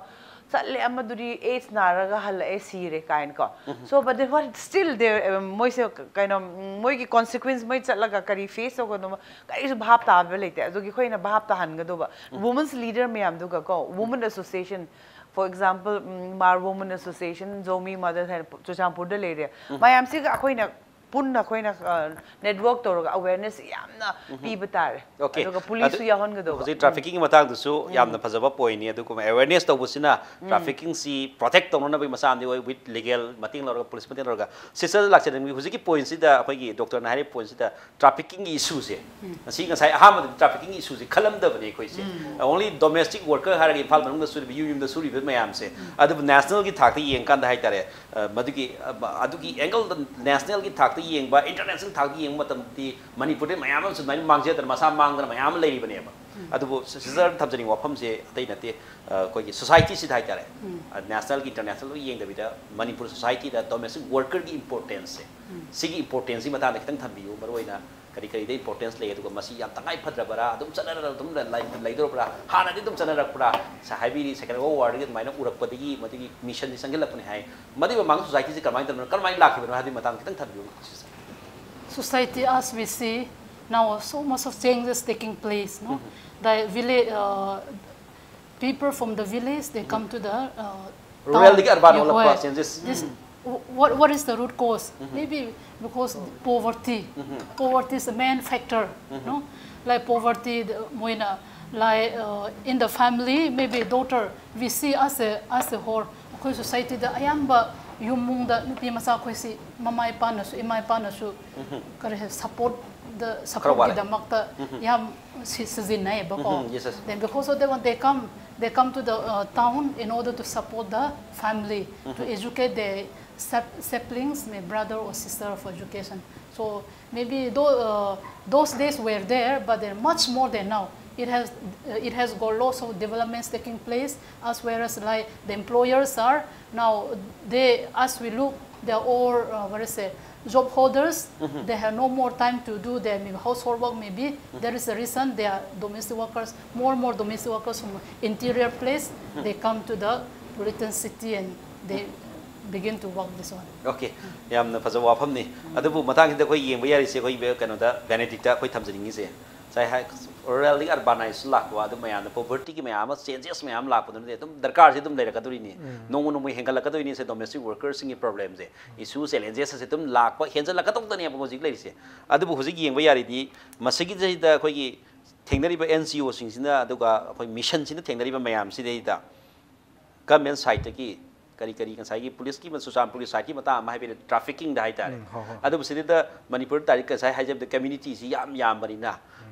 ꯆꯠꯂꯦ, ꯑꯃꯗꯨꯗꯤ AIDS ꯅꯥꯔꯒ ꯍꯜꯂꯛꯑꯦ, ꯁꯤꯔꯦ ꯀꯥꯏꯅꯀꯣ꯫ So but then what, still there ꯃꯣꯏꯁꯦ ꯀꯩꯅꯣ ꯎꯝ, ꯃꯣꯏꯒꯤ consequence, ꯃꯣꯏ ꯆꯠꯂꯒ ꯀꯔꯤ face ꯇꯧꯒꯗꯧꯕ ꯀꯔꯤꯁꯨ ꯚꯥꯞ ꯇꯥꯕ ꯂꯩꯇꯦ꯫ ꯑꯗꯨꯒꯤ ꯑꯩꯈꯣꯏꯅ ꯚꯥꯞ ꯇꯥꯍꯟꯒꯗꯧꯕ women's leader ꯃꯌꯥꯝꯗꯨꯒ ꯀꯣ, women association, for example um, Hmar Women Association, Zomi Mothers ꯍꯥꯏꯅ ꯆꯨꯔꯆꯥꯟꯄꯨꯔꯗ ꯂꯩꯔꯦ꯫ ꯃꯌꯥꯝꯁꯤꯒ ꯑꯩꯈꯣꯏꯅ ꯄꯨꯟꯅ ꯑꯩꯈꯣꯏꯅ network ꯇꯧꯔꯒ awareness ꯌꯥꯝꯅ ꯄꯤꯕ ꯇꯥꯔꯦ꯫ Okay. ꯑꯗꯨꯒ police ꯁꯨ ꯑꯗꯨ- ꯌꯥꯎꯍꯟꯒꯗꯧꯕ꯫ ꯍꯧꯖꯤꯛ trafficking ꯒꯤ ꯃꯇꯥꯡꯗꯨꯁꯨ ꯌꯥꯝꯅ ꯐꯖꯕ point ꯅꯤ꯫ ꯑꯗꯨꯒꯨꯝꯕ awareness ꯇꯧꯕꯁꯤꯅ trafficking ꯁꯤ protect ꯇꯧꯅꯅꯕꯒꯤ ꯃꯆꯥ ꯑꯃꯗꯤ ꯑꯣꯏ, with legal ꯃꯇꯦꯡ ꯂꯧꯔꯒ, police ꯃꯇꯦꯡ ꯂꯧꯔꯒ꯫ Sister ꯂꯥꯛꯆꯅꯤꯡꯕꯤ, ꯍꯧꯖꯤꯛꯀꯤ point ꯁꯤꯗ ꯑꯩꯈꯣꯏꯒꯤ doctor ꯅ ꯍꯥꯏꯔꯤꯕ point ꯁꯤꯗ trafficking ꯒꯤ issue ꯁꯦ, ꯉꯁꯤ ꯉꯁꯥꯏ ꯑꯍꯥꯟꯕꯗ trafficking issue ꯁꯦ ꯈꯜꯂꯝꯗꯕꯅꯤ ꯑꯩꯈꯣꯏꯁꯦ꯫ Only domestic worker ꯍꯥꯏꯔꯒ ꯏꯝꯐꯥꯜ ꯃꯅꯨꯡꯗ ꯁꯨꯔꯤꯕ, ꯌꯨꯝ ꯌꯨꯝꯗ ꯁꯨꯔꯤꯕ ꯃꯌꯥꯝꯁꯦ꯫ ꯑꯗꯨꯕꯨ national ꯒꯤ ꯊꯥꯛꯇ ꯌꯦꯡꯀꯥꯟꯗ ꯍꯥꯏꯇꯥꯔꯦ, ꯑ, ꯃꯗꯨꯒꯤ ꯑ, ꯑꯗꯨꯒꯤ angle ꯗ national ꯒꯤ ꯊꯥꯛꯇ ꯌꯦꯡꯕ, ꯏꯟꯇꯔꯅꯦꯁꯅꯦꯜ ꯊꯥꯛꯇ ꯌꯦꯡꯕ ꯃꯇꯝꯗꯗꯤ ꯃꯅꯤꯄꯨꯔꯗ ꯃꯌꯥꯝ ꯑꯃꯁꯨ ꯑꯗꯨꯃꯥꯏꯅ ꯃꯥꯡꯖꯗꯅ ꯃꯁꯥ ꯃꯥꯡꯗꯅ ꯃꯌꯥꯝ ꯑꯃ ꯂꯩꯔꯤꯕꯅꯦꯕ꯫ ꯑꯗꯨꯕꯨ ꯁꯤꯁꯇꯔ ꯊꯝꯖꯅꯤꯡꯕ ꯋꯥꯐꯝꯁꯦ ꯑꯇꯩ ꯅꯠꯇꯦ, ꯑ, ꯑꯩꯈꯣꯏꯒꯤ ꯁꯣꯁꯥꯏꯇꯤꯁꯤꯗ ꯍꯥꯏꯇꯥꯔꯦ, ꯅꯦꯁꯅꯦꯜꯒꯤ ꯏꯟꯇꯔꯅꯦꯁꯅꯦꯜ ꯂꯣꯏ ꯌꯦꯡꯗꯕꯤꯗ ꯃꯅꯤꯄꯨꯔ ꯁꯣꯁꯥꯏꯇꯤꯗ ꯗꯣꯃꯦꯁꯇꯤꯛ ꯋꯥꯔꯀꯔꯒꯤ ꯏꯝꯄꯣꯔꯇꯦꯟꯁꯁꯦ, ꯁꯤꯒꯤ ꯏꯝꯄꯣꯔꯇꯦꯟꯁꯁꯤ ꯃꯇꯥꯡꯗ ꯈꯤꯇꯪ ꯊꯝꯕꯤꯌꯨ꯫ ꯃꯔꯨꯑꯣꯏꯅ ꯀꯔꯤ ꯀꯔꯤꯗ ꯏꯝꯄꯣꯔꯇꯦꯟꯁ ꯂꯩ, ꯑꯗꯨꯒ ꯃꯁꯤ ꯌꯥꯝ ꯇꯉꯥꯏ ꯐꯗ꯭ꯔꯕꯔꯥ, ꯑꯗꯨꯝ ꯆꯠꯅꯔ ꯑꯗꯨꯝ ꯂꯩ-, ꯂꯩꯗꯧꯔꯕ꯭ꯔꯥ, ꯍꯥꯟꯅꯗꯤ ꯑꯗꯨꯝ ꯆꯠꯅꯔꯛꯄ꯭ꯔꯥ? ꯁ-, ꯍꯥꯏꯕꯤꯔꯤ, ꯁꯦꯀꯦꯟ ꯋꯥꯔꯜ ꯋꯥꯔꯗꯒꯤ ꯑꯗꯨꯃꯥꯏꯅ ꯎꯔꯛꯄꯗꯒꯤ ꯃꯗꯨꯒꯤ ꯃꯤꯁꯟꯁꯤ ꯆꯪꯁꯤꯜꯂꯛꯄꯅꯦ ꯍꯥꯏ꯫ ꯃꯗꯨꯒꯤ ꯃꯃꯥꯡꯗ ꯁꯣꯁꯥꯏꯇꯤꯁꯤ ꯀꯃꯥꯏꯅ ꯇꯧꯔꯤꯅꯣ, ꯀꯔꯝꯍꯥꯏꯅ ꯂꯥꯛꯈꯤꯕꯅꯣ ꯍꯥꯏꯕꯒꯤ ꯃꯇꯥꯡꯗ ꯈꯤꯇꯪ ꯊꯝꯕꯤꯌꯨ, sister. Society, as we see now, so much of changes taking place. No, the village, uh, people from the village, they come to the uh, Ruralꯗꯒꯤ town. urban Yeah, ꯑꯣꯜꯂꯛꯄ where changes. This, wh- what what is the root cause? Maybe because poverty. Poverty is the main factor. No, like poverty, the, ꯃꯣꯏꯅ, like, uh, in the family, maybe daughter, we see as a as a whole, ꯑꯩꯈꯣꯏ ꯁꯣꯁꯥꯏꯇꯤꯗ ꯑꯌꯥꯝꯕ ꯏꯃꯨꯡꯗ ꯅꯨꯄꯤ ꯃꯆꯥ ꯑꯩꯈꯣꯏꯁꯤ ꯃꯃꯥ ꯏꯄꯥꯅꯁꯨ, ꯏꯃꯥ ꯏꯄꯥꯅꯁꯨ ꯀꯔꯤ ꯍꯥꯏ, ꯁꯞꯄꯣꯔꯠꯇ, ꯈꯔ ꯋꯥꯠꯂꯦ꯫ ꯁꯞꯄꯣꯔꯠꯀꯤꯗꯃꯛꯇ ꯌꯥꯝ ꯁꯤ-, ꯁꯤꯖꯤꯟꯅꯩꯌꯦꯕꯀꯣ꯫ Yes, yes. Then because of that one, they come, they come to the uh, town in order to support the family, to educate their sib- siblings, my brother or sister for education. So maybe though, uh, those days were there, but they're much more than now. It has, uh, it has got lots of developments taking place, as well as, like, the employers are now, they, as we look, they are all, uh, what is it, job holders. They have no more time to do their maybe household work. Maybe there is a reason they are domestic workers. More and more domestic workers from interior place, they come to the Politan city and they begin to work this one. Okay, ꯌꯥꯝꯅ ꯐꯖꯕ ꯋꯥꯐꯝꯅꯤ꯫ ꯑꯗꯨꯕꯨ ꯃꯇꯥꯡꯁꯤꯗ ꯑꯩꯈꯣꯏ ꯌꯦꯡꯕ ꯌꯥꯔꯤꯁꯦ, ꯑꯩꯈꯣꯏ ꯀꯩꯅꯣꯗ, ꯕꯦꯅꯦꯗꯤꯛꯇ ꯑꯩꯈꯣꯏ ꯊꯝꯖꯅꯤꯡꯉꯤꯁꯦ, ꯉꯁꯥꯏ ꯍꯥꯏ, ꯔꯨꯔꯦꯜꯗꯒꯤ ꯑꯔꯕꯥꯅꯥꯏꯖ ꯂꯥꯛꯄ, ꯑꯗꯨ ꯃꯌꯥꯝꯅ ꯄꯣꯚꯔꯇꯤꯒꯤ ꯃꯌꯥꯝ ꯑꯃ, ꯆꯦꯟꯖꯦꯁ ꯃꯌꯥꯝ ꯂꯥꯛꯄꯗꯨꯅꯗꯤ ꯑꯗꯨꯝ ꯗꯔꯀꯥꯔꯁꯦ ꯑꯗꯨꯝ ꯂꯩꯔꯛꯀꯗꯣꯔꯤꯅꯤ꯫ ꯅꯣꯡꯃ ꯅꯣꯡꯃꯒꯤ ꯍꯦꯟꯒꯠꯂꯛꯀꯗꯣꯏꯅꯤ ꯁꯦ, ꯗꯣꯃꯦꯁꯇꯤꯛ ꯋꯥꯔꯀꯔꯁꯤꯡꯒꯤ ꯄ꯭ꯔꯣꯕ꯭ꯂꯦꯝꯁꯦ, ꯏꯁꯨ, ꯆꯦꯂꯦꯟꯖꯦꯁ ꯑꯁꯦ ꯑꯗꯨꯝ ꯂꯥꯛꯄ ꯍꯦꯟꯖꯜꯂꯛꯀꯗꯧꯗꯅꯦꯕ ꯍꯧꯖꯤꯛ ꯂꯩꯔꯤꯁꯦ꯫ ꯑꯗꯨꯕꯨ ꯍꯧꯖꯤꯛ ꯌꯦꯡꯕ ꯌꯥꯔꯤꯗꯤ, ꯃꯁꯤꯒꯤꯁꯤꯗ ꯑꯩꯈꯣꯏꯒꯤ ꯊꯦꯡꯅꯔꯤꯕ ꯑꯦꯟ ꯖꯤ ꯑꯣꯁꯤꯡꯁꯤꯅ, ꯑꯗꯨꯒ ꯑꯩꯈꯣꯏ ꯃꯤꯁꯟꯁꯤꯅ ꯊꯦꯡꯅꯔꯤꯕ ꯃꯌꯥꯝꯁꯤꯗꯩꯗ ꯒꯃꯦꯟ ꯁꯥꯏꯠꯇꯒꯤ ꯀꯔꯤ ꯀꯔꯤ, ꯉꯁꯥꯏꯒꯤ ꯄꯨꯂꯤꯁꯀꯤ, ꯆꯨꯔꯆꯥꯟꯄꯨꯔꯒꯤ ꯁꯥꯏꯠꯀꯤ ꯃꯇꯥꯡ ꯑꯃ ꯍꯥꯏꯕꯤꯔꯦ, ꯇ꯭ꯔꯥꯐꯤꯀꯤꯡꯗ ꯍꯥꯏꯇꯥꯔꯦ꯫ ꯎꯝ, ꯍꯣꯏ, ꯍꯣꯏ꯫ ꯑꯗꯨꯕꯨ ꯁꯤꯗꯩꯗ ꯃꯅꯤꯄꯨꯔ ꯇꯥꯔꯤꯛ ꯉꯁꯥꯏ ꯍꯥꯏꯖꯕꯗ ꯀꯝꯃ꯭ꯌꯨꯅꯤꯇꯤꯁꯤ ꯌꯥꯝ ꯌꯥꯝꯕꯅꯤꯅ,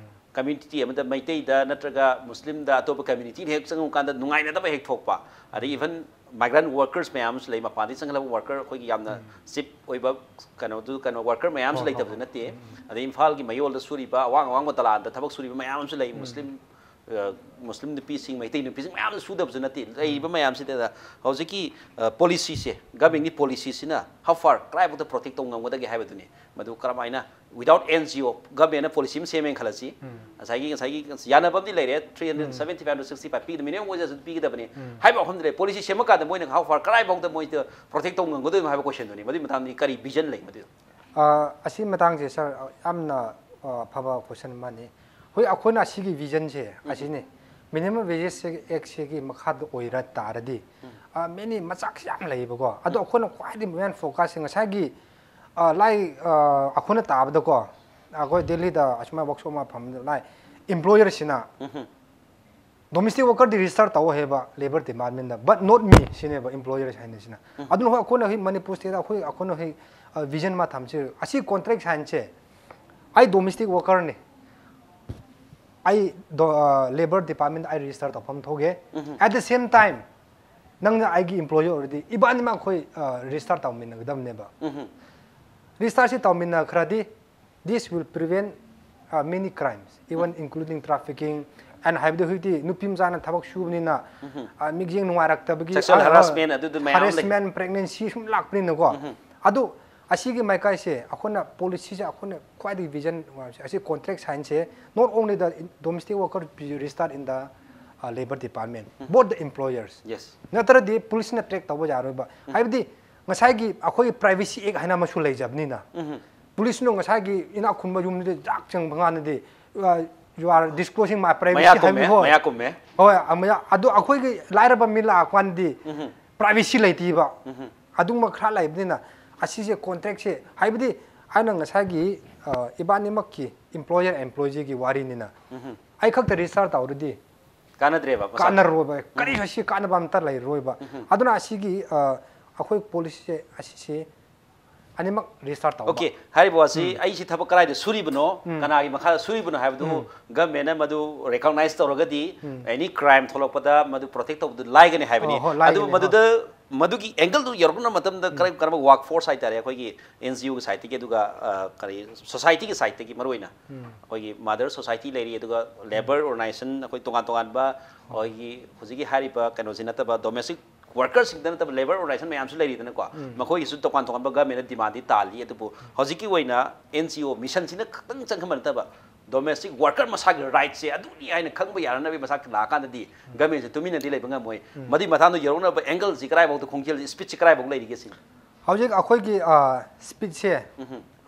ꯀꯝꯃ꯭ꯌꯨꯅꯤꯇꯤ ꯑꯃꯗ ꯃꯩꯇꯩꯗ ꯅꯠꯇ꯭ꯔꯒ ꯃꯨꯁꯂꯤꯝꯗ, ꯑꯇꯣꯞꯄ ꯀꯝꯃ꯭ꯌꯨꯅꯤꯇꯤꯅ ꯍꯦꯛ ꯆꯪꯉꯨꯀꯥꯟꯗ ꯅꯨꯡꯉꯥꯏꯅꯗꯕ ꯍꯦꯛ ꯊꯣꯛꯄ, ꯑꯗꯒꯤ ꯏꯚꯟ migrant workers ꯃꯌꯥꯝ ꯑꯃꯁꯨ ꯂꯩ, ꯃꯄꯥꯟꯗꯒꯤ ꯆꯪꯈꯠꯂꯛꯄ worker, ꯑꯩꯈꯣꯏꯒꯤ ꯌꯥꯝꯅ cheap ꯑꯣꯏꯕ ꯀꯩꯅꯣꯗꯨ, ꯀꯩꯅꯣ, worker ꯃꯌꯥꯝ ꯑꯃꯁꯨ ꯍꯣꯏ, ꯍꯣꯏ, ꯂꯩꯇꯕꯁꯨ ꯍꯣꯏ꯫ ꯅꯠꯇꯦ꯫ ꯑꯗꯩ ꯏꯝꯐꯥꯜꯒꯤ ꯃꯌꯣꯜꯗ ꯁꯨꯔꯤꯕ, ꯑꯋꯥꯡ ꯑꯋꯥꯡꯕ ꯗꯂꯥꯟꯗ ꯊꯕꯛ ꯁꯨꯔꯤꯕ ꯃꯌꯥꯝ ꯑꯃꯁꯨ ꯂꯩ꯫ ꯃꯨꯁꯂꯤꯝ, ꯑ, ꯃꯨꯁꯂꯤꯝ ꯅꯨꯄꯤꯁꯤꯡ, ꯃꯩꯇꯩ ꯅꯨꯄꯤꯁꯤꯡ ꯃꯌꯥꯝ ꯑꯃꯁꯨ ꯁꯨꯗꯕꯁꯨ ꯅꯠꯇꯦ꯫ ꯂꯩꯔꯤꯕ ꯃꯌꯥꯝꯁꯤꯗ ꯍꯧꯖꯤꯛꯀꯤ, ꯑ, policyꯁꯦ, governmentꯀꯤ policyꯁꯤꯅ how far, ꯀꯗꯥꯏꯐꯥꯎꯗ protect ꯇꯧ ꯉꯝꯒꯗꯒꯦ ꯍꯥꯏꯕꯗꯨꯅꯤ꯫ ꯃꯗꯨ ꯀꯔꯝꯍꯥꯏꯅ, without NGO, governmentꯅ policy ꯑꯃ ꯁꯦꯝꯃꯦꯅ ꯈꯜꯂꯁꯤ꯫ ꯉꯁꯥꯏꯒꯤ, ꯉꯁꯥꯏꯒꯤ ꯌꯥꯅꯕ ꯑꯃꯗꯤ ꯂꯩꯔꯦ, three hundred seventy five to sixty five ꯄꯤꯒꯗꯕ, minimum wage ꯑꯁꯨ ꯄꯤꯒꯗꯕꯅꯤ ꯍꯥꯏꯕ ꯋꯥꯐꯝꯗꯤ ꯂꯩꯔꯦ꯫ Policy ꯁꯦꯝꯃꯀꯥꯟꯗ ꯃꯣꯏꯅ how far, ꯀꯗꯥꯏꯐꯥꯎꯗ ꯃꯣꯏꯗ protect ꯇꯧ ꯉꯝꯒꯗꯣꯏꯅꯣ ꯍꯥꯏꯕ questionꯗꯨꯅꯤ꯫ ꯃꯗꯨꯒꯤ ꯃꯇꯥꯡꯗꯗꯤ ꯀꯔꯤ vision ꯂꯩ ꯃꯗꯨ? ꯑ, ꯑꯁꯤ ꯃꯇꯥꯡꯁꯦ, sir, ꯌꯥꯝꯅ, ꯑ, ꯐꯕ question ꯑꯃꯅꯤ꯫ ꯍꯣꯏ, ꯑꯩꯈꯣꯏꯅ ꯑꯁꯤꯒꯤ visionꯁꯦ ꯑꯁꯤꯅꯤ꯫ Minimum Wages Actꯁꯤꯒꯤ ꯃꯈꯥꯗ ꯑꯣꯏꯔ ꯇꯥꯔꯗꯤ, ꯑ, many ꯃꯆꯥꯛꯁꯤ ꯌꯥꯝ ꯂꯩꯌꯦꯕꯀꯣ꯫ ꯑꯗꯣ ꯑꯩꯈꯣꯏꯅ ꯈ꯭ꯋꯥꯏꯗꯒꯤ main focusꯁꯦ ꯉꯁꯥꯏꯒꯤ, ꯑ, ꯂꯥꯏ, ꯑ, ꯑꯩꯈꯣꯏꯅ ꯇꯥꯕꯗꯀꯣ, ꯑꯩꯈꯣꯏ ꯗꯦꯜꯂꯤꯗ ꯑꯁꯨꯃꯥꯏꯅ workshop ꯑꯃ ꯐꯝꯕꯗ ꯂꯥꯏ, employerꯁꯤꯅ domestic workerꯗꯤ register ꯇꯧ ꯍꯥꯏꯕ Labour Departmentꯇ, but not me ꯁꯤꯅꯦꯕ employers ꯍꯥꯏꯅ ꯁꯤꯅ꯫ ꯑꯗꯨꯅ ꯍꯣꯏ, ꯑꯩꯈꯣꯏꯅ ꯍꯧꯖꯤꯛ ꯃꯅꯤꯄꯨꯔ stateꯇ ꯑꯩꯈꯣꯏ, ꯑꯩꯈꯣꯏꯅ ꯍꯧꯖꯤꯛ, ꯑ, vision ꯑꯃ ꯊꯝꯁꯤ꯫ ꯑꯁꯤ contract signꯁꯦ, ꯑꯩ domestic workerꯅꯤ, ꯑꯩ ꯗꯣ-, ꯑ, Labour Departmentꯇ ꯑꯩ register ꯇꯧꯐꯝ ꯊꯣꯛꯑꯦ꯫ At the same time, ꯅꯪꯅ ꯑꯩꯒꯤ employee ꯑꯣꯏꯔꯗꯤ ꯏꯕꯥꯅꯤꯃꯛ ꯑꯩꯈꯣꯏ, ꯑ, register ꯇꯧꯃꯤꯟꯅꯒꯗꯕꯅꯦꯕ꯫ Registerꯁꯤ ꯇꯧꯃꯤꯟꯅꯈ꯭ꯔꯗꯤ, this will prevent, uh, many crimes, even including trafficking, and ꯍꯥꯏꯕꯗꯤ ꯍꯧꯖꯤꯛꯇꯤ ꯅꯨꯄꯤ ꯃꯆꯥꯅ ꯊꯕꯛ ꯁꯨꯕꯅꯤꯅ, ꯑ, ꯃꯤꯠꯌꯦꯡ ꯅꯨꯡꯉꯥꯏꯔꯛꯇꯕꯒꯤ, Sexual ꯑ, harassment ꯑꯗꯨꯗꯨ ꯃꯌꯥꯝ ꯑꯃ ꯂꯩ꯫ Harassment, pregnancy ꯁꯨꯝ ꯂꯥꯛꯄꯅꯤꯅꯀꯣ꯫ ꯑꯗꯨ ꯑꯁꯤꯒꯤ ꯃꯥꯏꯀꯥꯏꯁꯦ ꯑꯩꯈꯣꯏꯅ policyꯁꯦ ꯑꯩꯈꯣꯏꯅ ꯈ꯭ꯋꯥꯏꯗꯒꯤ vision ꯑꯣꯏꯕꯁꯦ ꯑꯁꯤ contract signꯁꯦ not only the domestic worker be registered in the, uh, Labour Department, both the employers. Yes. ꯅꯠꯇ꯭ꯔꯗꯤ policeꯅ track ꯇꯧꯕ ꯌꯥꯔꯣꯏꯕ꯫ ꯍꯥꯏꯕꯗꯤ ꯉꯁꯥꯏꯒꯤ ꯑꯩꯈꯣꯏꯒꯤ Privacy Act ꯍꯥꯏꯅ ꯑꯃꯁꯨ ꯂꯩꯖꯕꯅꯤꯅ, policeꯅ ꯉꯁꯥꯏꯒꯤ ꯏꯅꯥꯛ ꯈꯨꯟꯕ ꯌꯨꯝꯗꯨꯗ ꯖꯥꯛ ꯆꯪꯕ ꯀꯥꯟꯗꯗꯤ, uh, you are disclosing my privacy ꯃꯌꯥ ꯀꯨꯝꯃꯦ, ꯍꯥꯏꯕ, ꯍꯣꯏ꯫ ꯃꯌꯥ ꯀꯨꯝꯃꯦ꯫ ꯍꯣꯏ, ꯑ, ꯃꯌꯥ-, ꯑꯗꯨ ꯑꯩꯈꯣꯏꯒꯤ ꯂꯥꯏꯔꯕ ꯃꯤ ꯂꯥꯛꯑꯀꯥꯟꯗꯗꯤ privacy ꯂꯩꯇꯦꯕ꯫ ꯑꯗꯨꯒꯨꯝꯕ ꯈꯔ ꯂꯩꯕꯅꯤꯅ ꯑꯁꯤꯁꯦ contractꯁꯦ, ꯍꯥꯏꯕꯗꯤ ꯑꯩꯅ ꯉꯁꯥꯏꯒꯤ, ꯑ, ꯏꯕꯥꯅꯤꯃꯛꯀꯤ employer employeeꯒꯤ ꯋꯥꯔꯤꯅꯤꯅ, ꯑꯩ ꯈꯛꯇ register ꯇꯧꯔꯗꯤ ꯀꯥꯟꯅꯗ꯭ꯔꯦꯕ, ꯃꯁꯥ꯫ ꯀꯥꯟꯅꯔꯣꯏꯕ꯫ ꯀꯔꯤ ꯑꯁꯤ ꯀꯥꯟꯅꯕ ꯑꯝꯇ ꯂꯩꯔꯣꯏꯕ꯫ ꯑꯗꯨꯅ ꯑꯁꯤꯒꯤ, ꯑ, ꯑꯩꯈꯣꯏ policyꯁꯦ ꯑꯁꯤꯁꯦ ꯑꯅꯤꯃꯛ ꯔꯦꯖꯤꯁꯇꯥꯔ ꯇꯧꯕ꯫ ꯑꯣꯀꯦ, ꯍꯥꯏꯔꯤꯕ ꯋꯥꯁꯤ ꯑꯩꯁꯤ ꯊꯕꯛ ꯀꯗꯥꯏꯗ ꯁꯨꯔꯤꯕꯅꯣ, ꯀꯅꯥꯒꯤ ꯃꯈꯥꯗ ꯁꯨꯔꯤꯕꯅꯣ ꯍꯥꯏꯕꯗꯨ ꯒꯚꯔꯟꯃꯦꯟꯅ ꯃꯗꯨ ꯔꯤꯀꯣꯛꯅꯥꯏꯖ ꯇꯧꯔꯒꯗꯤ ꯑꯦꯅꯤ ꯀ꯭ꯔꯥꯏꯝ ꯊꯣꯛꯂꯛꯄꯗ ꯃꯗꯨ ꯄ꯭ꯔꯣꯇꯦꯛ ꯇꯧꯕꯗꯨ ꯂꯥꯏꯒꯅꯤ ꯍꯥꯏꯕꯅꯤ꯫ ꯍꯣꯏ, ꯍꯣꯏ, ꯂꯥꯏꯒꯅꯤ, ꯑꯗꯨꯕꯨ ꯍꯣꯏ꯫ ꯃꯗꯨꯗ ꯃꯗꯨꯒꯤ ꯑꯦꯡꯒꯜꯗꯨ ꯌꯧꯔꯛꯅꯕ ꯃꯇꯝꯗ ꯀꯔꯝ ꯀꯔꯝꯕ ꯋꯥꯔꯛ ꯐꯣꯔꯁ ꯍꯥꯏꯇꯥꯔꯦ, ꯑꯩꯈꯣꯏꯒꯤ ꯑꯦꯟ ꯖꯤ ꯑꯣꯒꯤ ꯁꯥꯏꯠꯇꯒꯤ, ꯑꯗꯨꯒ ꯑ, ꯀꯔꯤ, ꯁꯣꯁꯥꯏꯇꯤꯒꯤ ꯁꯥꯏꯠꯇꯒꯤ ꯃꯔꯨꯑꯣꯏꯅ ꯑꯩꯈꯣꯏꯒꯤ ꯃꯥꯗꯔ ꯁꯣꯁꯥꯏꯇꯤ ꯂꯩꯔꯤ, ꯑꯗꯨꯒ ꯂꯦꯕꯔ ꯑꯣꯔꯒꯅꯥꯏꯖꯦꯁꯟ, ꯑꯩꯈꯣꯏ ꯇꯣꯉꯥꯟ ꯇꯣꯉꯥꯟꯕ ꯑꯩꯈꯣꯏꯒꯤ ꯍꯧꯖꯤꯛꯀꯤ ꯍꯥꯏꯔꯤꯕ ꯀꯩꯅꯣꯁꯤ ꯅꯠꯇꯕ ꯗꯣꯃꯦꯁꯇꯤꯛ ꯋꯥꯔꯀꯔꯁꯤꯡꯗ ꯅꯠꯇꯕ ꯂꯦꯕꯔ ꯑꯣꯔꯒꯅꯥꯏꯖꯦꯁꯟ ꯃꯌꯥꯝꯁꯨ ꯂꯩꯔꯤꯗꯅꯀꯣ꯫ ꯃꯈꯣꯏꯒꯤꯁꯨ ꯇꯣꯉꯥꯟ ꯇꯣꯉꯥꯟꯕ ꯒꯚꯔꯟꯃꯦꯟꯅ ꯗꯤꯃꯥꯟꯗꯤ ꯇꯥꯜꯂꯤ, ꯑꯗꯨꯕꯨ ꯍꯧꯖꯤꯛꯀꯤ ꯑꯣꯏꯅ ꯑꯦꯟ ꯖꯤ ꯑꯣ ꯃꯤꯁꯟꯁꯤꯅ ꯈꯛꯇꯪ ꯆꯪꯍꯟꯕ ꯅꯠꯇꯕ ꯗꯣꯃꯦꯁꯇꯤꯛ ꯋꯥꯔꯀꯔ ꯃꯁꯥꯒꯤ ꯔꯥꯏꯠꯁꯦ ꯑꯗꯨꯅꯤ ꯍꯥꯏꯅ ꯈꯪꯕ ꯌꯥꯅꯅꯕꯒꯤ ꯃꯁꯥ ꯂꯥꯛꯑꯀꯥꯟꯗꯗꯤ ꯒꯚꯔꯟꯃꯦꯟꯁꯦ ꯇꯨꯃꯤꯟꯅꯗꯤ ꯂꯩꯕ ꯉꯝꯃꯣꯏ꯫ ꯃꯗꯨꯒꯤ ꯃꯇꯥꯡꯗ ꯌꯧꯔꯛꯅꯕ ꯑꯦꯡꯒꯜꯁꯤ ꯀꯗꯥꯏꯐꯥꯎꯗ, ꯈꯣꯡꯖꯦꯜꯁꯤ, ꯁ꯭ꯄꯤꯠꯁꯤ ꯀꯗꯥꯏꯐꯥꯎ ꯂꯩꯔꯤꯒꯦ ꯁꯤꯅꯤ꯫ ꯍꯧꯖꯤꯛ ꯑꯩꯈꯣꯏꯒꯤ ꯁ꯭ꯄꯤꯠꯁꯦ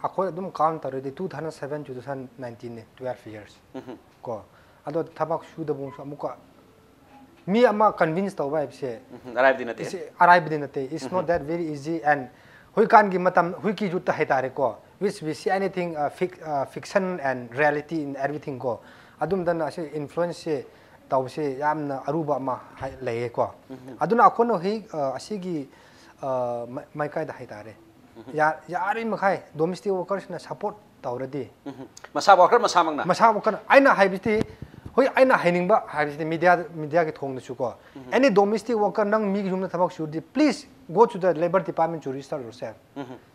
ꯑꯩꯈꯣꯏ ꯑꯗꯨꯝ ꯀꯥꯎꯟ ꯇꯧꯔꯗꯤ two thousand seven, two thousand nineteen ꯅꯦ, twelve years꯫ ꯀꯣ, ꯑꯗꯣ ꯊꯕꯛ ꯁꯨꯗꯕꯁꯨ ꯑꯃꯨꯛꯀ ꯃꯤ ꯑꯃ ꯀꯟꯚꯤꯟꯁ ꯇꯧꯕ ꯍꯥꯏꯕꯁꯦ ꯎꯝ, ꯑꯔꯥꯏꯕꯗꯤ ꯅꯠꯇꯦ꯫ ꯑꯔꯥꯏꯕꯗꯤ ꯅꯠꯇꯦ, it's not that very easy꯫ And ꯍꯧꯖꯤꯛꯀꯥꯟꯒꯤ ꯃꯇꯝ, ꯍꯧꯖꯤꯛꯀꯤ ꯌꯨꯠꯇ ꯍꯥꯏꯇꯥꯔꯦꯀꯣ, which we see anything, uh, fic- uh, fiction and reality in everything ꯀꯣ, ꯑꯗꯨꯝꯗꯅ ꯑꯁꯤ ꯏꯟꯐ꯭ꯂꯨꯋꯦꯟꯁꯁꯦ ꯇꯧꯕꯁꯦ ꯌꯥꯝꯅ ꯑꯔꯨꯕ ꯑꯃ ꯍꯥꯏ- ꯂꯩꯌꯦꯀꯣ꯫ ꯑꯗꯨꯅ ꯑꯩꯈꯣꯏꯅ ꯍꯧꯖꯤꯛ ꯑ, ꯑꯁꯤꯒꯤ ꯑ, ꯃ- ꯃꯥꯏꯀꯥꯏꯗ ꯍꯥꯏꯇꯥꯔꯦ, ꯌꯥ- ꯌꯥꯔꯤ ꯃꯈꯩ ꯗꯣꯃꯦꯁꯇꯤꯛ ꯋꯥꯔꯀꯔꯁꯤꯅ ꯁꯄꯣꯔꯠ ꯇꯧꯔꯗꯤ, ꯎꯝ꯫ ꯃꯁꯥ ꯋꯥꯔꯀꯔ ꯃꯁꯥꯃꯛꯅ꯫ ꯃꯁꯥ ꯋꯥꯔꯀꯔ ꯑꯩꯅ ꯍꯥꯏꯕꯁꯤꯗꯤ, ꯍꯣꯏ, ꯑꯩꯅ ꯍꯥꯏꯅꯤꯡꯕ ꯍꯥꯏꯕꯁꯤꯗꯤ ꯃꯤꯗꯤꯌꯥ ꯃꯤꯗꯤꯌꯥꯒꯤ ꯊꯣꯡꯗꯁꯨ ꯀꯣ, any domestic worker, ꯅꯪ ꯃꯤꯒꯤ ꯌꯨꯝꯗ ꯊꯕꯛ ꯁꯨꯔꯗꯤ, please go to the labour department to register yourself.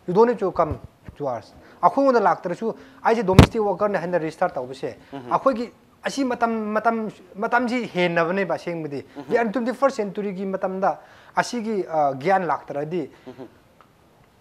You don't need to come to us. ꯑꯩꯈꯣꯏꯉꯣꯟꯗ ꯂꯥꯛꯇ꯭ꯔꯁꯨ ꯑꯩꯁꯦ ꯗꯣꯃꯦꯁꯇꯤꯛ ꯋꯥꯔꯀꯔꯅꯦ ꯍꯥꯏꯅ ꯔꯦꯖꯤꯁꯇꯥꯔ ꯇꯧꯕꯁꯦ, ꯑꯩꯈꯣꯏꯒꯤ ꯑꯁꯤ ꯃꯇꯝ ꯃꯇꯝ ꯃꯇꯝꯁꯤ ꯍꯦꯟꯅꯕꯅꯦꯕ ꯑꯁꯦꯡꯕꯗꯤ꯫ We are in twenty first century ꯒꯤ ꯃꯇꯝꯗ ꯑꯁꯤꯒꯤ ꯑ, ꯒ꯭ꯌꯥꯟ ꯂꯥꯛꯇ꯭ꯔꯗꯤ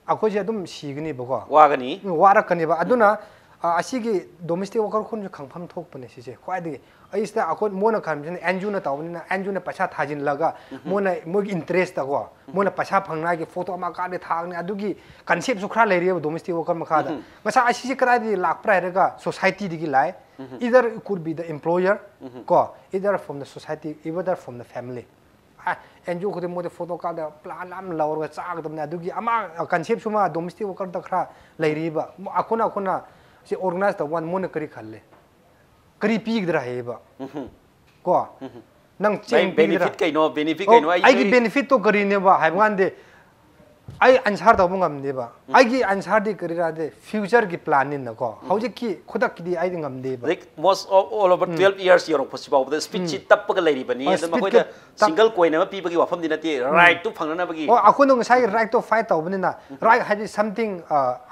ꯑꯩꯈꯣꯏꯁꯦ ꯑꯗꯨꯝ ꯁꯤꯒꯅꯦꯕꯀꯣ꯫ ꯋꯥꯒꯅꯤ꯫ ꯎꯝ, ꯋꯥꯔꯛꯀꯅꯦꯕ꯫ ꯑꯗꯨꯅ ꯑ, ꯑꯁꯤꯒꯤ ꯗꯣꯃꯦꯁꯇꯤꯛ ꯋꯥꯔꯀꯔ ꯈꯨꯟꯁꯨ ꯈꯪꯐꯝ ꯊꯣꯛꯄꯅꯦ ꯁꯤꯁꯦ ꯈ꯭ꯋꯥꯏꯗꯒꯤ꯫ ꯑꯩꯁꯤꯗ ꯑꯩꯈꯣꯏ ꯃꯣꯏꯅ ꯈꯟꯕꯁꯤꯅ ꯑꯦꯟ ꯖꯤ ꯑꯣꯅ ꯇꯧꯕꯅꯤꯅ ꯑꯦꯟ ꯖꯤ ꯑꯣꯅ ꯄꯩꯁꯥ ꯊꯥꯖꯤꯜꯂꯒ ꯃꯣꯏꯅ ꯃꯣꯏꯒꯤ ꯏꯟꯇꯔꯦꯁꯇꯀꯣ, ꯃꯣꯏꯅ ꯄꯩꯁꯥ ꯐꯪꯅꯉꯥꯏꯒꯤ ꯐꯣꯇꯣ ꯑꯃ ꯀꯥꯞꯂꯦ ꯊꯥꯒꯅꯤ, ꯑꯗꯨꯒꯤ ꯀꯟꯁꯦꯞꯁꯨ ꯈꯔ ꯂꯩꯔꯤꯑꯕ ꯗꯣꯃꯦꯁꯇꯤꯛ ꯋꯥꯔꯀꯔ ꯃꯈꯥꯗ꯫ ꯉꯁꯥꯏ ꯑꯁꯤꯁꯦ ꯀꯗꯥꯏꯗꯒꯤ ꯂꯥꯛꯄ꯭ꯔꯥ ꯍꯥꯏꯔꯒ ꯁꯣꯁꯥꯏꯇꯤꯗꯒꯤ ꯂꯥꯛꯑꯦ꯫ Either it could be the employer ꯀꯣ, either from the society, either from the family꯫ N G O ꯈꯨꯗꯤꯡ ꯃꯣꯏꯗꯤ ꯐꯣꯇꯣ ꯀꯥꯞꯇ ꯄ꯭ꯂꯥꯟ ꯌꯥꯝ ꯂꯧꯔꯒ ꯆꯥꯒꯗꯕꯅꯤ꯫ ꯑꯗꯨꯒꯤ ꯑꯃ ꯀꯟꯁꯦꯞꯁꯨ ꯑꯃ ꯗꯣꯃꯦꯁꯇꯤꯛ ꯋꯥꯔꯀꯔꯗ ꯈꯔ ꯂꯩꯔꯤꯕ꯫ ꯑꯩꯈꯣꯏꯅ ꯑꯩꯈꯣꯏꯅ ꯁꯤ ꯑꯣꯔꯒꯅꯥꯏꯖ ꯇꯧꯕ ꯀꯥꯟꯗ ꯃꯣꯏꯅ ꯀꯔꯤ ꯈꯜꯂꯦ, ꯀꯔꯤ ꯄꯤꯒꯗ꯭ꯔꯥ ꯍꯥꯏꯌꯦꯕ꯫ ꯀꯣ, ꯅꯪ ꯆꯦꯡ ꯄꯤꯒꯗ꯭ꯔꯥ? ꯕꯦꯅꯤꯐꯤꯠ ꯀꯩꯅꯣ, ꯕꯦꯅꯤꯐꯤꯠ ꯑꯣ, ꯀꯩꯅꯣ? ꯑꯩ ꯑꯩꯒꯤ ꯕꯦꯅꯤꯐꯤꯠꯇꯣ ꯀꯔꯤꯅꯦꯕ ꯍꯥꯏꯕ ꯀꯥꯟꯗꯤ, ꯑꯩ ꯑꯟꯁꯥꯔ ꯇꯧꯕ ꯉꯝꯗꯦꯕ꯫ ꯑꯩꯒꯤ ꯑꯟꯁꯥꯔꯗꯤ ꯀꯔꯤꯔꯥꯗꯤ ꯐ꯭ꯌꯨꯆꯔꯒꯤ ꯄ꯭ꯂꯥꯟꯅꯤꯅꯀꯣ, ꯍꯧꯖꯤꯛꯀꯤ ꯈꯨꯗꯛꯀꯤꯗꯤ ꯑꯩꯗꯤ ꯉꯝꯗꯦꯕ꯫ Like most of, all over twelve years ꯌꯧꯔꯛꯄꯁꯤ ꯐꯥꯎꯕꯗ ꯁ꯭ꯄꯤꯠꯁꯤ ꯇꯞꯄꯒ ꯂꯩꯔꯤꯕꯅꯤ꯫ ꯑꯣ, ꯑꯗꯨ ꯁ꯭ꯄꯤꯠꯀ ꯃꯈꯣꯏꯗ ꯇꯞ- ꯁꯤꯡꯒꯜ ꯀꯣꯏꯟ ꯑꯃ ꯄꯤꯕꯒꯤ ꯋꯥꯐꯝꯗꯤ ꯅꯠꯇꯦ, ꯔꯥꯏꯠꯇꯨ ꯐꯪꯅꯅꯕꯒꯤ꯫ ꯑꯣ, ꯑꯩꯈꯣꯏꯅ ꯉꯁꯥꯏꯒꯤ ꯔꯥꯏꯠꯇꯣ ꯐꯥꯏꯠ ꯇꯧꯕꯅꯤꯅ, ꯔꯥꯏꯠ ꯍꯥꯏꯗꯤ something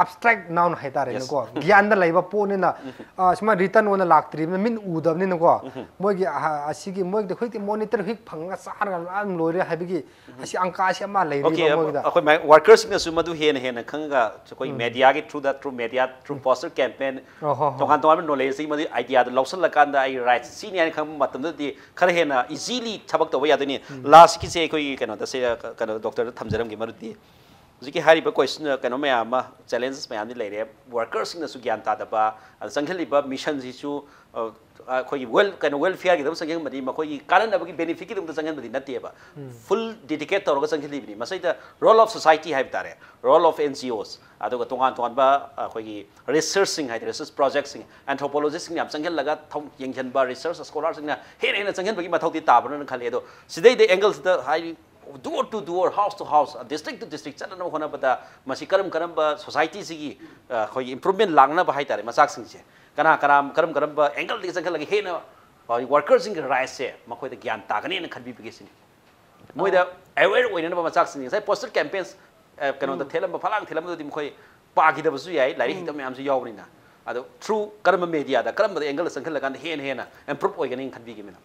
abstract noun ꯍꯥꯏꯇꯥꯔꯦꯅꯦꯀꯣ, ꯒ꯭ꯌꯥꯟꯗ ꯂꯩꯕ ꯄꯣꯠꯅꯤꯅ, ꯑ, ꯁꯨꯃꯥꯏꯅ ꯔꯤꯇꯟ ꯑꯣꯏꯅ ꯂꯥꯛꯇ꯭ꯔꯤꯕꯅꯤꯅ, ꯃꯤꯠ ꯎꯗꯕꯅꯤꯅꯀꯣ, ꯃꯣꯏꯒꯤ, ꯑ, ꯑꯁꯤꯒꯤ ꯃꯣꯏꯒꯤꯗꯤ ꯍꯧꯖꯤꯛꯇꯤ ꯃꯣꯅꯤꯇꯔ ꯍꯦꯛ ꯐꯪꯉꯒ ꯆꯥꯔꯒ ꯂꯣꯏꯔꯦ ꯍꯥꯏꯕꯒꯤ ꯑꯁꯤ ꯑꯪꯀꯥꯁꯤ ꯑꯃ ꯑꯣꯀꯦ, ꯂꯩꯔꯤꯕ ꯃꯣꯏꯒꯤꯗ꯫ ꯑꯩꯈꯣꯏ ꯃꯥꯏ ꯋꯥꯔꯀꯔꯁꯤꯡꯅꯁꯨ ꯃꯗꯨ ꯍꯦꯟꯅ ꯍꯦꯟꯅ ꯈꯪꯉꯒ ꯑꯩꯈꯣꯏ ꯃꯦꯗꯤꯌꯥꯒꯤ through the, through media, through poster campaign, ꯑꯣ, ꯍꯣ, ꯍꯣ꯫ ꯇꯣꯉꯥꯟ ꯇꯣꯉꯥꯟꯕ ꯅꯣꯂꯦꯖꯁꯤꯡ ꯃꯗꯨ ꯑꯥꯏꯗꯤꯌꯥꯗꯨ ꯂꯧꯁꯤꯜꯂꯀꯥꯟꯗ ꯑꯩ ꯔꯥꯏꯠ ꯁꯤꯅꯤ ꯍꯥꯏꯅ ꯈꯪꯕ ꯃꯇꯝꯗꯗꯤ ꯈꯔ ꯍꯦꯟꯅ ꯏꯖꯤꯂꯤ ꯊꯕꯛ ꯇꯧꯕ ꯌꯥꯗꯣꯏꯅꯤ꯫ ꯂꯥꯁꯀꯤꯁꯦ ꯑꯩꯈꯣꯏꯒꯤ ꯀꯩꯅꯣꯗ ꯁꯤ, ꯀꯩꯅꯣ ꯗꯣꯛꯇꯔꯗ ꯊꯝꯖꯔꯝꯒꯦ꯫ ꯃꯔꯨꯗꯤ ꯍꯧꯖꯤꯛꯀꯤ ꯍꯥꯏꯔꯤꯕ ꯀꯣꯏꯁꯟ, ꯀꯩꯅꯣ ꯃꯌꯥꯝ ꯑꯃ, ꯆꯦꯂꯦꯟꯖꯦꯁ ꯃꯌꯥꯝꯗꯤ ꯂꯩꯔꯦ꯫ ꯋꯥꯔꯀꯔꯁꯤꯡꯅꯁꯨ ꯒ꯭ꯌꯥꯟ ꯇꯥꯗꯕ, ꯑꯗ ꯆꯪꯁꯤꯜꯂꯤꯕ ꯃꯤꯁꯟꯁꯤꯁꯨ, ꯑ, ꯑꯩꯈꯣꯏꯒꯤ ꯋꯦꯜ ꯀꯩꯅꯣ ꯋꯦꯜꯐꯤꯌꯔꯒꯤꯗꯃꯛ ꯆꯪꯁꯤꯟꯕꯗꯤ, ꯃꯈꯣꯏꯒꯤ ꯀꯥꯟꯅꯅꯕꯒꯤ ꯕꯦꯅꯤꯐꯤꯠꯀꯤꯗꯃꯛꯇ ꯆꯪꯁꯤꯟꯕꯗꯤ ꯅꯠꯇꯦꯕ꯫ ꯐꯨꯜ ꯗꯤꯗꯤꯀꯦꯠ ꯇꯧꯔꯒ ꯆꯪꯁꯤꯜꯂꯤꯕꯅꯤ꯫ ꯃꯁꯤꯗ ꯔꯣꯜ ꯑꯣꯐ ꯁꯣꯁꯥꯏꯇꯤ ꯍꯥꯏꯕ ꯇꯥꯔꯦ, ꯔꯣꯜ ꯑꯣꯐ ꯑꯦꯟ ꯖꯤ ꯑꯣꯁ, ꯑꯗꯨꯒ ꯇꯣꯉꯥꯟ ꯇꯣꯉꯥꯟꯕ ꯑꯩꯈꯣꯏꯒꯤ ꯔꯤꯁꯔꯁꯁꯤꯡ ꯍꯥꯏꯗꯤ ꯔꯤꯁꯔꯁ ꯄ꯭ꯔꯣꯖꯦꯛꯁꯤꯡ, ꯑꯦꯟꯊ꯭ꯔꯣꯄꯣꯂꯣꯖꯤꯁꯁꯤꯡ ꯌꯥꯝ ꯆꯪꯁꯤꯜꯂꯒ ꯊꯧ- ꯌꯦꯡꯁꯤꯟꯕ ꯔꯤꯁꯔꯁ ꯁ꯭ꯀꯣꯂꯔꯁꯤꯡꯅ ꯍꯦꯟꯅ ꯍꯦꯟꯅ ꯆꯪꯁꯤꯟꯕꯒꯤ ꯃꯊꯧꯗꯤ ꯇꯥꯕ꯭ꯔꯅ ꯈꯜꯂꯤ꯫ ꯑꯗꯣ ꯁꯤꯗꯩꯗ ꯑꯦꯡꯒꯜꯁꯤꯗ ꯍꯥꯏꯗꯤ door to door, house to house, district to district ꯆꯠꯅꯅꯕ ꯍꯣꯠꯅꯕꯗ ꯃꯁꯤ ꯀꯔꯝ ꯀꯔꯝꯕ ꯁꯣꯁꯥꯏꯇꯤꯁꯤꯒꯤ, ꯑ, ꯑꯩꯈꯣꯏꯒꯤ ꯏꯝꯄ꯭ꯔꯨꯚꯃꯦꯟ ꯂꯥꯛꯅꯕ ꯍꯥꯏꯇꯥꯔꯦ, ꯃꯆꯥꯛꯁꯤꯡꯁꯦ ꯀꯅꯥ ꯀꯅꯥ ꯀꯔꯝ ꯀꯔꯝꯕ ꯑꯦꯡꯒꯜꯗꯒꯤ ꯆꯪꯁꯤꯜꯂꯒ ꯍꯦꯟꯅ ꯋꯥꯔꯀꯔꯁꯤꯡꯒꯤ ꯔꯥꯏꯠꯁꯦ ꯃꯈꯣꯏꯗ ꯒ꯭ꯌꯥꯟ ꯇꯥꯒꯅꯤꯅ ꯈꯟꯕꯤꯕꯒꯦ ꯁꯤꯅꯤ꯫ ꯃꯣꯏꯗ ꯑꯦꯋꯦꯌꯔ ꯑꯣꯏꯅꯅꯕ ꯃꯆꯥꯛꯁꯤꯡ, ꯉꯁꯥꯏ ꯄꯣꯁꯇꯔ ꯀꯦꯝꯄꯦꯟꯁ ꯀꯩꯅꯣꯗ ꯊꯦꯠꯂꯝꯕ, ꯐꯂꯥꯡ ꯊꯦꯠꯂꯝꯕꯗꯨꯗꯤ ꯃꯈꯣꯏ ꯄꯥꯈꯤꯗꯕꯁꯨ ꯌꯥꯏ, ꯂꯥꯏꯔꯤꯛ ꯍꯩꯇꯕ ꯃꯌꯥꯝꯁꯨ ꯌꯥꯎꯕꯅꯤꯅ꯫ ꯑꯗꯣ ꯊ꯭ꯔꯨ ꯀꯔꯝꯕ ꯃꯦꯗꯤꯌꯥꯗ, ꯀꯔꯝꯕꯗ ꯑꯦꯡꯒꯜꯗ ꯆꯪꯁꯤꯜꯂꯀꯥꯟꯗ ꯍꯦꯟꯅ ꯍꯦꯟꯅ ꯏꯝꯄ꯭ꯔꯨꯚ ꯑꯣꯏꯒꯅꯤ ꯈꯟꯕꯤꯒꯦ, ꯃꯦꯗꯥꯝ?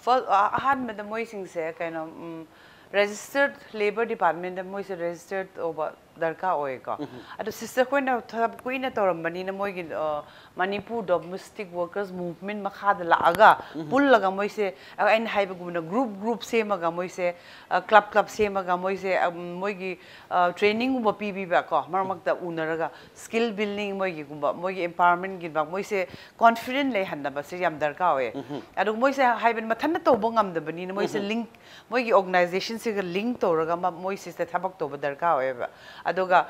ꯐꯥꯔꯁ ꯑꯍꯥꯟꯕꯗ ꯃꯣꯏꯁꯤꯡꯁꯦ ꯀꯩꯅꯣ, ꯔꯦꯖꯤꯁꯇꯔꯠ ꯂꯦꯕꯔ ꯗꯤꯄꯥꯔꯠꯃꯦꯟꯗ ꯃꯣꯏꯁꯦ ꯔꯦꯖꯤꯁꯇꯔꯠ ꯇꯧꯕ ꯗꯔꯀꯥꯔ ꯑꯣꯏꯌꯦꯀꯣ꯫ ꯑꯗꯣ ꯁꯤꯁꯇꯔ ꯈꯣꯏꯅ ꯊꯕꯛ ꯀꯨꯏꯅ ꯇꯧꯔꯝꯕꯅꯤꯅ ꯃꯣꯏꯒꯤ, ꯑ, ꯃꯅꯤꯄꯨꯔ ꯗꯣꯃꯦꯁꯇꯤꯛ ꯋꯥꯔꯀꯔꯁ ꯃꯨꯚꯃꯦꯟ ꯃꯈꯥꯗ ꯂꯥꯛꯑꯒ ꯄꯨꯜꯂꯒ ꯃꯣꯏꯁꯦ, ꯑ, ꯑꯩꯅ ꯍꯥꯏꯕꯒꯨꯝꯅ ꯒ꯭ꯔꯨꯞ ꯒ꯭ꯔꯨꯞ ꯁꯦꯝꯃꯒ ꯃꯣꯏꯁꯦ, ꯑ, ꯀ꯭ꯂꯕ ꯀ꯭ꯂꯕ ꯁꯦꯝꯃꯒ ꯃꯣꯏꯁꯦ, ꯑ, ꯃꯣꯏꯒꯤ, ꯑ, ꯇ꯭ꯔꯦꯅꯤꯡꯒꯨꯝꯕ ꯄꯤꯕꯤꯕ ꯀꯣ, ꯃꯔꯛ ꯃꯔꯛꯇ ꯎꯅꯔꯒ ꯁ꯭ꯀꯤꯜ ꯕꯤꯜꯗꯤꯡ, ꯃꯣꯏꯒꯤꯒꯨꯝꯕ, ꯃꯣꯏꯒꯤ ꯑꯦꯝꯄꯥꯋꯔꯃꯦꯟꯒꯤꯗꯃꯛ ꯃꯣꯏꯁꯦ ꯀꯣꯟꯐꯤꯗꯦꯟ ꯂꯩꯍꯟꯅꯕꯁꯦ ꯌꯥꯝ ꯗꯔꯀꯥꯔ ꯑꯣꯏꯌꯦ꯫ ꯑꯗꯨꯒ ꯃꯣꯏꯁꯦ ꯍꯥꯏꯕꯗꯤ ꯃꯊꯟꯇ ꯇꯧꯕ ꯉꯝꯗꯕꯅꯤꯅ ꯃꯣꯏꯁꯦ ꯂꯤꯡ, ꯃꯣꯏꯒꯤ ꯑꯣꯔꯒꯅꯥꯏꯖꯦꯁꯟꯁꯤꯒ ꯂꯤꯡ ꯇꯧꯔꯒ ꯃ-, ꯃꯣꯏꯁꯤꯁꯦ ꯊꯕꯛ ꯇꯧꯕ ꯗꯔꯀꯥꯔ ꯑꯣꯏꯌꯦꯕ꯫ ꯑꯗꯨꯒ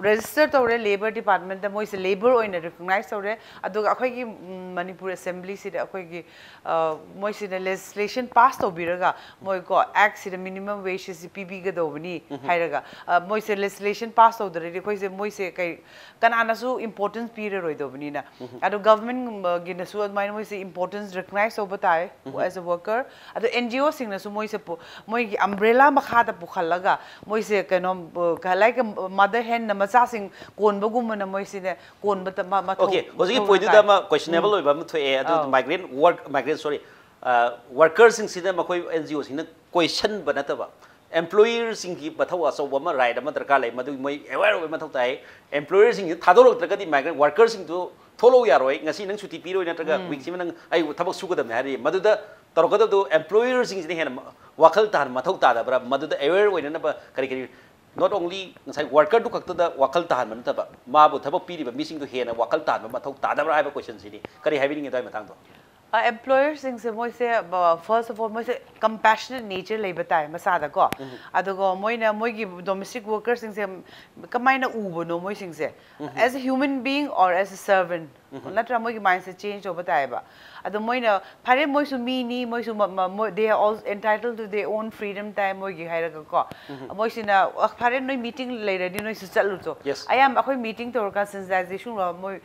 register ꯇꯧꯔꯦ ꯂꯦꯕꯔ ꯗꯤꯄꯥꯔꯠꯃꯦꯟꯇ, ꯃꯣꯏꯁꯦ ꯂꯦꯕꯔ ꯑꯣꯏꯅ ꯔꯤꯀꯣꯛꯅꯥꯏꯁ ꯇꯧꯔꯦ꯫ ꯑꯗꯨꯒ ꯑꯩꯈꯣꯏꯒꯤ ꯃꯅꯤꯄꯨꯔ ꯑꯦꯁꯦꯝꯕ꯭ꯂꯤꯁꯤꯗ ꯑꯩꯈꯣꯏꯒꯤ ꯃꯣꯏꯁꯤꯅ ꯂꯦꯖꯤꯁꯂꯦꯁꯟ ꯄꯥꯁ ꯇꯧꯕꯤꯔꯒ ꯃꯣꯏꯀꯣ ꯑꯦꯛꯁꯤꯗ ꯃꯤꯅꯤꯃꯝ ꯋꯦꯖꯁꯤ ꯄꯤꯕꯤꯒꯗꯧꯕꯅꯤ ꯍꯥꯏꯔꯒ ꯃꯣꯏꯁꯦ ꯂꯦꯖꯤꯁꯂꯦꯁꯟ ꯄꯥꯁ ꯇꯧꯗ꯭ꯔꯗꯤ ꯑꯩꯈꯣꯏꯁꯦ ꯃꯣꯏꯁꯦ ꯀꯩ ꯀꯅꯥꯅꯁꯨ ꯏꯝꯄꯣꯔꯇꯦꯟꯁ ꯄꯤꯔꯔꯣꯏꯗꯧꯕꯅꯤꯅ꯫ ꯑꯗꯣ ꯒꯚꯔꯟꯃꯦꯟꯠꯒꯤꯅꯁꯨ ꯑꯗꯨꯃꯥꯏꯅ ꯃꯣꯏꯁꯦ ꯏꯝꯄꯣꯔꯇꯦꯟꯁ ꯔꯤꯀꯣꯛꯅꯥꯏꯁ ꯇꯧꯕ ꯇꯥꯏ ꯑꯦꯁ ꯑ ꯋꯥꯔꯀꯔ꯫ ꯑꯗꯣ ꯑꯦꯟ ꯖꯤ ꯑꯣꯁꯤꯡꯅꯁꯨ ꯃꯣꯏꯁꯦ ꯄꯨ- ꯃꯣꯏꯒꯤ ꯑꯝꯕ꯭ꯔꯦꯂꯥ ꯃꯈꯥꯗ ꯄꯨꯈꯠꯂꯒ ꯃꯣꯏꯁꯦ ꯀꯩꯅꯣ ꯂꯥꯏꯛ ꯃꯗꯔ ꯍꯦꯟꯅ ꯃꯆꯥꯁꯤꯡ ꯀꯣꯟꯕꯒꯨꯝꯕꯅ ꯃꯣꯏꯁꯤꯅ ꯀꯣꯟꯕ ꯃꯊꯧ ꯑꯣꯀꯦ, ꯍꯧꯖꯤꯛꯀꯤ ꯄꯣꯏꯟꯠꯇꯨꯗ ꯑꯃ ꯀ꯭ꯋꯦꯁꯟꯅꯦꯕꯜ ꯑꯣꯏꯕ ꯑꯃ ꯊꯣꯛꯑꯦ꯫ ꯑꯗꯨ ꯃꯥꯏꯒ꯭ꯔꯦꯟ ꯋꯥꯔꯛ ꯃꯥꯏꯒ꯭ꯔꯦꯟ ꯁꯣꯔꯤ ꯋꯥꯔꯀꯔꯁꯤꯡꯁꯤꯗ ꯃꯈꯣꯏ ꯑꯦꯟ ꯖꯤ ꯑꯣꯁꯤꯡꯅ ꯀꯣꯏꯁꯟꯕ ꯅꯠꯇꯕ ꯑꯦꯝꯄ꯭ꯂꯣꯌꯔꯁꯤꯡꯒꯤ ꯃꯊꯧ ꯑꯆꯧꯕ ꯑꯃ ꯔꯥꯏꯠ ꯑꯃ ꯗꯔꯀꯥꯔ ꯂꯩ꯫ ꯃꯗꯨ ꯃꯣꯏ ꯑꯦꯋꯦꯌꯔ ꯑꯣꯏꯕ ꯃꯊꯧ ꯇꯥꯏ꯫ ꯑꯦꯝꯄ꯭ꯂꯣꯌꯔꯁꯤꯡꯁꯤ ꯊꯥꯗꯣꯔꯛꯇ꯭ꯔꯒꯗꯤ ꯃꯥꯏꯒ꯭ꯔꯦꯟ ꯋꯥꯔꯀꯔꯁꯤꯡꯗꯨ ꯊꯣꯛꯂꯛꯎ ꯌꯥꯔꯣꯏ꯫ ꯉꯁꯤ ꯅꯪ ꯁꯨꯇꯤ ꯄꯤꯔꯣꯏ ꯅꯠꯇ꯭ꯔꯒ ꯋꯤꯛꯁꯤꯃ ꯅꯪ ꯑꯩ ꯊꯕꯛ ꯁꯨꯒꯗꯕꯅꯤ ꯍꯥꯏꯔꯤ꯫ ꯃꯗꯨꯗ ꯇꯧꯔꯛꯀꯗꯕꯗꯨ ꯑꯦꯝꯄ꯭ꯂꯣꯌꯔꯁꯤꯡꯁꯤꯅ ꯍꯦꯟꯅ ꯋꯥꯈꯜ ꯇꯥꯍꯟꯕ ꯃꯊꯧ ꯇꯥꯗꯕ꯭ꯔꯥ? ꯃꯗꯨꯗ ꯑꯦꯋꯦꯌꯔ ꯑꯣꯏꯅꯅꯕ ꯀꯔꯤ ꯀꯔꯤ ꯅꯣꯠ ꯑꯣꯡꯂꯤ ꯉꯁꯥꯏ ꯋꯥꯔꯀꯔꯗꯨ ꯈꯛꯇꯗ ꯋꯥꯈꯜ ꯇꯥꯍꯟꯕ ꯅꯠꯇꯕ ꯃꯥꯕꯨ ꯊꯕꯛ ꯄꯤꯔꯤꯕ ꯃꯤꯁꯤꯡꯗꯨ ꯍꯦꯟꯅ ꯋꯥꯈꯜ ꯇꯥꯍꯟꯕ ꯃꯊꯧ ꯇꯥꯗꯕ꯭ꯔꯥ ꯍꯥꯏꯕ ꯀꯣꯏꯁꯟꯁꯤꯅꯤ꯫ ꯀꯔꯤ ꯍꯥꯏꯕꯤꯅꯤꯡꯉꯤ ꯑꯗꯨꯒꯤ ꯃꯇꯥꯡꯗꯣ? ꯑꯦꯝꯄ꯭ꯂꯣꯌꯔꯁꯤꯡꯁꯦ ꯃꯣꯏꯁꯦ ꯐꯥꯔꯁ ꯑꯣꯐ ꯑꯣꯜ ꯃꯣꯏꯁꯦ ꯀꯝꯄꯦꯁꯅꯦꯠ ꯅꯦꯆꯔ ꯂꯩꯕ ꯇꯥꯏ ꯃꯁꯥꯗꯀꯣ꯫ ꯑꯗꯨꯒ ꯃꯣꯏꯅ ꯃꯣꯏꯒꯤ ꯗꯣꯃꯦꯁꯇꯤꯛ ꯋꯥꯔꯀꯔꯁꯤꯡꯁꯦ ꯀꯃꯥꯏꯅ ꯎꯕꯅꯣ ꯃꯣꯏꯁꯤꯡꯁꯦ? As a human being or as a servant? ꯅꯠꯇ꯭ꯔꯥ? ꯃꯣꯏꯒꯤ ꯃꯥꯏꯟꯁꯦ ꯆꯦꯟꯖ ꯇꯧꯕ ꯇꯥꯏꯌꯦꯕ꯫ ꯑꯗꯣ ꯃꯣꯏꯅ ꯐꯔꯦ ꯃꯣꯏꯁꯨ ꯃꯤꯅꯤ, ꯃꯣꯏꯁꯨ ꯃ- ꯃ- ꯃꯣꯏ they are all entitled to their own freedom time ꯃꯣꯏꯒꯤ ꯍꯥꯏꯔꯒꯀꯣ꯫ ꯃꯣꯏꯁꯤꯅ "ꯑ, ꯐꯔꯦ ꯅꯣꯏ ꯃꯤꯇꯤꯡ ꯂꯩꯔꯗꯤ ꯅꯣꯏꯁꯨ ꯆꯠꯂꯨꯆꯣ"꯫ Yes. ꯑꯌꯥꯝꯕ ꯑꯩꯈꯣꯏ ꯃꯤꯇꯤꯡ ꯇꯧꯔꯀꯥꯟ ꯁꯦꯟꯁꯤꯇꯥꯏꯖꯦꯁꯟ ꯃꯣꯏ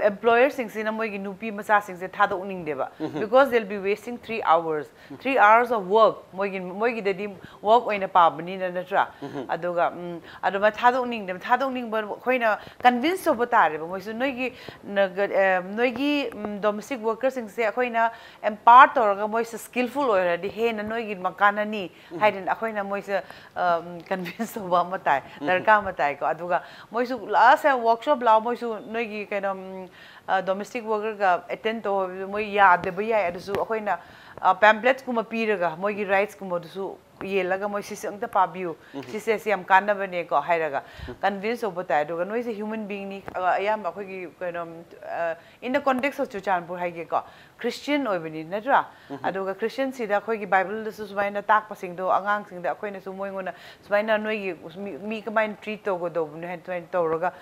ꯑꯦꯝꯄ꯭ꯂꯣꯌꯔꯁꯤꯡꯁꯤꯅ ꯃꯣꯏꯒꯤ ꯅꯨꯄꯤ ꯃꯆꯥꯁꯤꯡꯁꯦ ꯊꯥꯗꯣꯛꯅꯤꯡꯗꯦꯕ꯫ Because they'll be wasting three hours, three hours of work ꯃꯣꯏꯒꯤ ꯃꯣꯏꯒꯤꯗꯗꯤ ꯋꯥꯔꯛ ꯑꯣꯏꯅ ꯄꯥꯕꯅꯤꯅ ꯅꯠꯇ꯭ꯔꯥ? ꯑꯗꯨꯒ ꯎꯝ, ꯑꯗꯨꯃꯥꯏꯅ ꯊꯥꯗꯣꯛꯅꯤꯡꯗꯦꯕ꯫ ꯊꯥꯗꯣꯛꯅꯤꯡꯕ ꯑꯩꯈꯣꯏꯅ ꯀꯟꯚꯤꯟꯁ ꯇꯧꯕ ꯇꯥꯔꯦꯕ ꯃꯣꯏꯁꯨ ꯅꯣꯏꯒꯤ ꯅꯒ- ꯑ, ꯅꯣꯏꯒꯤ ꯗꯣꯃꯦꯁꯇꯤꯛ ꯋꯥꯔꯀꯔꯁꯤꯡꯁꯦ ꯑꯩꯈꯣꯏꯅ ꯑꯦꯝꯄꯥꯋꯔ ꯇꯧꯔꯒ ꯃꯣꯏꯁꯦ ꯁ꯭ꯀꯤꯜꯐꯨꯜ ꯑꯣꯏꯔꯗꯤ ꯍꯦꯟꯅ ꯅꯣꯏꯒꯤ ꯃꯀꯥꯟꯅꯅꯤ ꯍꯥꯏꯗꯅ ꯑꯩꯈꯣꯏꯅ ꯃꯣꯏꯁꯦ ꯀꯟꯚꯤꯟꯁ ꯇꯧꯕ ꯑꯃ ꯇꯥꯏ, ꯗꯔꯀꯥꯔ ꯑꯃ ꯇꯥꯏꯀꯣ꯫ ꯑꯗꯨꯒ ꯃꯣꯏꯁꯨ ꯂꯥꯁ ꯋꯥꯔꯛꯁꯣꯞ ꯂꯥꯛꯑꯣ, ꯃꯣꯏꯁꯨ ꯅꯣꯏꯒꯤ ꯀꯩꯅꯣ ꯗꯣꯃꯦꯁꯇꯤꯛ ꯋꯥꯔꯀꯔꯒ ꯑꯦꯇꯦꯟ ꯇꯧ ꯍꯥꯏꯕꯗꯨ ꯃꯣꯏ ꯌꯥꯗꯕ ꯌꯥꯏ꯫ ꯑꯗꯨꯁꯨ ꯑꯩꯈꯣꯏꯅ ꯄꯦꯝꯄ꯭ꯂꯦꯠꯁꯀꯨꯝꯕ ꯄꯤꯔꯒ ꯃꯣꯏꯒꯤ ꯔꯥꯏꯠꯁꯀꯨꯝꯕꯗꯨꯁꯨ ꯌꯦꯜꯂꯒ ꯃꯣꯏ ꯁꯤꯁꯦ ꯑꯝꯇ ꯄꯥꯕꯤꯌꯨ, ꯁꯤꯁꯦ ꯁꯤ ꯌꯥꯝ ꯀꯥꯟꯅꯕꯅꯦꯀꯣ ꯍꯥꯏꯔꯒ ꯀꯟꯚꯤꯟꯁ ꯇꯧꯕ ꯇꯥꯏ꯫ ꯑꯗꯨꯒ ꯅꯣꯏꯁꯦ ꯍ꯭ꯌꯨꯃꯟ ꯕꯤꯡꯅꯤ꯫ ꯑꯌꯥꯝꯕ ꯑꯩꯈꯣꯏꯒꯤ ꯀꯩꯅꯣ, in the context of Churachandpur ꯍꯥꯏꯒꯦꯀꯣ, ꯈ꯭ꯔꯤꯁꯇꯤꯌꯟ ꯑꯣꯏꯕꯅꯤ ꯅꯠꯇ꯭ꯔꯥ? ꯑꯗꯨꯒ ꯈ꯭ꯔꯤꯁꯇꯤꯌꯟꯁꯤꯗ ꯑꯩꯈꯣꯏꯒꯤ ꯕꯥꯏꯕꯜꯗꯁꯨ ꯁꯨꯃꯥꯏꯅ ꯇꯥꯛꯄꯁꯤꯡꯗꯣ ꯑꯉꯥꯡꯁꯤꯡꯗ ꯑꯩꯈꯣꯏꯅꯁꯨ ꯃꯣꯏꯉꯣꯟꯗ ꯁꯨꯃꯥꯏꯅ ꯅꯣꯏꯒꯤ ꯃꯤ, ꯃꯤ ꯀꯃꯥꯏꯅ ꯇ꯭ꯔꯤꯠ ꯇꯧꯒꯗꯧꯕꯅꯣ ꯍꯥꯏꯅ ꯁꯨꯃꯥꯏꯅ ꯇꯧꯔꯒ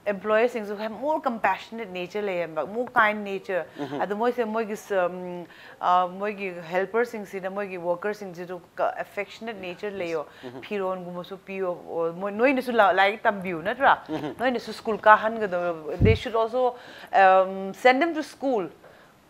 employerꯁꯤꯡꯁꯨ have more compassionate nature ꯂꯩꯌꯦꯕ, more kind nature꯫ ꯑꯗꯣ ꯃꯣꯏꯁꯦ ꯃꯣꯏꯒꯤ ꯁ-, ꯎꯝ, ꯑ, ꯃꯣꯏꯒꯤ ꯍꯦꯜꯄꯔꯁꯤꯡꯁꯤꯗ, ꯃꯣꯏꯒꯤ ꯋꯔꯀꯔꯁꯤꯡꯁꯤꯗ affectionate nature ꯂꯩꯌꯣ꯫ ꯐꯤꯔꯣꯟꯒꯨꯝꯕꯁꯨ ꯄꯤꯌꯣ꯫ ꯑꯣ, ꯃꯣꯏ, ꯅꯣꯏꯅꯁꯨ ꯂꯥ-, ꯂꯥꯏꯔꯤꯛ ꯇꯝꯕꯤꯌꯨ ꯅꯠꯇ꯭ꯔꯥ? ꯅꯣꯏꯅꯁꯨ ꯁ꯭ꯀꯨꯜ ꯀꯥꯍꯟꯒꯗꯧ, they should also, um, send them to school,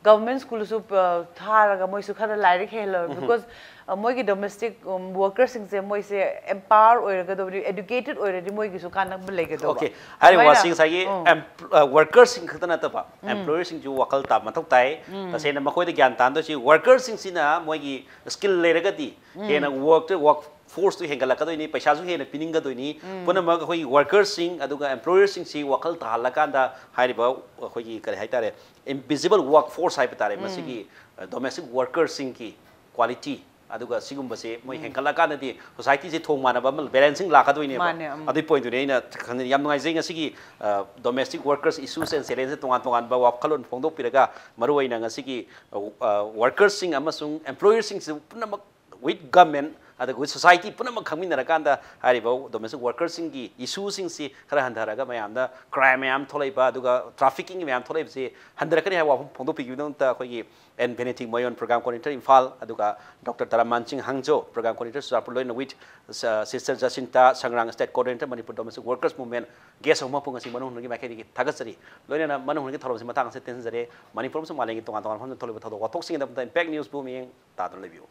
government schoolꯗꯁꯨ, ꯑ, ꯊꯥꯔꯒ ꯃꯣꯏꯁꯨ ꯈꯔ ꯂꯥꯏꯔꯤꯛ ꯍꯩꯍꯜꯂꯣ꯫ Because, ꯑ, ꯃꯣꯏꯒꯤ domestic, ꯎꯝ, workerꯁꯤꯡꯁꯦ ꯃꯣꯏꯁꯦ empower ꯑꯣꯏꯔꯒꯗꯧꯕꯅꯤ, educated ꯑꯣꯏꯔꯗꯤ ꯃꯣꯏꯒꯤꯁꯨ ꯀꯥꯟꯅꯕ ꯂꯩꯒꯗꯧꯕ꯫ Okay, ꯍꯥꯏꯔꯤꯕ ꯑꯗꯨꯃꯥꯏꯅ, ꯋꯥꯁꯤꯡ ꯉꯁꯥꯏꯒꯤ ꯎꯝ꯫ Em-, ꯑ, workerꯁꯤꯡ ꯈꯛꯇ ꯅꯠꯇꯕ, employerꯁꯤꯡꯁꯨ ꯋꯥꯈꯜ ꯇꯥꯕ ꯃꯊꯧ ꯇꯥꯏ꯫ ꯇꯁꯦꯡꯅ ꯃꯈꯣꯏꯗ ꯒ꯭ꯌꯥꯟ ꯇꯥꯍꯟꯗꯣꯏꯁꯤ workerꯁꯤꯡꯁꯤꯅ ꯃꯣꯏꯒꯤ skill ꯂꯩꯔꯒꯗꯤ ꯍꯦꯟꯅ workꯇ, work forceꯇꯨ ꯍꯦꯟꯒꯠꯂꯛꯀꯗꯣꯏꯅꯤ, ꯄꯩꯁꯥꯁꯨ ꯍꯦꯟꯅ ꯄꯤꯅꯤꯡꯒꯗꯣꯏꯅꯤ꯫ ꯄꯨꯝꯅꯃꯛ ꯑꯩꯈꯣꯏꯒꯤ workerꯁꯤꯡ ꯑꯗꯨꯒ employerꯁꯤꯡꯁꯤ ꯋꯥꯈꯜ ꯇꯥꯍꯜꯂꯀꯥꯟꯗ ꯍꯥꯏꯔꯤꯕ ꯑꯩꯈꯣꯏꯒꯤ ꯀꯔꯤ ꯍꯥꯏꯇꯥꯔꯦ, invisible workforce ꯍꯥꯏꯕ ꯇꯥꯔꯦ, ꯃꯁꯤꯒꯤ, ꯑ, domestic workerꯁꯤꯡꯒꯤ quality ꯑꯗꯨꯒ ꯁꯤꯒꯨꯝꯕꯁꯦ ꯃꯣꯏ ꯍꯦꯟꯒꯠꯂꯀꯥꯟꯗꯗꯤ societyꯁꯦ ꯊꯣꯡ ꯃꯥꯟꯅꯕ ꯑꯃ balancing ꯂꯥꯛꯀꯗꯣꯏꯅꯦꯕ꯫ ꯃꯥꯅꯦ, ꯎꯝ꯫ ꯑꯗꯨꯒꯤ pointꯇꯨꯅꯦ ꯑꯩꯅ ꯈꯪꯖꯅꯤꯡꯉꯤ꯫ ꯌꯥꯝ ꯅꯨꯡꯉꯥꯏꯖꯩ ꯉꯁꯤꯒꯤ, ꯑ, domestic workers issues and challenges ꯇꯣꯉꯥꯟ ꯇꯣꯉꯥꯟꯕ ꯋꯥꯈꯜꯂꯣꯟ ꯐꯣꯡꯗꯣꯛꯄꯤꯔꯒ, ꯃꯔꯨꯑꯣꯏꯅ ꯉꯁꯤꯒꯤ, ꯑ, ꯑ, workerꯁꯤꯡ ꯑꯃꯁꯨꯡ employerꯁꯤꯡꯁꯤ ꯄꯨꯝꯅꯃꯛ with government ꯑꯗꯨꯒ with society ꯄꯨꯝꯅꯃꯛ ꯈꯪꯃꯤꯟꯅꯔꯀꯥꯟꯗ ꯍꯥꯏꯔꯤꯕ domestic workerꯁꯤꯡꯒꯤ issueꯁꯤꯡꯁꯤ ꯈꯔ ꯍꯟꯊꯔꯒ ꯃꯌꯥꯝꯗ crime ꯃꯌꯥꯝ ꯊꯣꯛꯂꯛꯏꯕ ꯑꯗꯨꯒ trafficking ꯃꯌꯥꯝ ꯊꯣꯛꯂꯛꯏꯕꯁꯤ ꯍꯟꯊꯔꯛꯀꯅꯤ ꯍꯥꯏꯕ ꯋꯥꯐꯝ ꯐꯣꯡꯗꯣꯛꯄꯤꯈꯤꯕꯒꯤꯗꯃꯛꯇ ꯑꯩꯈꯣꯏꯒꯤ N Vanity Moyon, program coordinator Imphal, ꯑꯗꯨꯒ Doctor ꯇꯔꯥꯃꯥꯟꯁꯤꯡ ꯍꯥꯡꯖꯣ, program coordinator ꯆꯨꯔꯆꯥꯟꯄꯨꯔ, ꯂꯣꯏꯅ with, uh, Sister Jacinta Sangrang, state coordinator Manipur Domestic Workers Movement, guest ꯑꯍꯨꯝꯃꯛꯄꯨ ꯉꯁꯤ ꯃꯅꯨꯡ ꯍꯨꯠꯅꯒꯤ ꯃꯥꯏꯀꯩꯗꯒꯤ ꯊꯥꯒꯠꯆꯔꯤ꯫ ꯂꯣꯏꯅꯅ ꯃꯅꯨꯡ ꯍꯨꯠꯅꯒꯤ ꯊꯧꯔꯝꯁꯤ ꯃꯇꯥꯡ ꯑꯁꯤꯗ ꯇꯦꯟꯖꯔꯦ꯫ ꯃꯅꯤꯄꯨꯔ ꯑꯃꯁꯨꯡ ꯃꯥꯂꯦꯝꯒꯤ ꯇꯣꯉꯥꯟ ꯇꯣꯉꯥꯟꯕ ꯃꯐꯝꯗ ꯊꯣꯛꯂꯤꯕ ꯊꯧꯗꯣꯛ ꯋꯥꯊꯣꯛꯁꯤꯡꯒꯤꯗꯃꯛꯇ Impact Newsꯕꯨ ꯃꯤꯠꯌꯦꯡ ꯇꯥꯗꯨꯅ ꯂꯩꯕꯤꯌꯨ꯫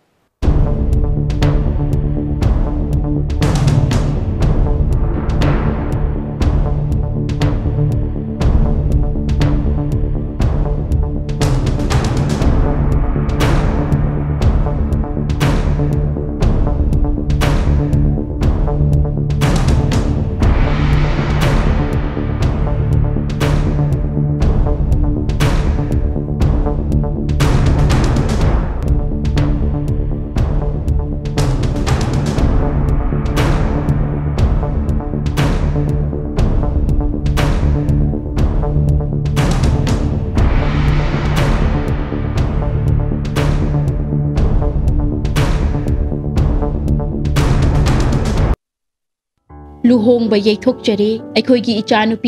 ꯂꯨꯍꯣꯡꯕ ꯌꯩꯊꯣꯛꯆꯔꯦ꯫ ꯑꯩꯈꯣꯏꯒꯤ ꯏꯆꯥꯅꯨꯄꯤ